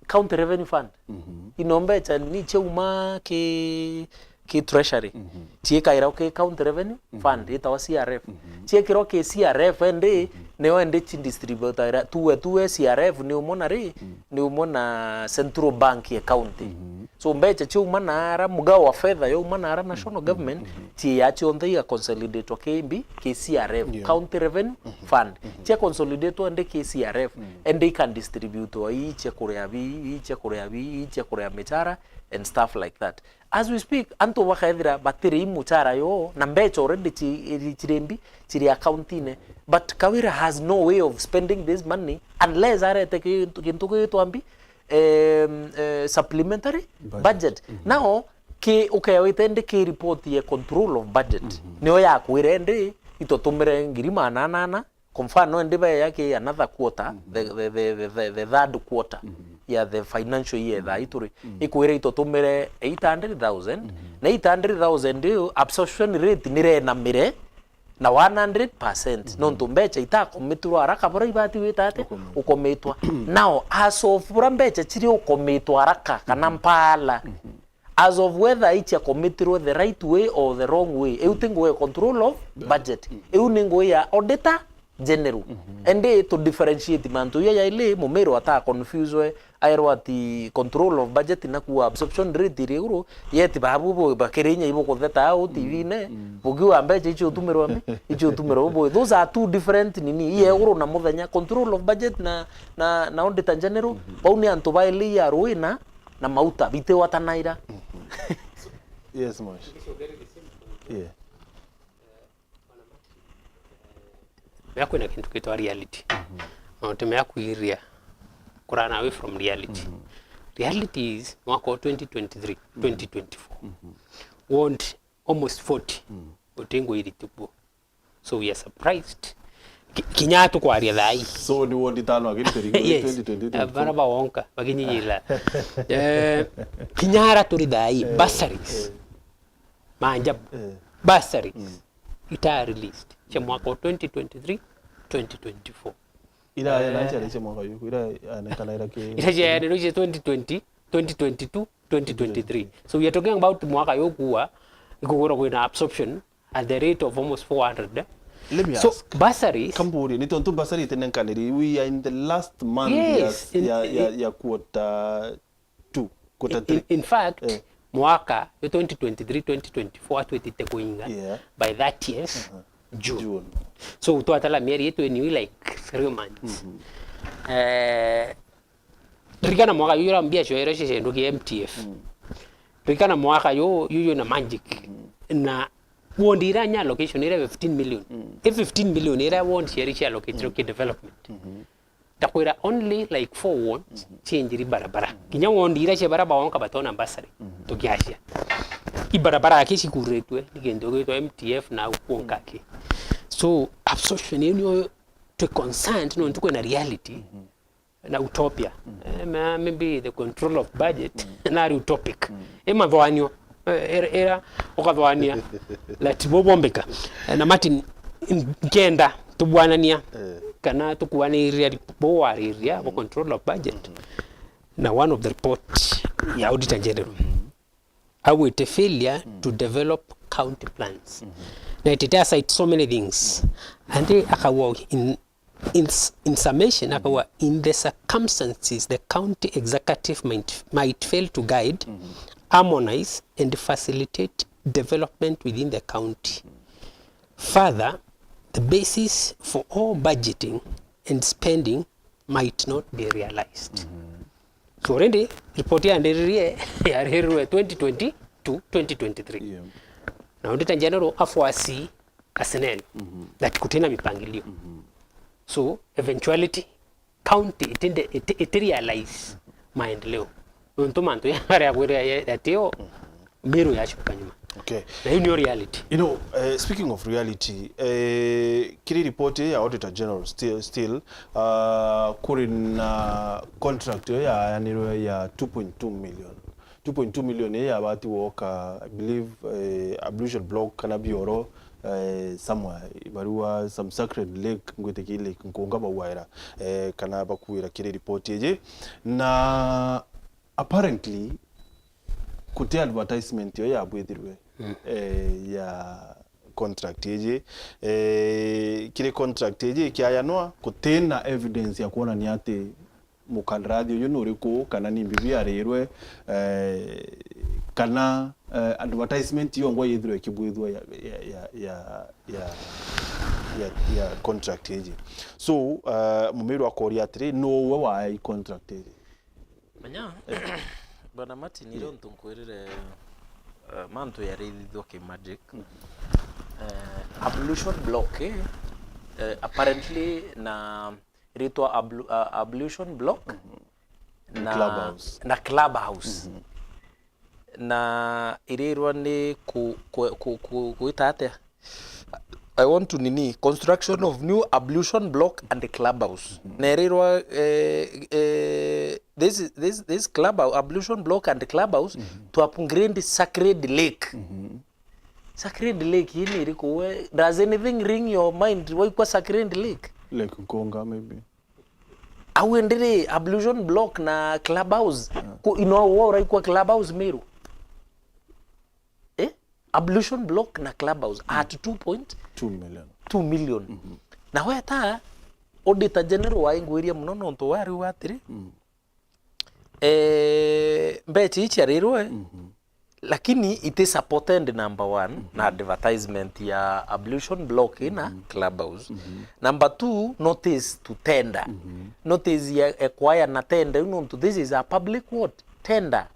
County Revenue Fund. Mhm. Ino mbecha ni ciauma ki, ki treasury. Mhm. Ciikairwa ki County Revenue, mhm, Fund, itawa C R F. Mhm. Ciekirwa ki C R F indi, mhm, nio indi ci distributaira. Tuwe, tuwe C R F ni umwe na ri, mhm, ni umwe na Central Bank ya county. Mhm. So mbecha ciauma naara, mgao wa fedha yauma naara national, mhm, government, mhm, ciiya cionthe iga consolidatwa ki mbi, ki C R F, yeah, County Revenue, mhm, Fund. Mhm. Cia consolidatwa indi ki C R F, mhm, indi ikan distributwa ii cia kuria bi, ii cia kuria bi, ii cia kuria michara and stuff like that. As we speak, antu bakaethira batiri i muchara yo, na mbecha already ci-, iri-, ciri mbi, ciri accountine. But Kawira has no way of spending this money unless arete kintu, kintu gitwa mbi, em, eh, supplementary budget. Budget. Mhm. Now, ki, ukewite ndi ki report ya control of budget. Mhm. Nio yakwire ndi, itutumire ngiri maana anana, kwa mfano, ndi beya ki another quarter, mhm, the, the, the, the, the, the third quarter, mhm, ya the financial year, mhm, thaa ituri, mhm, ikwire itutumire eight hundred thousand, mhm, na eight hundred thousand iu absorption rate nirenamire, na one hundred percent, mhm, nontu mbecha itakomitirwa haraka, bura ibati wita ati? Ukomitwa. Ukomitwa. Now, as of bura mbecha chiri ukomitwa haraka, kana, mhm, mpaala, mhm, as of whether ichia komitirwe the right way or the wrong way, iu ti ngugi ya control of budget. Mhm. Iu ni ngugi ya auditor general. Mhm. Indi to differentiate mantu iya yaili, Mumiru ata confuse, airwa ati control of budget na kuwa absorption rate iri iguru, yet babu bo bakirinya ibukutheta au T V-ne, mm, mm, bukiuga mbecha icio utumirwa mbi, icio utumirwa ubu. Those are two different nini. Iye iguru na muthenya, control of budget na, na, na auditor general, mhm, bau ni antu baili ya ruina na mauta bitiwatanaira. Mhm. Yes, Mosh. Yeah. Mea kwina kintu kitwa reality. Mhm. Na utimea kwiria kurana away from reality. Mhm. Reality is mwaka wa twenty twenty-three, mhm, twenty twenty-four. Mhm. Ward almost forty. Mhm. Utingwa iritubu. So we are surprised. Ki-, kinya tukwaria thaa ii. So ni ward itano akiri teri. Yes. Twenty twenty-three. Eh, bara bawonka, bakinyiyila. Eh, kinya ara turi thaa ii, eh, bursaries. Eh. Maajabu. Eh. Bursaries. Mm. Ita released. Cia mwaka wa twenty twenty-three, twenty twenty-four. Ira ya, eh, na cia mwaka yu, ira ya kana ira ki. Ira cia ni cia twenty twenty, twenty twenty-two, twenty twenty-three. So we are talking about mwaka yu kuwa, ikugura kwina absorption at the rate of almost four hundred, eh? Let me, so, ask, bursaries. Kamburie, ni tontu bursary itinenkaniri, we are in the last month, yes, ya, in, ya, ya, in, ya quarter two, quarter three. In, in fact, eh, mwaka yo twenty twenty-three, twenty twenty-four atwitite kuinga, yeah, by thirtieth, uh-huh, June. June. So, twatala mieri yetu ni like three months. Mm-hmm. Eh, ririkana mwaka yu ira mbia cio ira cicendukie M T F. Mm. Ririkana mwaka yu, yu, yu na magic. Mm. Na ward ira nya allocation ira fifteen million. Mm. I fifteen million ira ward ciari cia allocated, mm, ki development. Mm-hmm. Ndakwira only like four wards, mhm, cienjiri barabara. Mhm. Kinya ward ira cia bara bawonka batona bursary. Mhm. Tukiacia. I barabara aki cikuritwe, ni kintu gitwa M T F na au kwonka ki. Mhm. So, absorption iyo niyo twi concerned, nontu kwina reality. Mhm. na utopia. Eh, ma-, maybe the control of budget, nari utopic. Imathwanio, eh, era, era ukathwania lati bobombika. Eh, na Martin, n-, nkenda tubwanania, kana tukuaniria bo wariria bo control of budget. Na one of the report ya Auditor General. Augite failure to develop county plans. Na itite aside so many things. And akawa in, in, in summation, akawa in the circumstances, the county executive might, might fail to guide, harmonize, and facilitate development within the county. Further, the basis for all budgeting and spending might not be realized. So already, report yandiririe, yarirwe twenty twenty-two, twenty twenty-three. Yeah. Na Auditor General afuasi a scenario that kutina mipangilio. So, eventuality, county itinde, iti, iti realize maendeleo. Nontu mantu yari agwire ya, ya, yatio, Meru yacoka nyuma. Okay. Na hiyo ndio reality. You know, uh, speaking of reality, uh, kiri report ya Auditor General still, still uh, kuri na contract iyo yayanirwe ya two point two million. Two point two million iyo yabati woka, I believe, uh, ablution block kana bioro, uh, somewhere, ibarua some sacred lake, ngwitikia Lake Nkunga bauaira, uh, kana bakuira kiri report iji. Na apparently, kuti advertisement iyo yabwithirwe, eh, ya contract iji. Eh, kiri contract iji ikiayanwa, kutina evidence ya kwonania ati mukandarathi uyu ni uriku, kana ni mbibi yarirwe, eh, kana, eh, advertisement iyo ngwa yithirwe ikibwithua ya, ya, ya, ya, ya, ya, ya contract iji. So, eh, Mumiru akoria atiri, nuu we waai contract iji? Menya, Bwana Martin, iri untu nkwirire, eh, mantu yarithithua ki magic. Eh, ablution block, eh, eh, apparently na ritwa ablu-, uh, ablution block na, na clubhouse. Na clubhouse. Na irirwa ni ku-, ku-, ku-, ku-, gwita atia? I want to nini, construction of new ablution block and clubhouse. Na irirwa, eh, eh, this, this, this clubhouse, ablution block and clubhouse to upgrade Sacred Lake. Sacred Lake ii ni iriku we? Does anything ring your mind waikwa Sacred Lake? Lake Nkunga, maybe. Au indi ri, ablution block na clubhouse. Ku-, ino wa uraikwa clubhouse Meru? Eh? Ablution block na clubhouse at two point two million. Two million. Na weta Auditor General waingwiria muno nontu wariuga atiri, eh, mbecha ici arirwe, lakini it is supported, number one, na advertisement ya ablution block ina clubhouse. Number two, notice to tender. Notice ya, ekwaya na tender iu nontu this is a public what? Tender.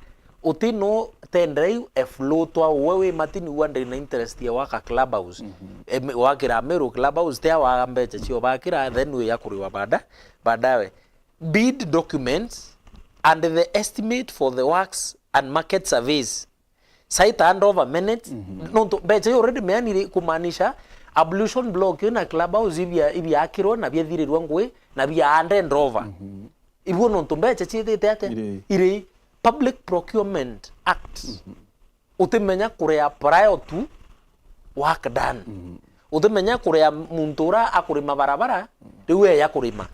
Uti no tender iu efloatwa uwe wi Martin uwa ndiri na interest ya waka clubhouse. Em-, wakira Meru clubhouse, tia waga mbecha cio bakira, then wi ya kuriwa baada-, baadawe. Bid documents and the estimate for the works and market surveys. Site hand over minutes. Nontu mbecha iu already meanire, kumaanisha ablution block iu na clubhouse ibia-, ibiakirwe na biathirirwa ngui na bia hand over. Ibuo nontu mbecha ciithite atia? Iri. Iri Public Procurement Act. Utimenya kuria prior to work done. Utimenya kuria muntu ura akurima barabara, riu eya kurima.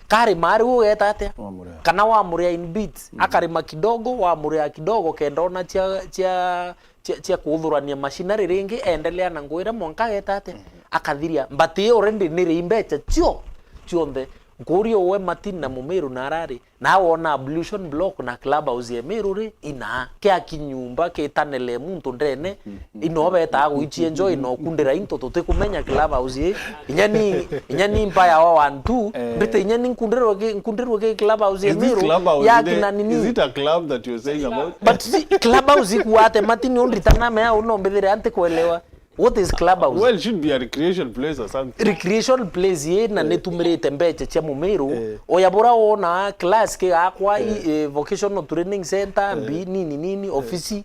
Karima riu ugeta atia? Wamuria. Kana wamuria in bits. Akarima kidogo, wamuria kidogo, kenda ona cia, cia, cia, cia kuthurania machinery ringi, endelea na ngui iria mwanka ageta atia? Akathiria. But iyo already niri mbecha cio cionthe. Nkuria uwe Martin na Mumiru na arari, na wona ablution block na clubhouse ya Meru ri, ina kia kinyumba kitanele muntu ndene, ino betaa gwichia enjoy no kundira into tutikumenya clubhouse ii. Inya ni, inya ni mbaya wa one two, mbite inya ni nkundirwe ki, nkundirwe ki clubhouse ya Meru, ya kina nini? Is it a club that you're saying about? But si, clubhouse ikuate Martin, unditana mea uno mbithire anti kuelewa. What is clubhouse? Well, it should be a recreation place or something. Recreation place ye na nitumirite mbecha cia Mumiru. Oya bura wona class kigakwa i, eh, vocational training center, mbi, nini nini, ofisi.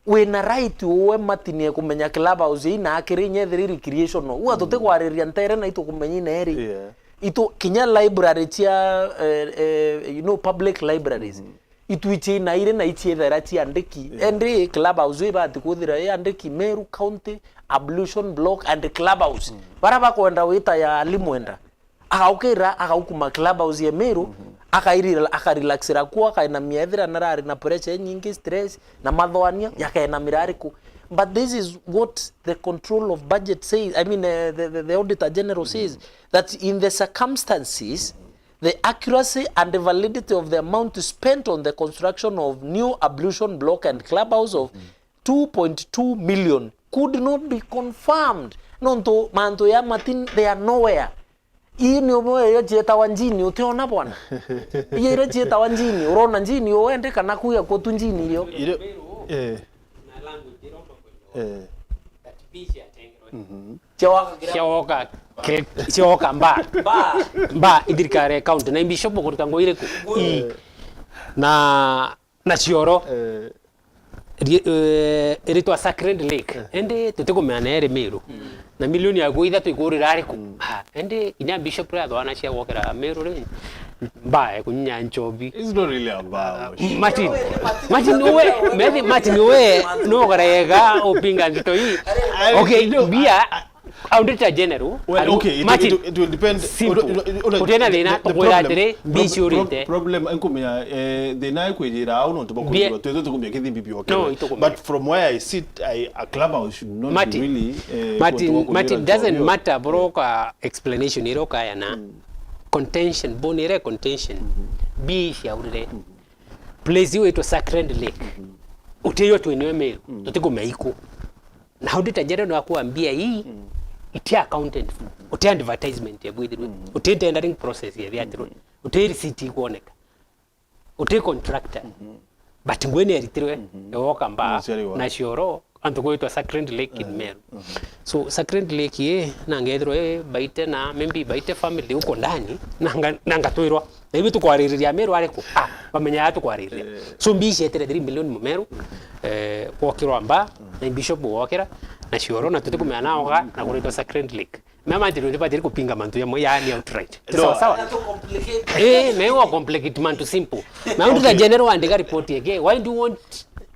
Wina right uwe Martin kumenya clubhouse ii na akiri inya ethiri recreational. Uga tutikwariria ntere na itukumenya ina eri. Itu kinya library cia, eh, eh, you know, public libraries. Itwichi na iri na ichiethera ciandiki. Endi clubhouse ibati kwithira iandiki Meru County Ablution Block and Clubhouse. Bara bakwenda wita ya alimwenda. Agaukira, agaukuma clubhouse ya Meru, akairira, akarelaxira kuo, akainamia ethira narari na pressure nyingi, stress, na mathoania, yakainamira ariku. But this is what the control of budget says, I mean, eh, the, the, the Auditor General says, that in the circumstances, the accuracy and validity of the amount spent on the construction of new ablution block and clubhouse of two point two million could not be confirmed. Nontu mantu ya matin, they are nowhere. Ii ni ubo iria cietawa njini, utiona bwana? Ii iria cietawa njini, urona njini uende kana kuya kutu njini irio? Irio, eh. Eh. Cioka, cioka mbaa. Mbaa. Mbaa, ithirikari ya county, na bishop kuruta ngugi iriku? Ii. Na na cioro. Eh. Ri-, eh, iritwa Sacred Lake. Eh. Indi tutikumenya na iri Meru. Na milioni ya kuitha twikurira ariku? Ah, indi inya bishop ria thwana cia gwokera Meru ri, mbae kunyinya nchobi. It's not really about Martin, Martin, uwe, Martin, Martin, uwe, no garega upinga ndeto hii. Okay, bia, Auditor General. Well, okay, it, Martin, it, it will depend. Simple. Kutiena thina, tukwira atiri, mbici urite. Problem, nkumenya, eh, thina ikwijira au, no tuba kwithirwa twithe tukumenya kithimbi biokere. No, itukumenya. But from where I sit, I, a clubhouse should not be really, eh, Martin, Martin, doesn't matter, bro, ka explanation iro kaya na contention, bone ire contention. Mbici aurire. Place iu itwa Sacred Lake. Utiyo twinwe Meru, tutikumenya iku. Na Auditor General nakwambia hii, iti accounted for. Uti advertisement ya bwithirwe. Uti tendering process ya thiatirwe. Uti receipt ikwoneka. Uti contractor. But ngwene eritirwe, ewoka mbaa, na cioro, antu gwitwa Sacred Lake in Meru. So, Sacred Lake ii, na ngethirwa ii baite na, maybe baite family uko ndani, na nga-, na ngatwirwa. Na ithui tukwaririria Meru ariku? Ah, bamenya aa tukwaririria. So, mbici etire three million Mumeru, eh, gwokirwa mbaa, na bishop gwokira, na cioro, na tutikumenya naoga, na kuritwa Sacred Lake. Mema ntiri, ntibati kupinga mantu jamwe, yaani outright. Ti sawa sawa? Eh, na iwa complicate mantu simple. Na Auditor General andika report yake. Why do you want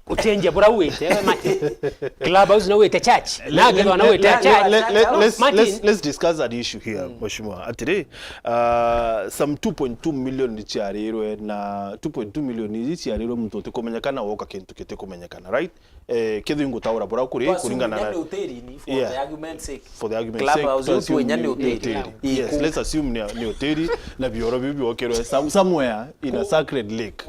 kuchenjia bura uite, we Martin? Clubhouse na uite church. Na kethwa na uite church. Martin. Let's, let's discuss an issue here, Mheshimiwa. Atiri, uh, some two point two million ni ciarirwe, na two point two million ni ciarirwe muntu utikumenyekana, woka kintu kitikumenyekana, right? Eh, kethira ingutaura bura kuri, kuringana na, ni utiri ni for the argument's sake. For the argument's sake, clubhouse tu assume ni utiri. Yes, let's assume ni, ni utiri, na bioro biu biokerwe some-, somewhere in a sacred lake.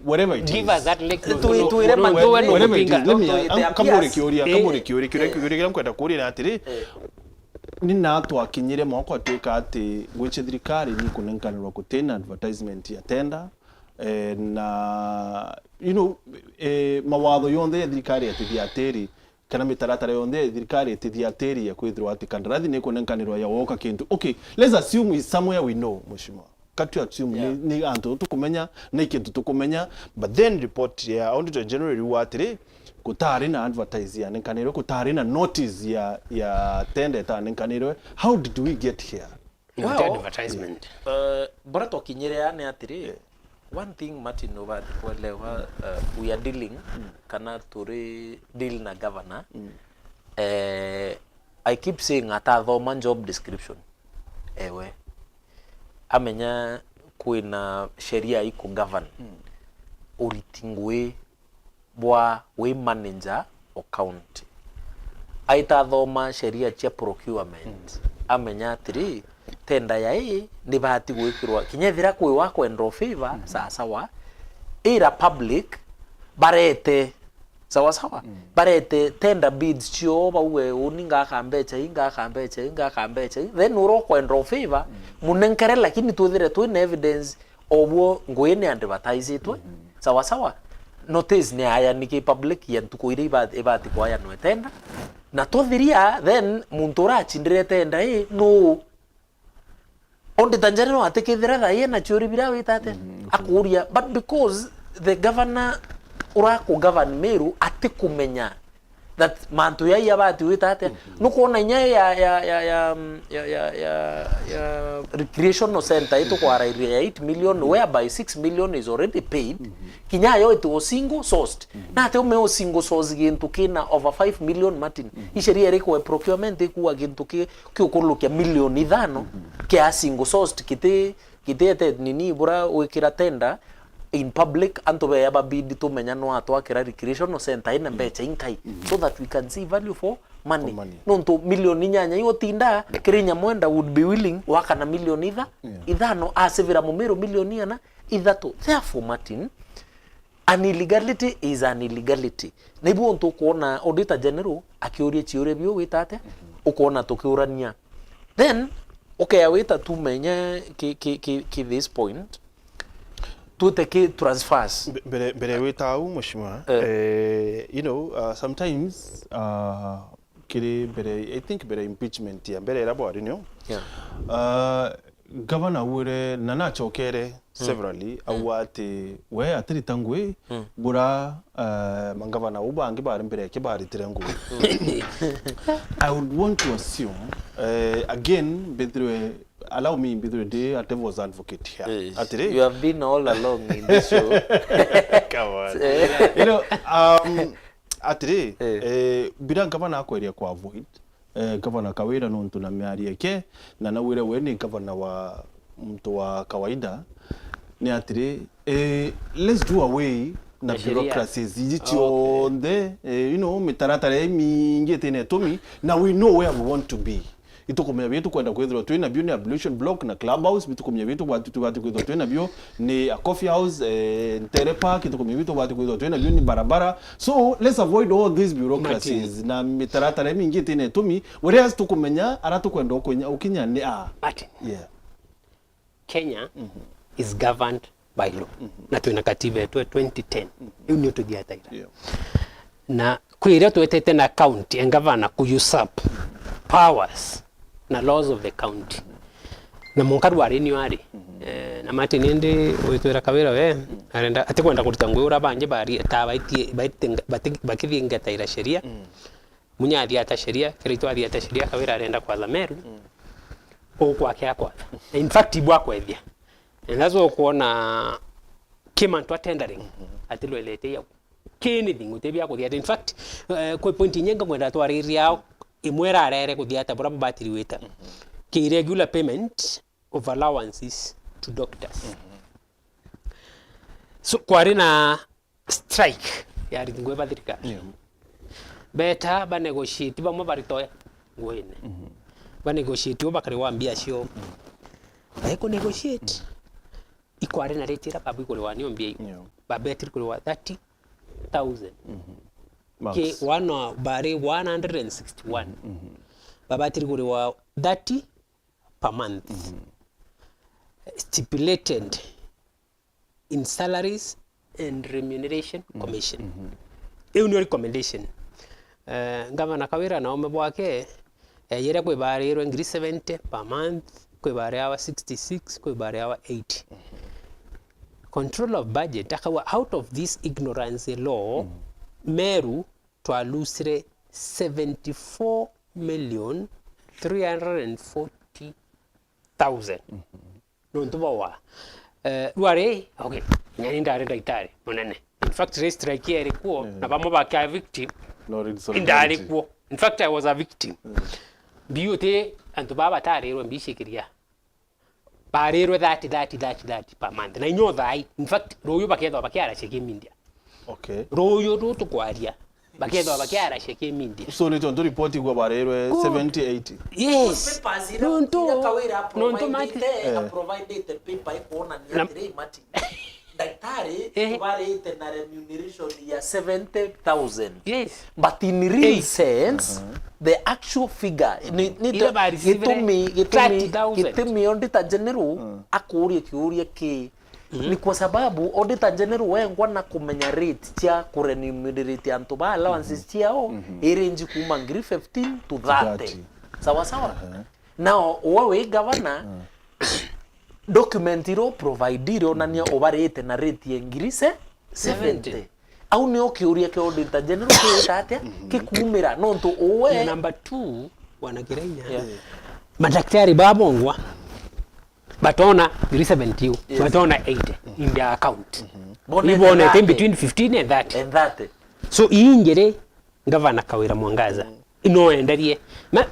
Wherever it is. Give us that lake. Wherever it is. Let me, kamuri kiuria, kamuri kiuria, kiuria, kiuria kiria nkwenda kuria ni atiri, ni na twakinyire moko atwika ati gwichi thirikari ni kunenkanirwa kutina advertisement ya tender, eh, na, you know, eh, mawatho yonthe ya thirikari ya tithia atiri, kana mitaratara yonthe ya thirikari ya tithia atiri ya kwithirwa ati kandarathi ni kunenkanirwa ya woka kintu. Okay, let's assume is somewhere we know, Mheshimiwa. Katu assume ni, ni antu tukumenya, ni kintu tukumenya, but then report ya Auditor General iriuga atiri, gutari na advertise ya nenkanirwe, gutari na notice ya, ya tender itanenkanirwe. How did we get here? Well, advertisement. Uh, bora twakinyire aa ni atiri, one thing Martin ubati kuelewa, uh, we are dealing, kana turi deal na governor. Eh, I keep saying atathoma job description. Ewe. Amenya kwina sheria iku govern uriti ngui bwa wi manager o county. Aita athoma sheria cia procurement, amenya atiri, tender ya ii ndibati gwikirwa, kinya ethira kwi wa kwenda o favor, sawa sawa, ira public barete, sawa sawa, barete tender bids cio, bauge, uni ngaka mbecha ii, ngaka mbecha ii, ngaka mbecha ii, then uria ukwenda o favor, munenkere, lakini twithire twina evidence Obuo ngui ni advertisitwe, sawa sawa. Notice ni ayaniki public ya ntuku iria iba-, ibati kwayanwe tender. Na twathiria, then muntu urachindire tender ii nuu? Auditor General atikithira thaii na ciuri bira wita atia? Akuria, but because the governor uraku govern Meru atikumenya that mantu yai abati wita atia. Nukwona inya ya, ya, ya, ya, mm, ya, ya, ya, ya recreational center itukwara iria ya eight million, whereby six million is already paid. Kinya yo itiwo single sourced. Na ati ume u single source gintu kina over five million, Martin. Isheria iriku ya procurement ikuwa gintu ki, kiukulukia milioni ithano kia single sourced kiti, kitiete nini bura wikira tender in public, antu beya babidi tumenya nwa twakira recreational center ina mbecha inkai, so that we can see value for money. For money. Nontu milioni inyanya iu utinda kiri Nyamwenda would be willing waka na milioni itha, ithano, asivira Mumiru milioni ana ithatu. Therefore, Martin, an illegality is an illegality. Na ibu untu ukwona Auditor General akiuria ciuria biu wita atia, ukwona tukiurania. Then, ukea wita tumenya ki, ki, ki, ki this point, twite ki transfers. Mbe-, mbere, mbere wita au, Mheshimiwa, eh, you know, uh, sometimes, uh, kiri mbere, I think mbere impeachment ya mbere ira bwari nio. Yeah. Uh, Gavana augire, na nachokere severally, auga ati we atirita ngui, bura, eh, mangavana au bangi bari mbere yake baritire ngui. I would want to assume, eh, again, mbithirwe, allow me, mbithirwe ndi a devil's advocate here. Yes. Atiri? You have been all along in this show. Come on. You know, um, atiri, eh, bira ngavana akweria ku avoid, eh, Gavana Kawira nontu na miario yake, na naugire we ni gavana wa muntu wa kawaida, ni atiri, eh, let's do away na bureaucracies iji cionthe, eh, you know, mitaratara imingi itina itumi, na we know where we want to be. Itukumenya biu tukwenda kwithirwa twina bio ni ablution block na clubhouse, bitukumenya biu tubati, tubati kwithirwa twina bio ni a coffee house, eh, Ntere Park, itukumenya biu tubati kwithirwa twina bio ni barabara. So, let's avoid all these bureaucracies na mitaratara imingi itina itumi, whereas tukumenya ara tukwenda ukunya-, ukinya ni a. Martin. Yeah. Kenya is governed by law. Na twina katiba yetu ya twenty ten. Iu nio tuthiataira. Yeah. Na kwi iria twetete na county and governor ku usurp powers na laws of the county. Na munkaru ari nio ari. Eh, na Martin indi witwira Kawira we, arenda, atikwenda kurita ngui ura bangi bari, ta baitie, baiti-, bati-, bakithingataira sheria. Munya athiata sheria, Kiraitu athiata sheria, Kawira arenda kwatha Meru. Ukwake akwatha. In fact, ibwakwethia. And that's why ukwona ki mantu a tendering, atilwelete ya ki anything, uti bia kuthiata. In fact, eh, kwi point inye ngakwenda twariria imwe irarere kuthiata bura bubatiri wita. Ki regular payment of allowances to doctors. So, kwari na strike ya ariti ngui ba thirikari. Yeah. Beta ba negotiate, bamwe baritoya nguine. Ba negotiate u bakariwa mbia cio. Bae ku negotiate. Ikwari na rate ira babu ikuriwa nio mbia iu. Yeah. Babetiri kuriwa thirty thousand. Max. Ki wana bari one hundred and sixty-one. Babatiri kuriwa thirty per month. Stipulated in Salaries and Remuneration Commission. Iu nio recommendation. Eh, Gavana Kawira na ume bwake, eh, yere kwi barirwe ngiri seventy per month, kwi bari awa sixty-six, kwi bari awa eighty. Control of budget, akawa out of this ignorance law, Meru twalusire seventy-four million three hundred and forty thousand. Nontu bwa wa. Eh, rwari, okay, nyani ndari ndagitari munene. In fact, ri strike yeri kuo, na bamwe bakia victim, indari kuo. In fact, I was a victim. Mbiu ti antu baba batarirwe mbicikiria. Barirwe thirty, thirty, thirty, thirty per month. Na inyo thai. In fact, ruyu bakethwa bakiara cheki media. Okay. Ruyu ru tukwaria. Bakethwa bakiara cheki media. So, ni tontu report igwa barirwe seventy, eighty. Yes. Papers ira, nontu, ira Kawira nontu providete, mati- eh, aprovidete paper ikuonania atiri, Martin. Ndagitari, eh, tubarite na remuneration ya seventy thousand. Yes. But in real sense, the actual figure, ni, ni ira ba receive gitumi, gitumi, thirty thousand. Gitumi Auditor General akuria kiuria ki, ni kwa sababu Auditor General wengwa na kumenya rate cia kuremunerate antu ba allowances ciao, irinji kuma ngiri fifteen to thirty. Sawa sawa? Now, we wi gavana, document iro provide ire onania ubarite na rate ya ngiri se-, seventy. Au nio kiuria kia Auditor General kiwita atia? Kikuumira, nontu uwe. Na number two, Bwana Kirainya, yeah, madaktari babongwa, batona three seventy u, yes, batona eighty in their account. Bonete ibonete in thirty. Between fifteen and thirty. And thirty. So, ii njiri, Gavana Kawira Mwangaza, no enderie. Na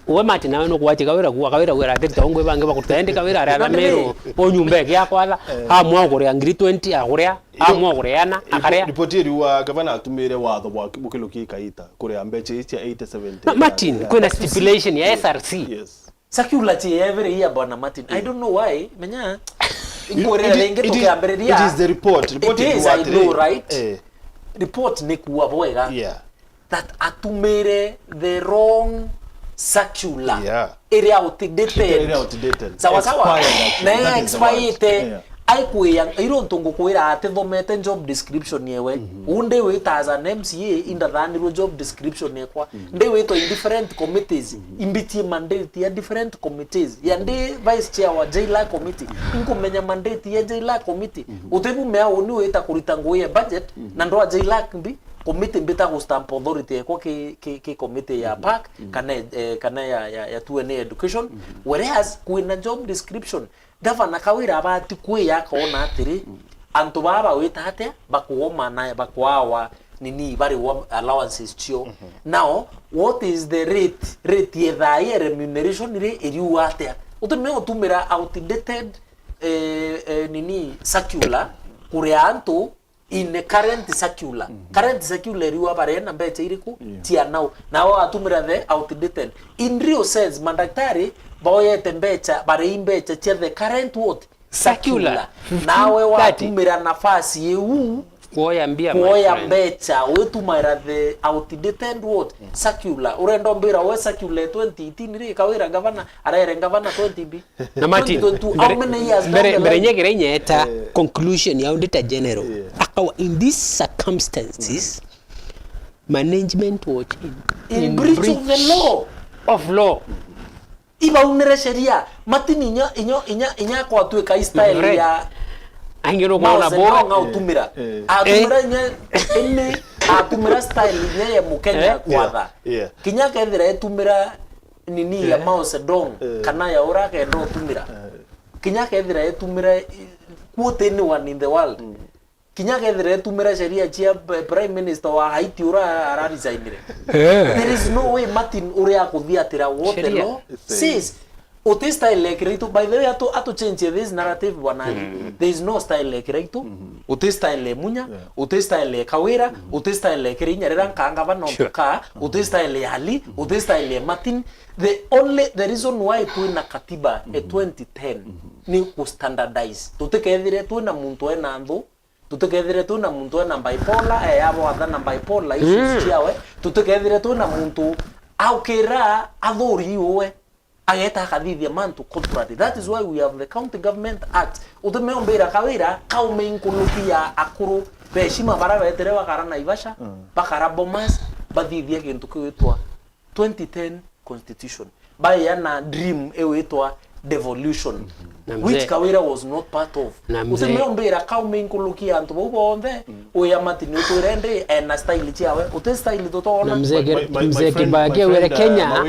we Martin, nawe nukwatia Kawira kuwa, Kawira wira atirita ungwe bangi bakuruta, endi Kawira aria na Meru, o nyumba eke akwatha, amwa kuria ngiri twenty, akuria, amwa kuria ana, akaria. Ripoti iriuga gavana atumire watho bwa bukiluki kaita kuria mbecha ici cia eighty seventy. Na Martin, kwina stipulation ya S R C. Yes. Circular chi every year, Bwana Martin. I don't know why. Menya, inkwirira ringi tukiambiriria. It is the report. Report, it is, I know, right? Eh. Report ni kuwa bwega. Yeah. That atumire the wrong circular. Yeah. Iri outdated. Iri outdated. Sawa sawa. Expired, actually. Na ya expired. Yeah. Aikwia, iro ntu ngukwira atithomete job description yewe. Undi wita as an M C A, indathanirwe job description yekwa. Ndi witwa in different committees, imbitie mandate ya different committees. Ya ndi vice chair wa J L A committee, inkumenya mandate ya J L A committee. Utibumea uni wita kurita ngugi ya budget, na ndwa J L A mbi, committee mbita gu stamp authority yekwa ki, ki, ki committee ya park, kana, eh, kana ya, ya, ya two N A education. Whereas, kwina job description, Gavana Kawira abati kwija akona atiri, antu baa bawita atia, bakuoma na bakwawa nini, bariwa allowances cio. Now, what is the rate, rate yethaa ye remuneration ri iriuga atia? Utumia utumira outdated, eh, eh, nini, circular, kuria antu in the current circular. Current circular iriuga barena mbecha iriku? Yeah. Cia now. Nao atumira the outdated. In real sense, madaktari baoyete mbecha, barei mbecha cia the current what? Circular. Circular. Nawe watumira nafasi iu kuoya mbia, my friend, kuoya mbecha, witumaira the outdated what? Circular. Urenda umbira we circular twenty eighteen ri, Kawira gavana, arere gavana twenty B? Na Martin, twenty twenty-two, how many years down the line? Mbere, mbere nyegere inyeta conclusion ya Auditor General. Yeah. Akawa, in these circumstances, management was in, in breach of the law. Of law. Ibaunire sheria. Martin, inya, inya, inya, inya kwatuika i style ya Mao Zedong autumira. Eh. Atumira inya ini, atumira style inya ya Mukenya kwatha. Yeah. Kinya kethira etumira nini ya Mao Zedong, kana ya ura akenda utumira. Kinya kethira etumira, eh, quote anyone in the world. Kinya kethira etumira sheria cia p-, Prime Minister wa Haiti ura araresignire. Eh. There is no way Martin uria akuthiatira what the law says. Uti style ya Kiraitu. By the way, atu, atu change this narrative, bwana. There is no style ya Kiraitu. Uti style ya Munya. Yeah. Uti style ya Kawira. Uti style ya Kirinya rira nkanga bana ontuka. Uti style ya Ali. Uti style ya Martin. The only, the reason why twina katiba e twenty ten ni ku standardize. Tutikethire twina muntu ena nthu. Tutikethire twina muntu ena bipolar, eh, abo atha na bipolar issues ciawe. Tutikethire twina muntu aukira athuri iwe, ageta akathithia mantu contrary. That is why we have the County Government Act. Utume umbira Kawira kaume inkuluki ya akuru beheshima bara betire bakara Naivasha, bakara Bomas, bathithia gintu kiwitwa twenty ten constitution. Baia na dream iwitwa devolution, which Kawira was not part of. Uti meumbira kaume inkuluki ya antu bau bonthe, uya Martin utwire ndi ena style ciawe. Uti style tutona. Na mzee Kibaki awire Kenya,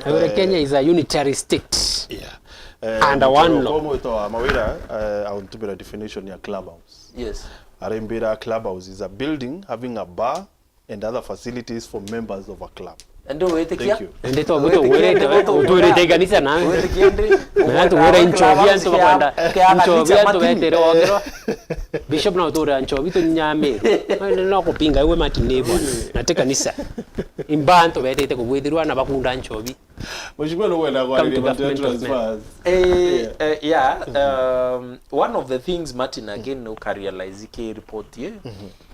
awire Kenya is a unitary state. Yeah. Eh, under one law. Mwito wa Mawira, eh, auntumira definition ya clubhouse. Yes. Arimbira clubhouse is a building having a bar and other facilities for members of a club. Ndi witikia? Thank you. Ndi to buto wirite, wirite ikanisa na. Witikia ndi? Na tu wira inchobi antu bakwenda. Inchobi antu betere ogero. Bishop na utura nchobi tu nyame. No kupinga iwe Martin ni bwana. Na ti kanisa. Imba antu betete kubwithirwa na bakunda nchobi. Mheshimiwa, no kwenda kwa transfers. Eh, eh, yeah, um, one of the things Martin again no ka realize ki report ye.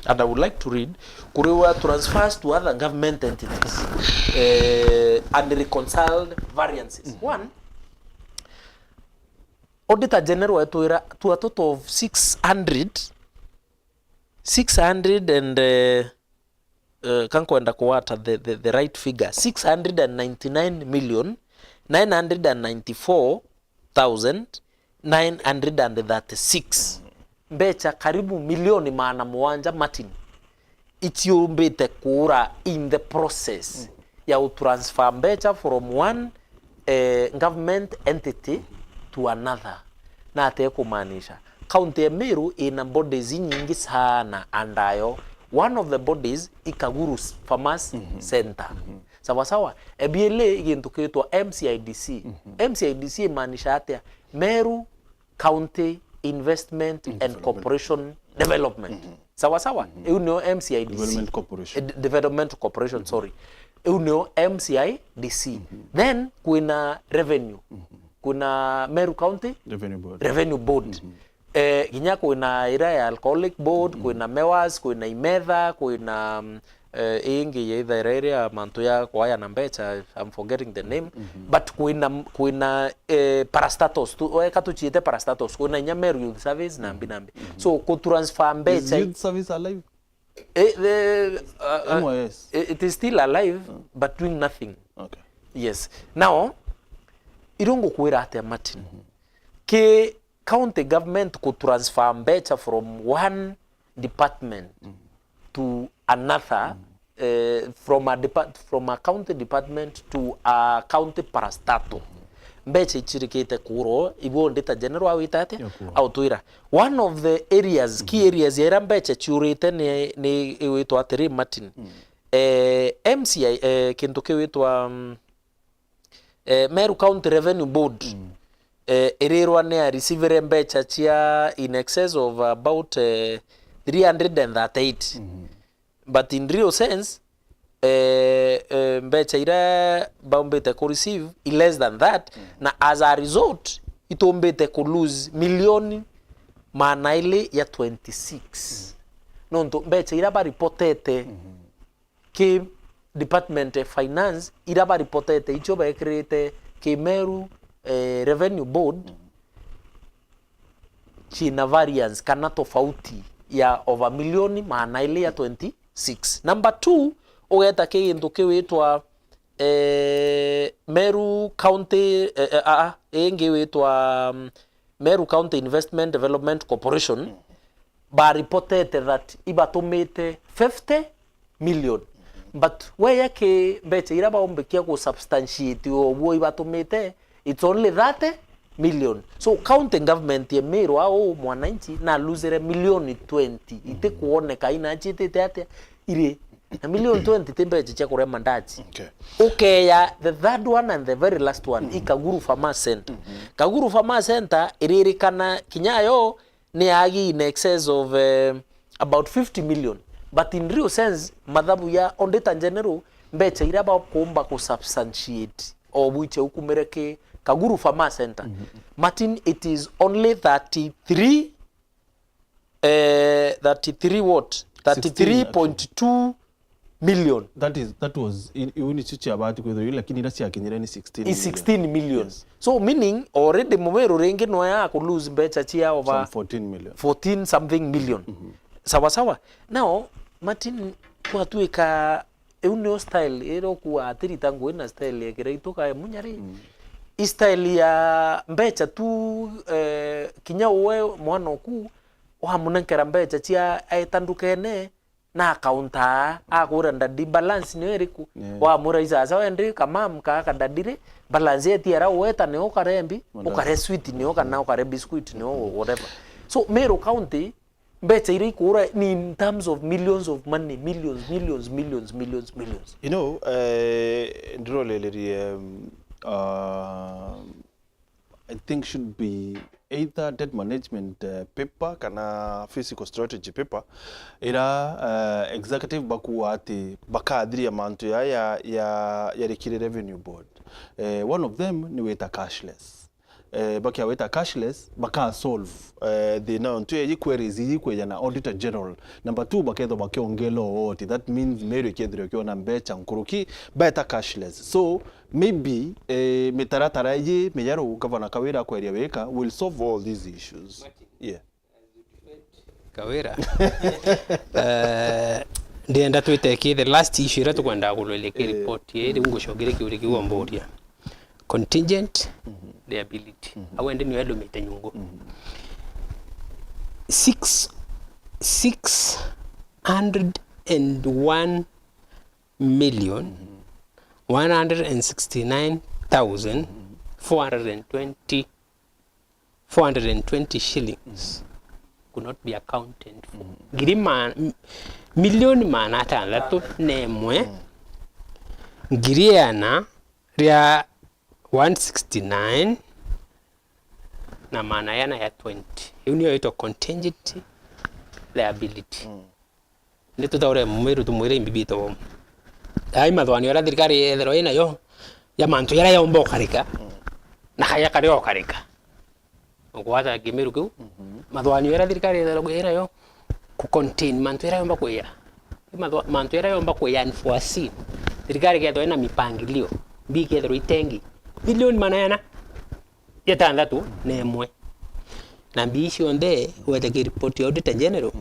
And I would like to read, kuriwa transfers to other government entities, eh, and reconciled variances. One, Auditor General etwira to a total of six hundred, six hundred and, eh, eh, kankwenda kuwata the, the, the right figure, six hundred and ninety-nine million, nine hundred and ninety-four thousand, nine hundred and thirty-six. Mbecha karibu milioni magana mugwanja, Martin, iciumbite kuura in the process ya utransfer mbeca from one, eh, government entity to another. Na ate kumaanisha, county ya Meru ina bodies inyingi sana andayo. One of the bodies i Kaguru Farmers Center. Sawa sawa. E B L A i gintu kiitwa M C I D C. M C I D C imaanisha atia? Meru County Investment and Cooperation Development. Sawa sawa? Iu nio M C I D C. Development Corporation. Eh, de-, Development Corporation, sorry. Iu nio M C I D C. Then kwina revenue. Kwina Meru County Revenue Board. Revenue Board. Eh, kinya kwina ira ya Alcoholic Board, kwina MEWAS, kwina IMETHA, kwina, mm, eh, ingi ya ithaira iria mantu ya kwaya na mbeca, I'm forgetting the name, but kwina, kwina, eh, parastatals, tu, eka tuciite parastatals, kwina inya Meru Youth Service, nambi, nambi. So, ku transfer mbeca Is youth service alive? Eh, the, uh, uh, M Y S. It is still alive, but doing nothing. Okay. Yes. Now, irio ngukwira atia, Martin? Ki county government ku transfer mbeca from one department to another, eh, from a depart-, from a county department to a county parastatal. Mbeca icirikite kuurwa, igwe Auditor General awita atia? Yakuwa. Autwira. One of the areas, key areas ya ira mbeca ciurite ni, ni iwitwa atiri, Martin. Eh, M C I, eh, kintu kiwitwa, mm, eh, Meru County Revenue Board, eh, irirwa ni ya receive mbeca cia in excess of about, eh, three hundred and thirty-eight. But in real sense, eh, eh, mbeca ira baumbite ku receive i less than that, na as a result, itumbite ku lose milioni maana ili ya twenty-six. Nontu mbeca ira baripotete ki department ya finance, ira baripotete icio bekirite ki Meru, eh, Revenue Board, ciina variance kana tofauti ya over milioni maana ili ya twenty-six. Number two, ugeta ki gintu kiwitwa, eh, Meru County, eh, eh, ah, ah, ingi witwa, mm, Meru County Investment Development Corporation, baripotete that ibatumite fifty million. But weya ki mbeca ira baumbikia ku substantiate obuo ibatumite, it's only thirty million. So county government ya Meru au mwananchi na losere milioni twenty, iti kuoneka inachitite atia iri. Na milioni twenty ti mbeca cia kuria mandazi. Okay. Ukeya the third one and the very last one, i Kaguru Farmers Center. Kaguru Farmers Center iririkana kinya yo ni agi in excess of, eh, about fifty million. But in real sense, mathabu ya Auditor General, mbeca iria bakumba ku substantiate o bwiche ukumire ki Kaguru Farmers Center. Martin, it is only thirty-three, eh, thirty-three what? Thirty-three point two million. That is, that was, i-, iu nicio ciabati kwithirwa iu, lakini iria ciakinyire ni sixteen million. Is sixteen million. Yes. So meaning already Mumiru ringi no ya ku lose mbeca cia over some fourteen million. Fourteen something million. Sawa sawa. Now, Martin, kwatuika iu nio style iria ukua atirita ngui na style ya kiraitu kae munya ri. I style ya mbeca tu, eh, kinya uwe mwana oku wamunenkera mbeca cia aeta ndukene, na akauntaa, akwira, "Daddy, balance ni iriku?" Yeah. Wamwira, "Isasawa, endi kamam ka kadaddy ri, balance eti ara uweta ni ukare mbi, ukare sweet ni kana ukare biscuit ni whatever." So, Meru County, mbeca iria ikuura ni in terms of millions of money, millions, millions, millions, millions, millions. You know, eh, ndirolelerie, um, uh, I think should be either debt management, eh, paper kana fiscal strategy paper, ira, eh, executive bakuuga ati bakathiria mantu ya, ya, ya, yarikire revenue board. Eh, one of them ni wita cashless. Eh, bakia wita cashless, baka solve, eh, thina ontu yeji queries iji kweja na Auditor General. Number two, bakethwa bakiongela ooti. That means Meru ikethirwa ikiona mbeca nkuruki, baeta cashless. So, maybe, eh, mitaratara iji mijaru Gavana Kawira akweria wika will solve all these issues. Yeah. Kawira. Eh, ndienda twite ki the last issue iria tukwendaga kurweria ki report ii, riu ngucokeria kiuria kiu wamburia. Contingent liability. Au ende niwe elumite nyungu. Six, six hundred and one million, one hundred and sixty-nine thousand, four hundred and twenty, four hundred and twenty shillings could not be accounted for. Ngiri ma-, m-, milioni maana atanthatu na imwe, ngiri iana ria one sixty-nine na maana iana ya twenty. Iu niyo itwa contingent liability. Ni tutaure Mumiru tumwire imbi bitu bomu. Ai mathwanio aria thirikari yethirwa inayo ya mantu jaria yomba ukarika, na kaja karia ukarika. Ugwata kimiru kiu, mathwanio jaria thirikari yethirwa inayo ku contain mantu jaria yomba kwija. Mathwa-, mantu jaria yomba kwija unforeseen. Thirikari ikethirwa ina mipangilio, mbi ikethirwa itengi. Milioni maana iana ya tantatu na imwe. Na mbi ii cionthe, wete ki report ya Auditor General,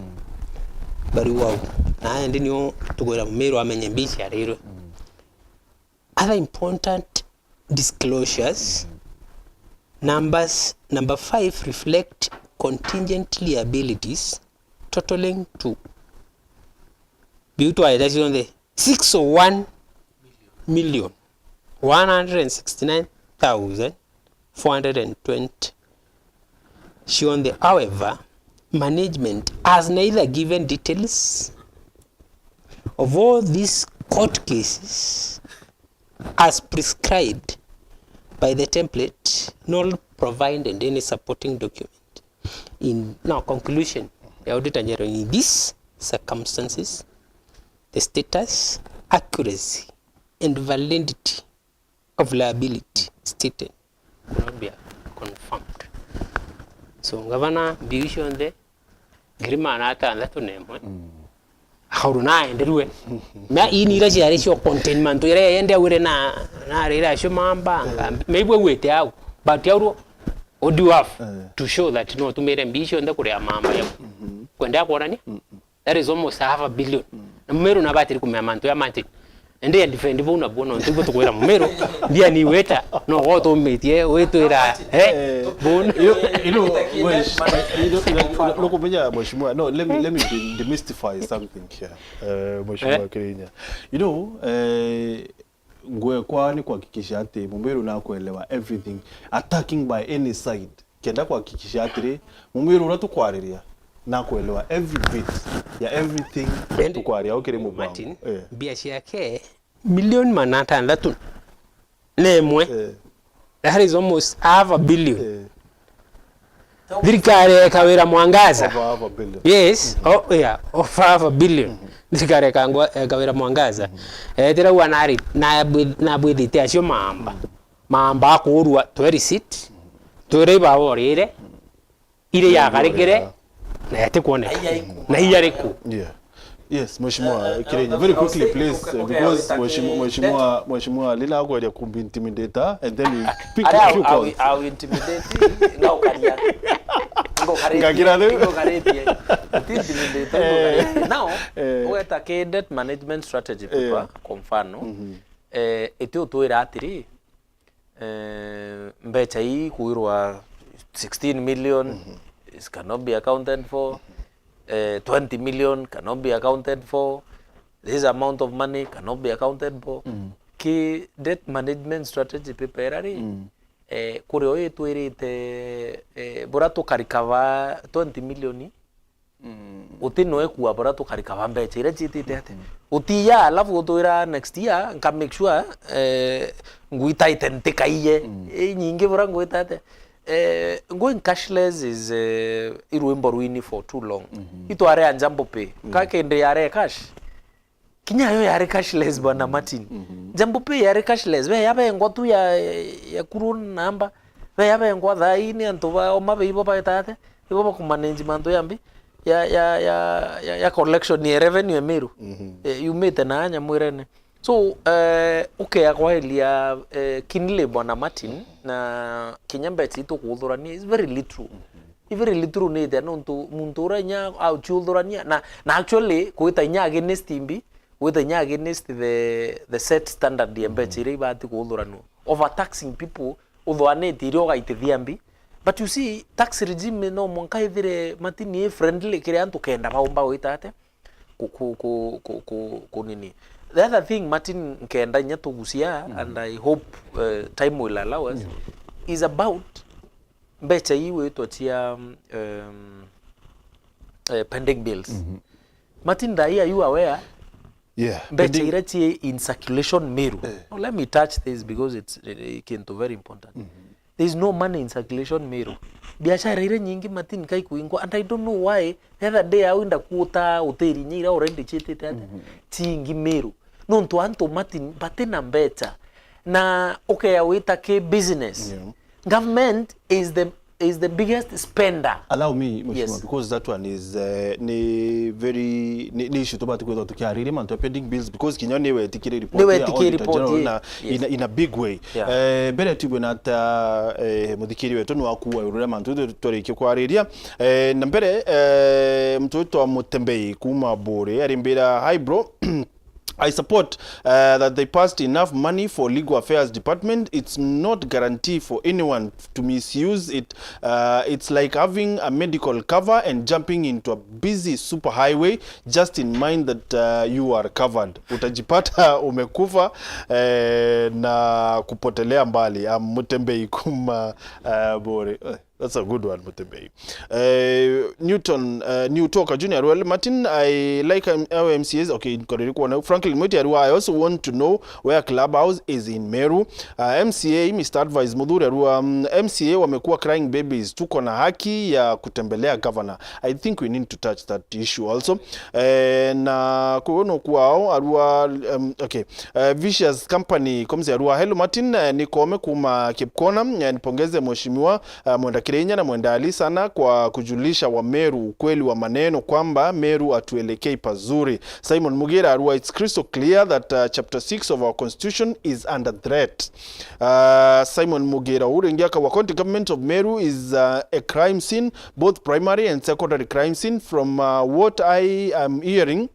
bari wau. Na indi nio tukwira Mumiru amenye mbi ii ciarirwe. Other important disclosures, numbers, number five reflect contingent liabilities totaling to, biu twaita cionthe, six oh one million, one hundred and sixty-nine thousand, four hundred and twenty. Cionthe, however, management has neither given details of all these court cases as prescribed by the template, nor provided any supporting document. In, now, conclusion ya Auditor General, in these circumstances, the status, accuracy, and validity of liability stated could not be confirmed. So, ngavana, mbiu cionthe, ngiri maana atanthatu na imwe, akaurwa naenderue. Na ii ni iria ciari cio contain mantu jaria yende augire na, na rira acio mamba, nga, maybe augite au, but aurwa, what do you have to show that no utumire mbiu cionthe kuria mamba jau? Kwenda kwonania? That is almost half a billion. Na Mumiru nabatiri kumenya mantu ya magic. Ende ya defend bau nabuo, nontu ibo tukwira Mumiru, mbia ni weta, no go tumitie, witwira, eh, bun. You know, you know, mwesh-, you know, you know, you know, kumenya, mheshimiwa, no, let me, let me de-, demystify something here. Eh, mheshimiwa Kirinya. You know, eh, ngwekwa ni kuhakikisha ati Mumiru nakuelewa everything, attacking by any side. Kenda kuhakikisha atiri, Mumiru uria tukwariria, nakuelewa every bit ya everything tukwaria ukiri mubango. Martin, eh, mbia ciake milioni maana atanthatu na imwe. Eh. That is almost half a billion. Eh. Thirikari eka wira mwangaza. Over half a billion. Yes, oh, yeah, over half a billion. Thirikari eka ngwa-, eka wira mwangaza. Etira ua nari, na bwi-, na bwithite acio maamba. Maamba akuurua twe receipt, twire ibaorire, iri yakarikire, na yatikwoneka. Na iyariku. Yeah. Yes, Mheshimiwa Kirinya, very quickly, please, uh, because Mheshimiwa, Mheshimiwa, Mheshimiwa Lila akweria kumbi intimidator, and then we pick a few calls. Au intimidate, ngaukaria. Ngaukaria. Ngakira riu. Ngaukaria. Uti intimidate, ngaukaria. Now, eh, ugeta ki debt management strategy paper, kwa mfano, eh, iti utwira atiri, eh, mbecha ii kwirwa sixteen million is cannot be accounted for, eh, twenty million cannot be accounted for, this amount of money cannot be accounted for. Ki debt management strategy paper ira ri, eh, kuri o itwirite, eh, bura tukarikava twenty million, uti noe kua bura tukarikava mbecha iria ciitite ate. Utiya, alafu utwira next year, nka make sure, eh, ngwitaite ntikaiye. Inyingi bura ngwitate. Eh, going cashless is, eh, i rwimbo rwini for too long. Itware a Jambo Pay. Ka kindi yare cash. Kinya yo yari cashless, Bwana Martin. Jambo Pay yari cashless. We yabengwa tu ya, ya kuru namba. We yabengwa thaa ii ni antu ba Homa Bay ibo baetate. Ibo bakumanage mantu ya mbi. Ya, ya, ya, ya, ya collection ya revenue ya Meru. Eh, yumite na nyamu irene. So, eh, ukea kwaelia, eh, kinile, Bwana Martin, na kinya mbecha itukuthurania is very little. I very little ni ithia nontu muntu uria inya auchiuthurania na, na actually kwita inya against mbi, kwita inya against the, the set standard ya mbecha iria ibati kuuthuranua. Overtaxing people, uthwanite iria ugaitithia mbi. But you see, tax regime no mwanka ithire matini i friendly kiri antu kenda baumba gwita atia. ku, ku, ku, ku, ku, ku nini. The other thing, Martin, nkenda inya tugucia, and I hope, uh, time will allow us, is about mbecha ii witwa cia, um, eh, pending bills. Martin, thaa ii, are you aware? Yeah. Mbecha iria cii in circulation Meru. Now, let me touch this because it's, eh, kintu very important. There is no money in circulation Meru. Biashara iria nyingi, Martin, kai kuingwa, and I don't know why. The other day, au inda kuuta hoteli inya iria already ciitite ati, ciingi Meru. Nontu antu, Martin, bati na mbecha. Na ukea wita ki business. Yeah. Government is the, is the biggest spender. Allow me, Mheshimiwa, because that one is, eh, ni very, ni, ni issue tubati kwithirwa tukiariria mantu ya pending bills, because kinya ni wetikire report ya Auditor General na in a, in a big way. Yeah. Eh, mbere tigwe na ta, eh, muthikiri wetu ni wakua urure mantu tu twarikia kwariria. Eh, na mbere, eh, mtu witwa Mutembei kuma Buri arimbira, "Hi bro, I support, uh, that they passed enough money for Legal Affairs Department. It's not guarantee for anyone to misuse it. Uh, it's like having a medical cover and jumping into a busy superhighway. Just in mind that, uh, you are covered." Utajipata umekufa, eh, na kupotelea mbali. I'm Mutembei kuma, uh, Bore. Eh, that's a good one, Mutembei. Eh, Newton, eh, New Talker Junior, well, Martin, I like, um, our M C As. Okay, nkoriri kuona. Franklin Mwiti arua, "I also want to know where Clubhouse is in Meru." Uh, M C A, Mister Advice Muthuri arua, um, "M C A wamekuwa crying babies, tuko na haki ya kutembelea governor." I think we need to touch that issue also. Eh, na kuono kwao arua, um, okay. Eh, Vicious Company, Komzi arua, "Hello Martin, eh, ni Kome kuma Kipkona. Eh, nipongeze mheshimiwa, eh, Mwenda Kirinya na Mwenda Ali sana kwa kujulisha wa Meru ukweli wa maneno kwamba Meru hatuelekei pazuri." Simon Mugira arua, "It's crystal clear that, uh, chapter six of our constitution is under threat." Uh, Simon Mugira, uringi akawa, "County government of Meru is, uh, a crime scene, both primary and secondary crime scene. From, uh, what I am hearing,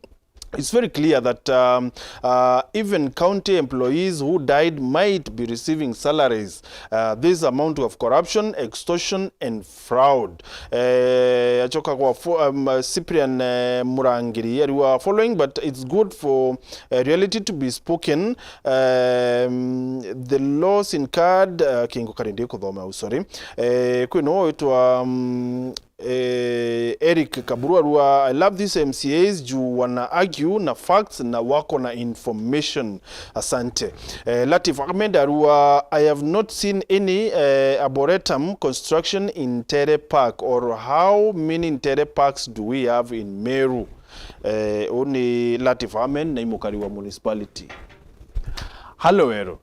it's very clear that, um, uh, even county employees who died might be receiving salaries. Uh, this amount of corruption, extortion and fraud." Eh, acoka kwa fo-, um, uh, Cyprian, eh, Murangiri, ariwa, "Following, but it's good for, uh, reality to be spoken. Um, the loss incurred," uh, kingo kari ndi kuthoma au, sorry. Eh, kwina witwa, um, eh, Eric Kaburu arua, "I love these M C As juu wana argue na facts na wako na information." Asante. Eh, Latif Ahmed arua, "I have not seen any, eh, arboretum construction in Ntere Park, or how many Ntere Parks do we have in Meru?" Eh, uni Latif Ahmed na imukari wa municipality. Halo, Wero.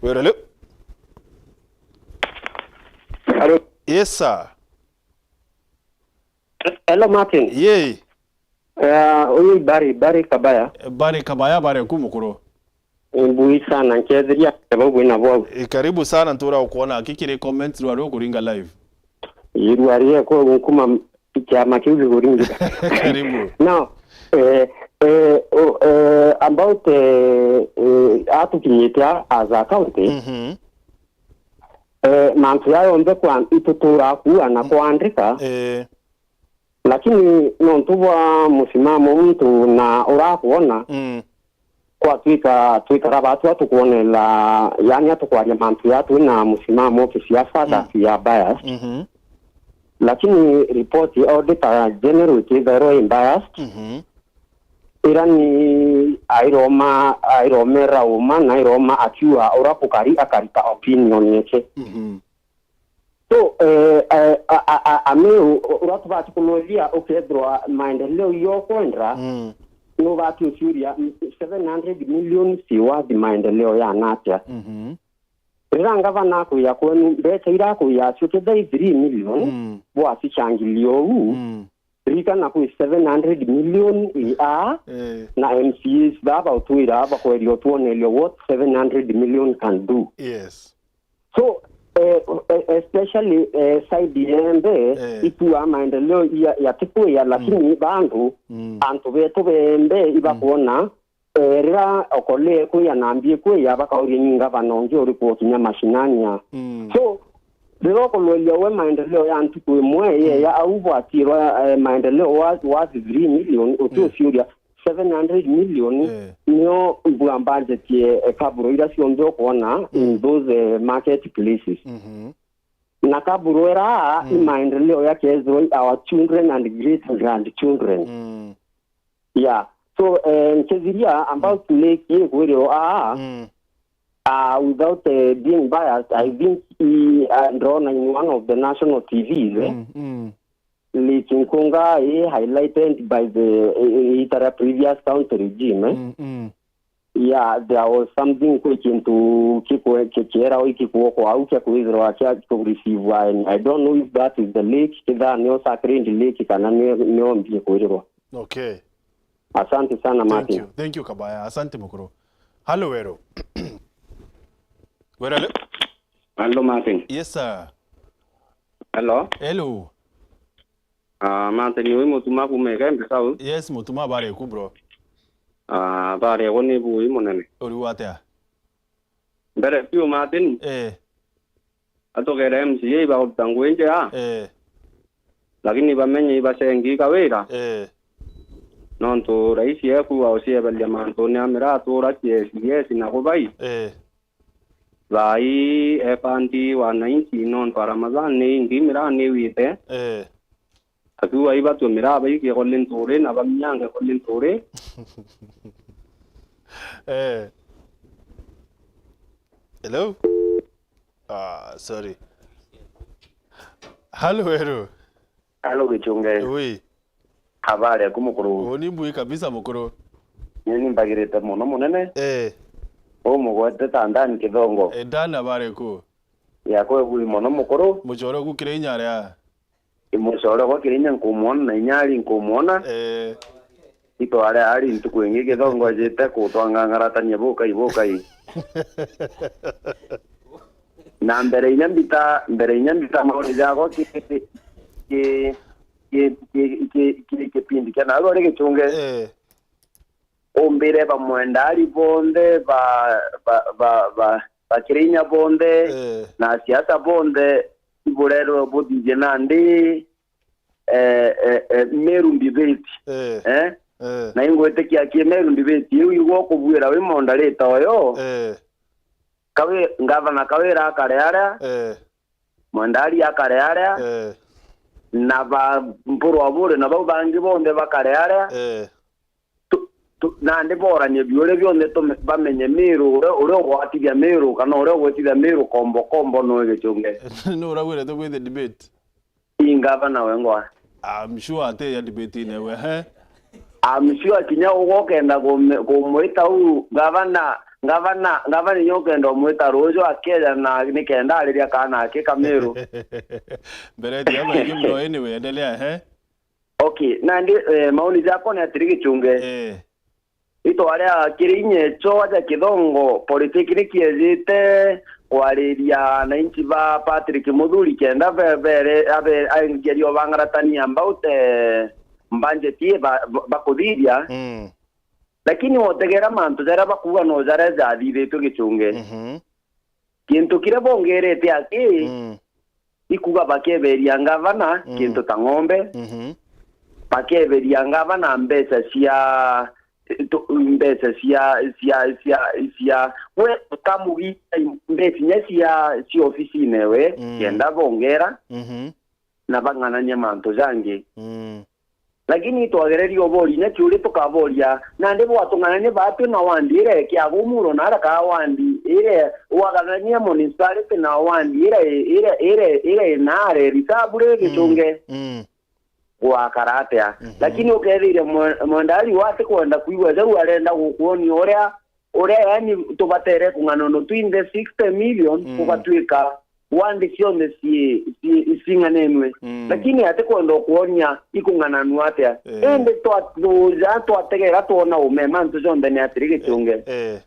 Wero, hello. Hello. Yes, sir. Hello, Martin. Yee. Eh, uyu Bari, Bari Kabaya. Bari Kabaya, Bari ku mukuru. Mbui sana, nketheria bau bwina bwau. Eh, karibu sana, ntura ukuona aki kiri comments rwa rwo kuringa live. Irwarie ko nkuma kiama kiu gikuringira. Karibu. Now, eh, eh, o, eh, about, eh, eh, atukinyite a, as a county, Mhm. eh, mantu ya yonthe kwa itutura kuua na kwandika, Eh. Lakini nontu bwa musimamo muntu na urakwona, Mm. kwatwika, twikaga batu atukwonela, yani atukwaria mantu ya twina musimamo kisiasa, Mm. that we are biased. Mhm. Lakini report ya Auditor General itithairwa i biased, Mhm. ira ni airoma, airomera uma na airoma akiuga ura kukari akarita opinion yake. Mhm. So, eh, eh, a, a, a, a Meru, u-, uria tubati kumwithia ukethirwa maendeleo iyo ukwenda, Mm. nubati uciuria, mm, seven hundred million si worth maendeleo ya natia? Mhm. Rira ngavana akwia kwenu, mbecha ira akwia acio kethira i three million, Mm. bwacicangilia uu, Mm. ririkana kwi seven hundred million i a, Eh. na M C As baa bautwira bakweria utwoneria what seven hundred million can do. Yes. So, eh, eh, especially, eh, side yembe, Eh. itua maendeleo ya, yatikwia, lakini Mm. bandu, Mm. antu betu bembe ibakwona, eh, rira okole kwia na mbi kwia, bakauria ni ngavana ungi uriku ukinya mashinania. Mm. So, Riria ukulweria we maendeleo ya ntuku imwe, mm, ya au bwatirwa, eh, maendeleo wa, wa three million, uti, mm, uciuria seven hundred million, eh, nio mbua budget ye, eh, kaburo iria cionthe ukwona in, mm, those, eh, market places. Mhm. Na kaburo iria, mm, i maendeleo ya kethirwa our children and great grandchildren. Mm. Yeah. So, eh, nkethiria about, mm, lake ikwirirwa aa, mm, uh, without, eh, being biased, I think i, uh, ndona in one of the national T Vs, eh, mm, mm, lake Nkunga i highlighted by the, eh, eh, ita ria previous county regime, eh. Mm, mm. Yeah, there was something kwi kintu kikwe-, ki-, kiera iki kuoko au kia kwithirwa kia kureceive wine. I don't know if that is the lake, kithaa nio sacred lake kana nio, nio mbie kwirirwa. Okay. Asante sana, Martin. Thank you. Thank you, Kabaya. Asante, mukuru. Hello, Wero. Wero, hello? Hello, Martin. Yes, sir. Hello? Hello. Ah, Martin, ui Mutuma kuma Igembe South. Yes, Mutuma, habari yaku, bro? Ah, habari yako ni bui munene. Uri atia? Mbere biu, Martin. Eh. Atugere M C A ibakuruta ngugi njega. Eh. Lakini bamenye ibacengi kawira. Eh. Nontu raisi ekuuga ucieberia mantune a miraa atura C S S na kubai. Eh. Thaai e fund wananchi nontu a Ramadhan ni ingi miraa ni iwite. Eh. Akiuga ibatue miraa baikie kuli nturi na bamiange kuli nturi. Eh. Hello? Ah, sorry. Hello, Wero. Hello, Gichunge. Ui. Habari yaku, mukuru? Uni mbui kabisa, mukuru. Ni nimbagirite mono, munene. Eh. Umugwete ta Dan Kithongo. Eh, Dan, habari yaku? Yakwa ibui mono, mukuru. Mucore uku kiri inya ria? Mucore gwa kiri inya nkumuona, na inya ari nkumuona. Eh. Itware ari ntuku ingi Kithongo ajite kutwangangaratania bukai, bukai. Na mbere inya mbita, mbere inya mbita maoni jakwa ki, ki, ki, ki, ki, ki, kipindi kia nawe uri Gichunge. Eh. Umbire bamwenda ari bonthe, ba, ba, ba, ba, bakirinya bonthe, eh, na siasa bonthe, iburerwe buthithie nandi, eh, eh, eh, Meru debate. Eh. Eh? Eh. Na ingwitikia ki Meru debate iu igwa ukubuira wi mondarita uyo. Eh. Kawi-, ngavana Kawira akare aria, eh, Mwendari akare aria, eh, na ba Mpuru Obure na bau bangi bonthe bakare aria. Eh. Tu-, tu-, nandi boranie biuria bionthe tume-, bamenye Miru uria, uria ugwatithia Miru kana uria ugwitithia Miru kombo kombo nuu Gichunge. Nuu uragwirete kwithia debate? Ii, ngavana wengwa. I'm sure ati ya debate-ine we, he? I'm sure kinya ugokenda kume-, kumwita u ngavana, ngavana, ngavana inya ukenda umwita ruju akeja na nikenda ariria kaana ake Kamiru. Mbere ti ya baingi muno, anyway, endelea, he? Okay, nandi, eh, maoni jakwa ni atiri Gichunge. Eh. Itwa ria kiri inya echo aja Kithongo, politiki ni kiejite kwariria ananchi ba Patrick Muthuri kenda be-, bere-, abe-, aingeria ubangaratania about, eh, budget ye ba-, ba-, bakuthithia. Mm. Lakini wotegera mantu jaria bakuuga no jaria jathithitwe Gichunge. Mhm. Kintu kiria bongerete aki, mm, ikuga bakeberia ngavana, mm, kintu ta ng'ombe, mhm, bakeberia ngavana mbeca cia, tu-, mbeca cia, cia, cia, cia, we ukamugia mbeca inya cia, cia ofisine we, mm, kenda bongera, mhm, na bang'anania mantu jangi. Mm. Lakini itwagereria uboria inya kiuria tukaboria, nandi bwatung'anania baa twi na wandi iria ikiaga umuro na araka wandi iria wagathania municipality na wandi iria, iria, iria, iria inare risabu ri Gichunge. Mm. Gwakara atia? Mhm. Lakini ukethire mwe-, mwendari wati kwenda kwigua jau arenda gukwonia uria uria, yani, tubatere kung'ananwa twinthe sixty million, mm, gugatuika wandi cionthe ci-, ci-, cing'anenue. Mm. Lakini atikwenda ukwonia ikung'ananua atia. Eh. Indi twathuja, twategera, twona ume mantu jonthe ni atiri Gichunge. Eh, eh.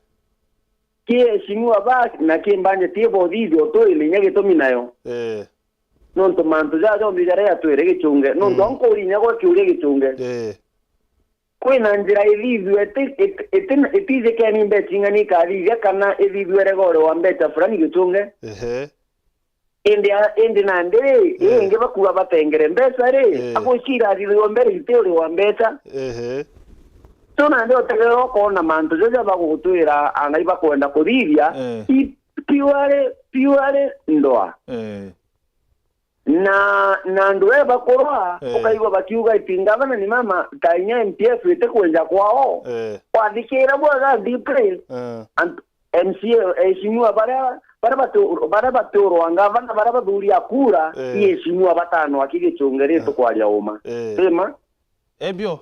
Ki eshimiwa ba, na ki budget ibothithio twile inya gitumi nayo. Eh. Nontu mantu jaa jonthe jaria yatwire Gichunge. Nontu, mm, ankuri inya gwa kiuria Gichunge. Eh. Kwina njira ithithue iti-, iti-, iti-, itijikeni mbeca ing'ani ikathithia kana ithithue regore wa mbeca fulani Gichunge? Ehe. Indi a-, indi nandi ri, Eh. ingi bakuga batengere mbeca ri, Eh. agwicira athithirwe mbere iti uri wa mbeca. Ehe. So nandi utegere ukoona mantu jaja bagugutwira angai bakwenda kuthithia, Eh. i purely, purely ndwa. Eh. Na, na andu ee bakurwa, Eh. ukaigua bakiuga iti ngavana ni mama, ta inya M P F iti kwenja kwao. Eh. Wathikira bwega deeply, Eh. antu, M C A, eheshimiwa baria, baria batu-, baria baturwa ngavana, baria bathuria kura, Eh. i eheshimiwa batano aki Gichunge ri Eh. tukwaria uma. Eh. Tima? Ebio.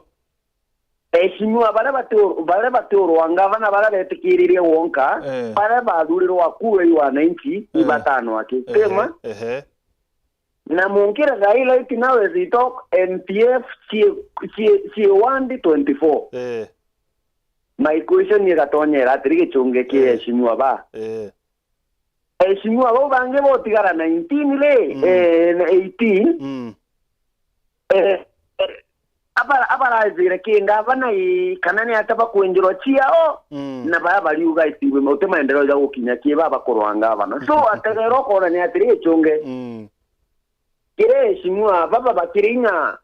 Eheshimiwa baria batu-, baria baturwa ngavana baria betikiririe wonka, Eh. baria bathurirwa kura i wananchi, i Eh. batano aki. Ehe, Tima? ehe. Na munkire thaa ii right now as we talk, M P F cie, cie, cie ward twenty-four. Eh. My question igatonyera atiri Gichunge ki Eh. eheshimiwa ba. Eh. Eheshimiwa bau bangi botigara nineteen ri, Mm. eh, na eighteen. Mm. Eh, eh, abara-, abarajire ki ngavana ii, kana ni ata bakwenjirwa ciao, Mm. na baa bariuga iti uti maendeleo ja gukinya ki baa bakurwa ngavana. So, ategera ukoona ni atiri Gichunge. Mm. Kiri eheshimiwa baba bakiri inya,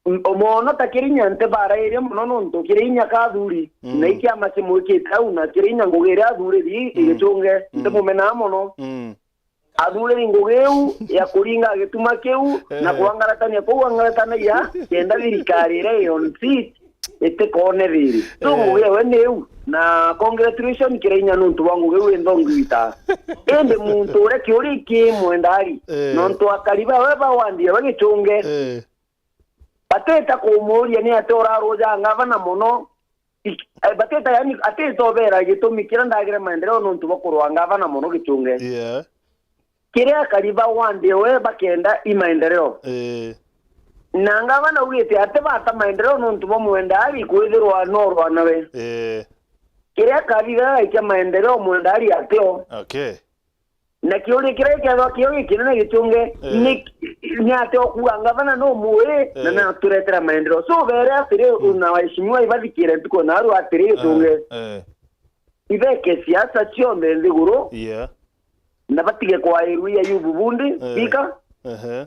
m-, mono ta kiri inya nti barairie mono nontu kiri inya ka athuri, Mm. na ikiama kimwikite au, na kiri inya ngugi iria athuriri Mm. Gichunge, Mm. nti mumenaa mono. Mm. Athuriri ngugi iu ya kuringa gituma kiu, na Eh. kwangaratania kuu angaratanagia, kenda thirikari iria i on seat itikone thiri. So, Eh. ngugi ewe ni iu, na congratulation kiri inya nontu bwa ngugi iu inthongi wita. Indi muntu uria kiuri ki mwendari, Eh. nontu akari bawe ba ward ewe Gichunge, Eh. batita kumuuria ni atia uraruja ngavana mono. Ik-, eh, batita, yani, atita ubera gitumi kiria ndagire maendeleo nontu bwa kurwa ngavana mono Gichunge. Yeah. Kiria akari ba ward ewe bakenda i maendeleo. Eh. Na ngavana augite ati bata maendeleo nontu bwa mwendari kwithirwa norwa nawe. Eh. Kiria akari gaikia maendeleo mwendari atio. Okay. Na kiuria kiria gikethwa kio gikinene Gichunge, Eh. ni, ni atia ukuga ngavana no mui, na Eh. naturetera maendeleo. So, bere atiri, Mm. na waheshimiwa ibathikire ntuku na aru atiri Gichunge. Eh, eh. Ibeke siasa cionthe nthiguru, Yeah. na batige kwairua ya yubu bundi, Eh. bika. Ehe.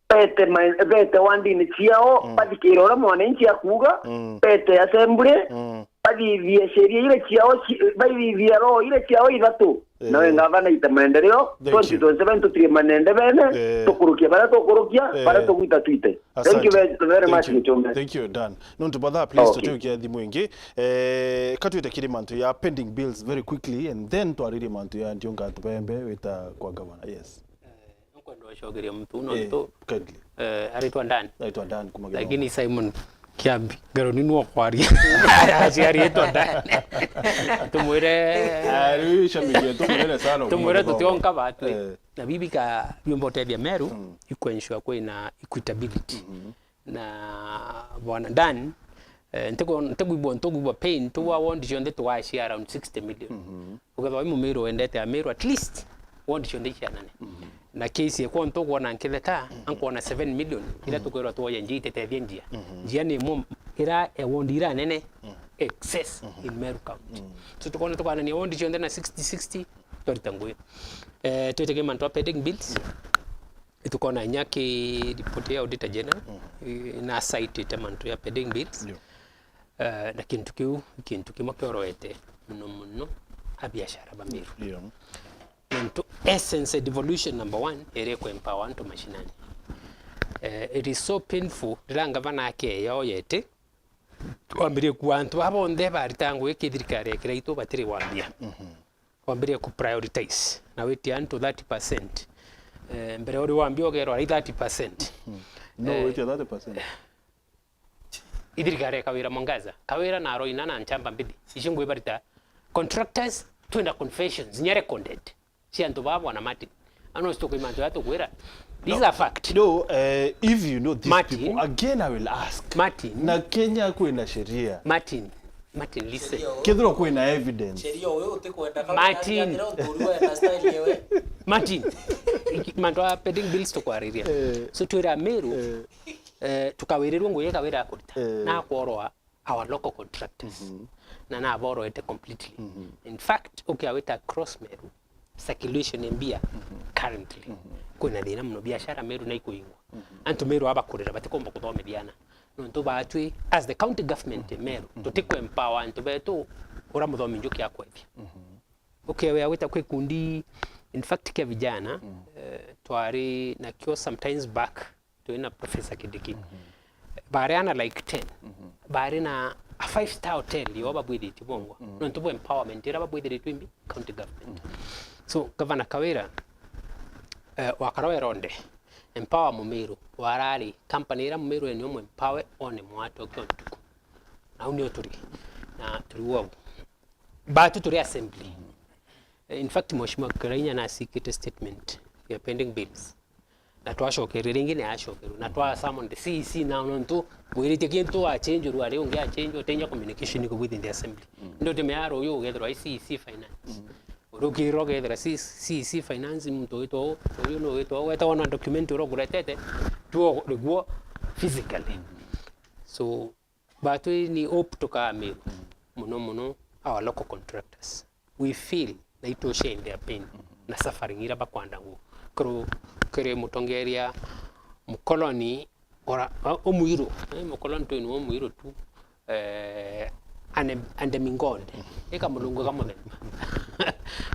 Bete ma-, bete wandini ciao, Mm. bathikire uria mwananchi akuuga, Mm. bete assembly, Mm. bathithie sheria iria ciao ci-, baithithie law iria ciao ithatu. Eh. Nawe ngavana ite maendeleo, Thank you. twenty twenty-seven tutire manende bene, Eh. tukurukia baria tukurukia, Eh. baria tugwita twite. Thank you Asante. very, very Thank much, you. Gichunge. Thank you, Dan. Nontu bwa thaa, please, Okay. tutukia thimu ingi. Eh, katwite kiri mantu ya pending bills very quickly, and then twaririe mantu ya ndiunga tubembe wita kwa governor. Yes. Eh, nkwenda ucokeria muntu Eh, nontu, kindly. Eh, aritwa Dan. Aritwa Dan kuma Githongo. Lakini Simon Kiambi, ngaro ni nwo kwaria. Aciaritwa Dan. Tumwire Ah, riu shabiki, tumwire sana, tumwire kuma Githongo. Tutionka batwi. Eh. Na bibi ka biumba utethia Meru, Mm. ikwensure kwina equitability. Mhm. Na bwana Dan, eh, ntiku-, ntikuigua, ntukuigua pain, tu wa ward cionthe tugacia around sixty million. Mhm. Ukethwa wi Mumiru wendete Amiru, at least ward cionthe icianane. Mhm. Na K C A kwa ntukwona nkitheta, Mhm. ankwona seven million, iria Mhm. tukwirwa twoye njia itetethie njia. Mhm. Njia ni imwe ira e ward ira nene, Mhm. excess Mhm. in Meru County. Mhm. So tukona tukanania ward cionthe na sixty sixty, twarita ngugi. Eh, twite ki mantu a pending bills. Tukona inya ki report ya Auditor General, Mm. eh, na citite mantu ya pending bills. Ndio. Eh, na kintu kiu, kintu kimwe kioroete muno muno a biashara ba Meru. Ndio. Nontu essence ya devolution number one iri ku empower antu mashinani. Eh, it is so painful, riria ngavana akeyoyete, twambirie kuwa antu baba bonthe barita ngugi ki thirikari ya kiraitu batiri wambia. Mhm. Wambirie ku prioritize na witia antu thirty percent. Eh, mbere uri wambia ugerwa ari thirty percent. Mhm. No, eh, witia thirty percent. I thirikari ya Kawira Mwangaza. Kawira na Roina na Nchamba Mbithi. Icio ngui barita contractors, twina confessions, inya recorded. Cia antu baa bwana Martin. Ano sto kwa mantu ya tukwira. This is a fact. No, eh, if you know these Martin, people, again I will ask. Martin. Na Kenya kwina sheria. Martin. Martin, listen. Kethirwa kwina evidence. Sheria uyu utikwenda kama Martin. Nani athira uturi we na style yewe. Martin. Iki-, mantu a pending bills tukwariria. Eh. So twira Meru, eh, eh, tukawirirwa ngugi Kawira akurita. Eh. Na akworwa our local contractors. Mhm. Na naboroete completely. Mhm. In fact, ukiawita across Meru, circulation ya mbia currently. Kwina thina mono, biashara Meru naikuingwa. Antu Meru abakurira batikomba kuthomithia ana. Nontu batwi, as the county government Meru, tutiku empower antu betu ura muthomi njuki akwethia. Ukewea gwita kwi kundi, in fact, kia vijana, eh, twari nakio sometimes back, twina Professor Kindiki. Bari ana like ten. Bari na a five star hotel yo babwithitie bongwa. Nontu bwa empowerment ira babwithiritwe imbi county government. So, Governor Kawira, eh, wakara weronde, empower Mumiru, warari company ira Mumiru eni umwe empower one mwatwe kio ntuku. Nau nio turi. Na turi wau. Batu turi assembly. Eh, in fact, Mheshimiwa Karainya nasikite statement ya pending bills. Na twacokeria ringi ni acokerwa. Na twa summon the C E C now nontu wiritie kintu achenjurwa ari ungi achenjwa, utenya communication iko within the assembly. Ndio tumeara uyu ugethirwa i C E C finance. Uria ukirwa ugethira C-, C E C finance muntu witwa u, uyu no witwa u, weta wona document uria ukuretete, tuo niguo physically. So, batwi ni hope tukaa Meru, muno muno our local contractors. We feel na itu share in their pain na suffering ira bakwenda ngu. Kuru, kiri mutongeria mukoloni ora, a, umuiru, eh, mukoloni tu ni umuiru tu, eh, ane-, andemingode. Ika mulungu ka muthemba.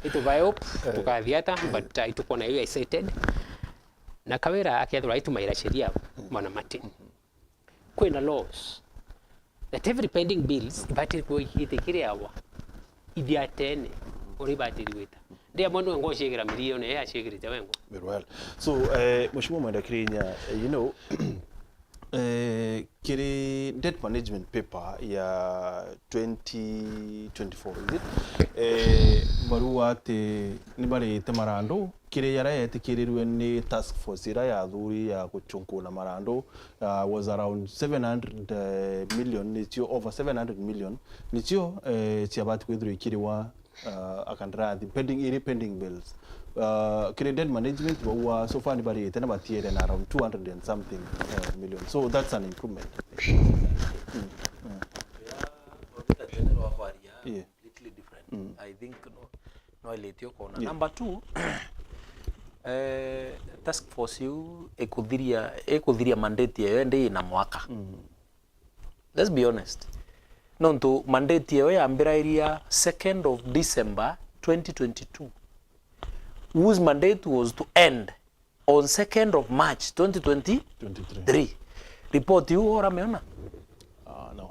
Itu by hope, tukathiata, but, uh, itukona iu excited. Na Kawira akethirwa itumaira sheria, mwana Martin. Kwina laws that every pending bills ibati kuitikiriawa ithiatene uria ibati gwita. Ndia mwandu ngo ciigira milioni ya ciigirite wengo. Very well. So, eh, Mheshimiwa Mwenda Kirinya, eh, you know, eh, kiri debt management paper ya twenty twenty-four, is it? Eh, barua ati ni barite marandu kiri yaria yetikirirwe ni task force iria yathuri ya guchunkuna marandu, uh, was around seven hundred, eh, million, nicio over seven hundred million, nicio, eh, ciabati kwithirwa ikiriwa, uh, akandarathi pending, iri pending bills. Uh, kiri debt management, baua so far ni barite na batiere na around two hundred and something, uh, million. So that's an improvement. Mm, mm. Yeah. Completely different. Mm. I think no, no, ilitio kona. Yeah. Number two, eh, task force iu ikuthiria, ikuthiria mandate yayo indi ina mwaka. Mm. Let's be honest. Nontu mandate yayo yambirairia second of December twenty twenty-two, whose mandate was to end on second of March twenty twenty-three. Twenty-three. Report iu urameona? Ah, no.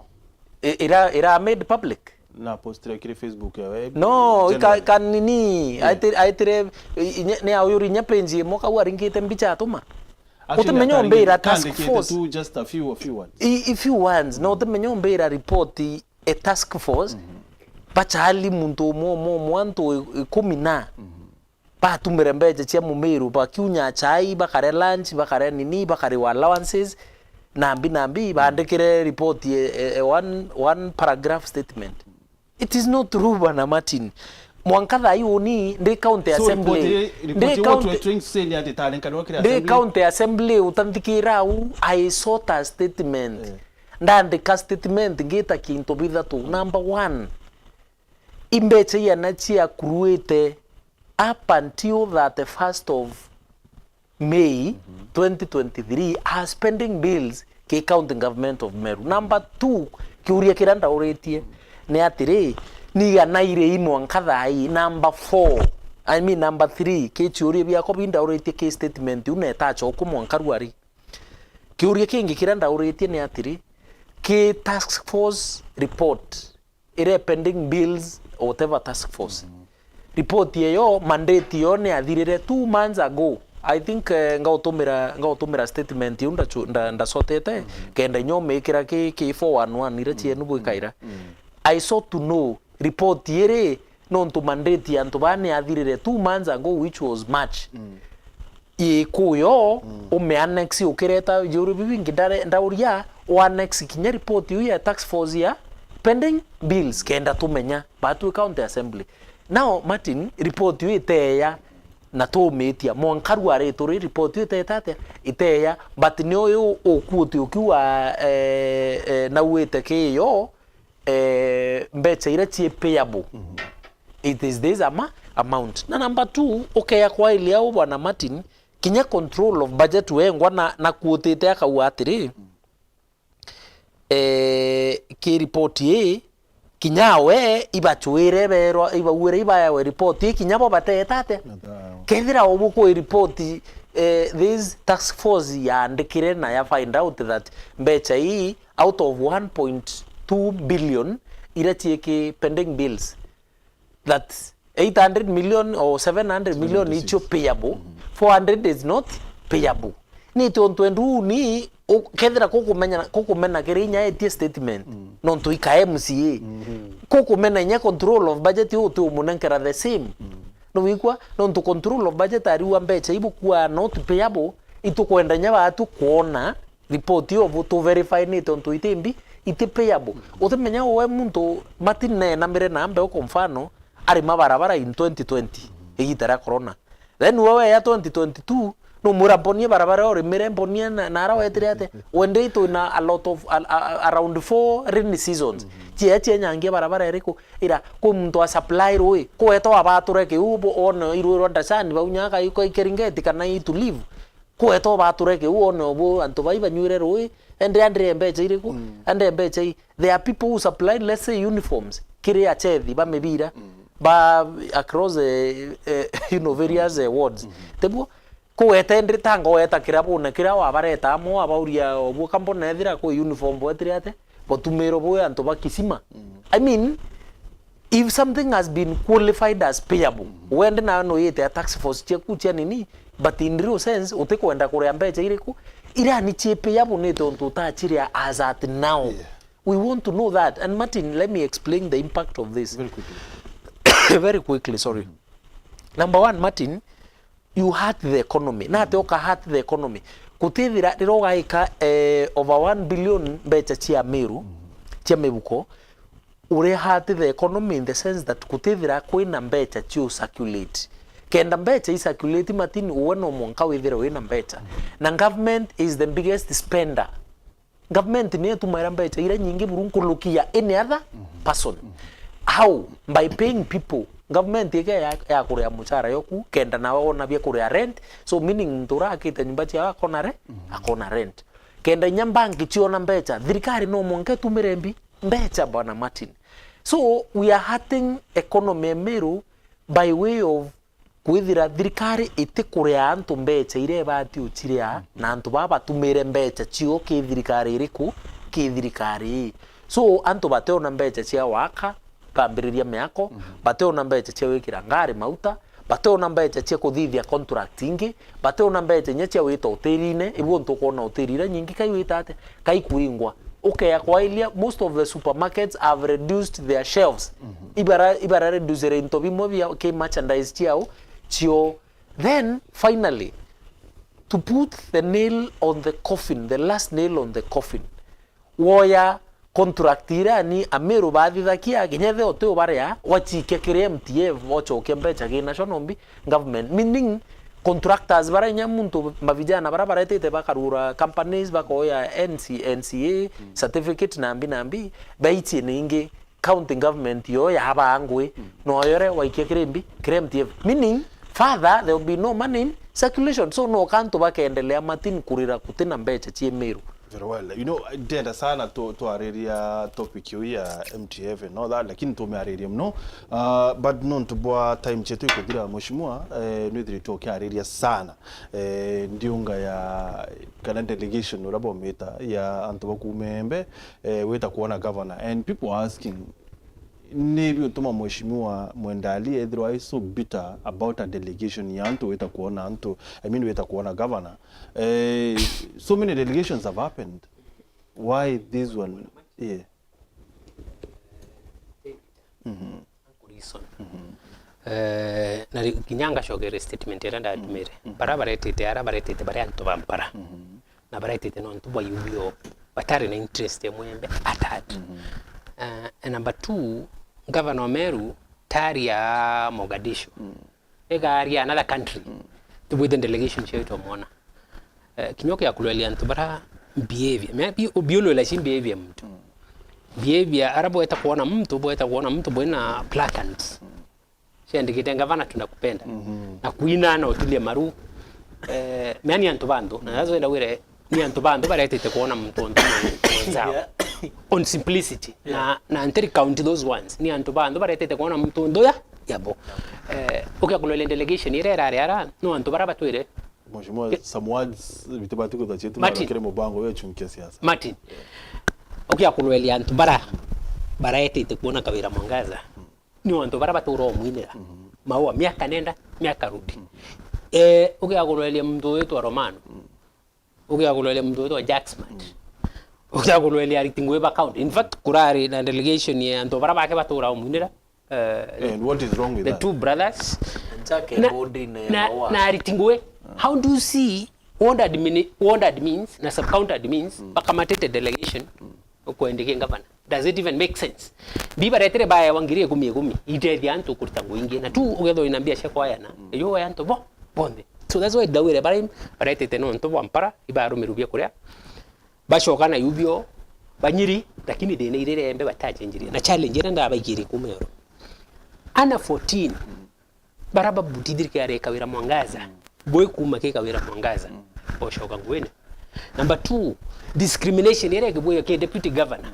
I-, ira, ira made public? Na postira kiri Facebook yawe. No, ika-, generally. Kanini, yeah. Aiti-, aitire, i-, inya, ni auyuri inya page imwe kau aringite mbicha atuma. Actually, utimenya umbira task force. Tu just a few, a few words. I, i few words. No, utimenya umbira report e task force. Mhm. Bachali muntu umwe, umwe, umwe, antu i-, ikumi na. Mhm. Batumire mbecha cia Mumiru, bakiunya chai, bakare lunch, bakare nini, bakare allowances, nambi, nambi, bandikire report ye, e, e, one, one paragraph statement. It is not true, Bwana Martin. Mwanka thaa hii uni, ndi county assembly. So, report ii, report ii, what we're trying to say ni ati itarenkanirwa kiri assembly. Ndi county assembly, utanthikira au, I sought a statement. Eh. Ndandika statement, ngita kintu bithatu. Number one, imbecha iana cia accruite up until thirty-first of May, mhm, twenty twenty-three as pending bills ki County Government of Meru. Number two, kiuria kiria ndauritie ni atiri, ni igana iri i mwanka thaa ii? Number four, I mean number three, ki ciuria biakwa bi ndauritie ki statement iu na itachoku mwanka ruari. Kiuria kingi kiria ndauritie ni atiri, ki task force report, ire pending bills, whatever task force. Mhm. Report eyo, mandate yo ni athirire two months ago. I think, eh, ngautumira, ngautumira statement iu ndachu-, nda-, ndacotete, mhm, kenda inya umikira ki, ki four one one, ira, mhm, cienu bwikaira. Mhm. I sought to know, report iri, nontu mandate ya antu baa ni athirire two months ago, which was March. Mhm. Ikuyo, mm, ume annex ukireta biuru biu bingi ndare-, ndauria, u annex kinya report iu ya task force ya pending bills, kenda tumenya, batwi county assembly. Now, Martin, report iu iteya, na tumitia, mwanka ruari turi report iu iteta atia? Iteya, but ni uyu ukuuti ukiuga, eh, eh, nauite kiyo, eh, mbecha iria cii payable. Mhm. It is this ama, amount. Na number two, ukeya kwailia u Bwana Martin, kinya control of budget wengwa na, na kuutite akauga atiri, eh, ki report ii, kinya we ibachwire berwa, ibauire ibaewe report ii, kinya bo bateeta atia? Kethira ubu kwi report, eh, this task force yaandikire na ya find out that mbecha ii, out of one point two billion iria ciiki pending bills, that eight hundred million or seven hundred million icio payable, four hundred is not payable. Ni tontu endu ni u-, kethira kukumenya, kukumena kiri inya etie statement, nontu ika M C A. Kukumena inya control of budget uti umunenkera the same. Nuwigua? Nontu control of budget ariwa mbecha ibu kuwa not payable, itukwenda inya batu kwona report iyo bu tu verify ni tontu iti mbi, iti payable. Utimenya we muntu Martin neenamire na mbe, kwa mfano, ari mabarabara in twenty twenty, igita ria corona. Then we weya twenty twenty-two, numwira mbonie barabara urimire, mbonie na, na ara wetire atia? Wende itwina a lot of, a, a, a, around four rainy seasons. Ciea cienyangia barabara iriku? Ira, kwi muntu a supply rui, kuweta wabature kiu, bo one irwirwa ndacani, bau nyaka iko Keringeti kana i Tulivu. Kuweta ubature kiu, one obu antu bai banywire rui, ende andire mbecha iriku? Ande mbecha i, there are people who supply, let's say, uniforms kiri achethi ba mibira, ba across, eh, eh, you know, various, eh, wards. Tebuo? Kuweta ende tanga weta kirabune kiria wabareta amwe, wabauria obu, kambona ethira kwi uniform bwetire atia? Botumiro bwe antu ba kisima. I mean, if something has been qualified as payable, wende nawe no yete a task force ciaku cia nini, but in real sense, utikwenda kuria mbecha iriku? Irani ci payable ni tontu utachiria as at now. We want to know that. And Martin, let me explain the impact of this. Very quickly. Very quickly, sorry. Number one, Martin, you hurt the economy. Na ati uka hurt the economy? Kutithira riria ugaika, eh, over one billion mbecha cia Meru, cia mibuko, uri hurt the economy in the sense that kutithira kwina mbecha cio circulate. Kenda mbecha i circulate, Martin, uwe no mwanka withire wina mbecha. Na government is the biggest spender. Government niyo itumaira mbecha iria nyingi buru nkuruki ya any other person. How? By paying people. Government ike ya, ya kuria muchara yoku, kenda nawe wona bia kuria rent. So meaning muntu urakite nyumba ciawe akona re-, akona rent. Kenda inya banki ciona mbecha, thirikari no mwanka itumire mbi-, mbecha, Bwana Martin. So we are hurting economy ya Meru by way of kwithira thirikari itikuria antu mbecha iria ibati uchiria, na antu baa batumire mbecha cio ki thirikari iriku? Ki thirikari ii. So antu bationa mbecha cia waka, bambiriria miako, bationa mbecha cia gwikira ngari mauta, bationa mbecha cia kuthithia contract ingi, bationa mbecha inya cia gwita hotelini, ibu untu ukwona hoteli iria nyingi kai wita atia, kai kuringwa. Ukeya kwailia, most of the supermarkets have reduced their shelves. Ibara, ibara reducere into bimwe bia ki merchandise ciao cio. Then, finally, to put the nail on the coffin, the last nail on the coffin, woya contract iria ni Ameru bathithagia, kinya the uti ubaria, wachikia kiri M T F, wachokia mbecha ki national mbi-, government, meaning contractors bara inya muntu, mavijana bara baretete bakarura companies, bakoya N C, N C A certificate na mbi na mbi, baichie ningi county government yo yabaa ngui, no yore waikia kiri mbi, kiri M T F. Meaning, further, there will be no money in circulation. So, no kantu bakeendelea, Martin, kurira kutina mbecha cie Meru. Very well. You know, ndenda sana tu-, twariria topic iu ya M T F and all that, lakini tumiaririe muno. Uh, but nontu bwa time chetu ikuthira, Mheshimiwa, eh, nwithiritwe ukiariria sana, eh, ndiunga ya, kana delegation uria bomita ya antu ba kuuma Embe, eh, wita kuona governor. And people are asking, ni biutuma Mheshimiwa Mwendali ethirwa is so bitter about a delegation ya antu wita kuona antu, I mean, wita kuona governor? Eh, so many delegations have happened. Why this one? Yeah. Mhm. Reason. Mhm. Eh, na ri-, kinya ngacokera statement iria ndatumire. Mhm. Bara baretete, ara baretete bari antu ba mpara. Mhm. Na baretete nontu bwa U B O, batari na interest ya Mwembe at all. Mhm. Eh, and number two, Governor wa Meru, tari ya Mogadishu. Mm. Igaria another country. Mm. Tubwite delegation cio twamwona. Eh, kinya ukia kuloelia antu bara behavior. Mea bi-, ubiuloela shi behavior muntu. Mm. Behavior, ara bweta kuona muntu, bweta kuona muntu bwina placard. Mm. ciandikite, "Ngavana, tunakupenda." Mhm. Na kuina na utulie maru. Eh, mea ni antu ba nthu, na that's why ndawire, ni antu ba nthu baretete kwona muntu nthu mwenzao. Yeah. On simplicity. Yeah. Na, na until count those ones. Ni antu ba nthu baretete kwona muntu nthu ya, yabo. Eh, ukia kuloele delegation ira irari ara, no antu bara batwire, Mheshimiwa Ke- some words, bitibati kwithwa cietu Martin. Kiri mubango ya chunkia siasa. Martin, ukia kuloelia antu bara, baraetete kwona Kawira Mwangaza, ni antu bara batura omwinira. Mhm. Maua, miaka nenda, miaka rudi. Mhm. Eh, ukia kuloelia muntu witwa Romano. Mhm. Ukia kuloelia muntu witwa Jack Smart. Mhm. Ukia kuloelia ariti ngugi ba county. In fact, kurari na delegation ya antu bara bake batura omwinira. Uh, And what is wrong with the that? Two brothers. Jack na, Bodi na na, Maua. Na ariti ngugi. How do you see ward admin, ward admins na sub county admins, mm, bakamatite delegation, mm, ukwendike ngavana? Does it even make sense? Mbi baretere baewa ngiri ikumi ikumi, itethia antu kuruta ngugi ingi. Na tu ugethwa wina mbia cia kwayana, mm, iyo ya antu bo, bonthe. So that's why ndawire bari baretete nontu bwa mpara, ibarumirwa bia kuria. Bacoka na yubio, banyiri, lakini thina iria irembe batachenjirie. Na challenge iria ndabaikirie kuma oro. Ana fourteen, bara babuti thirikari ya Kawira Mwangaza, bwe kuma ki Kawira Mwangaza, bocoka nguine. Number two, discrimination iria ikibwia ki deputy governor.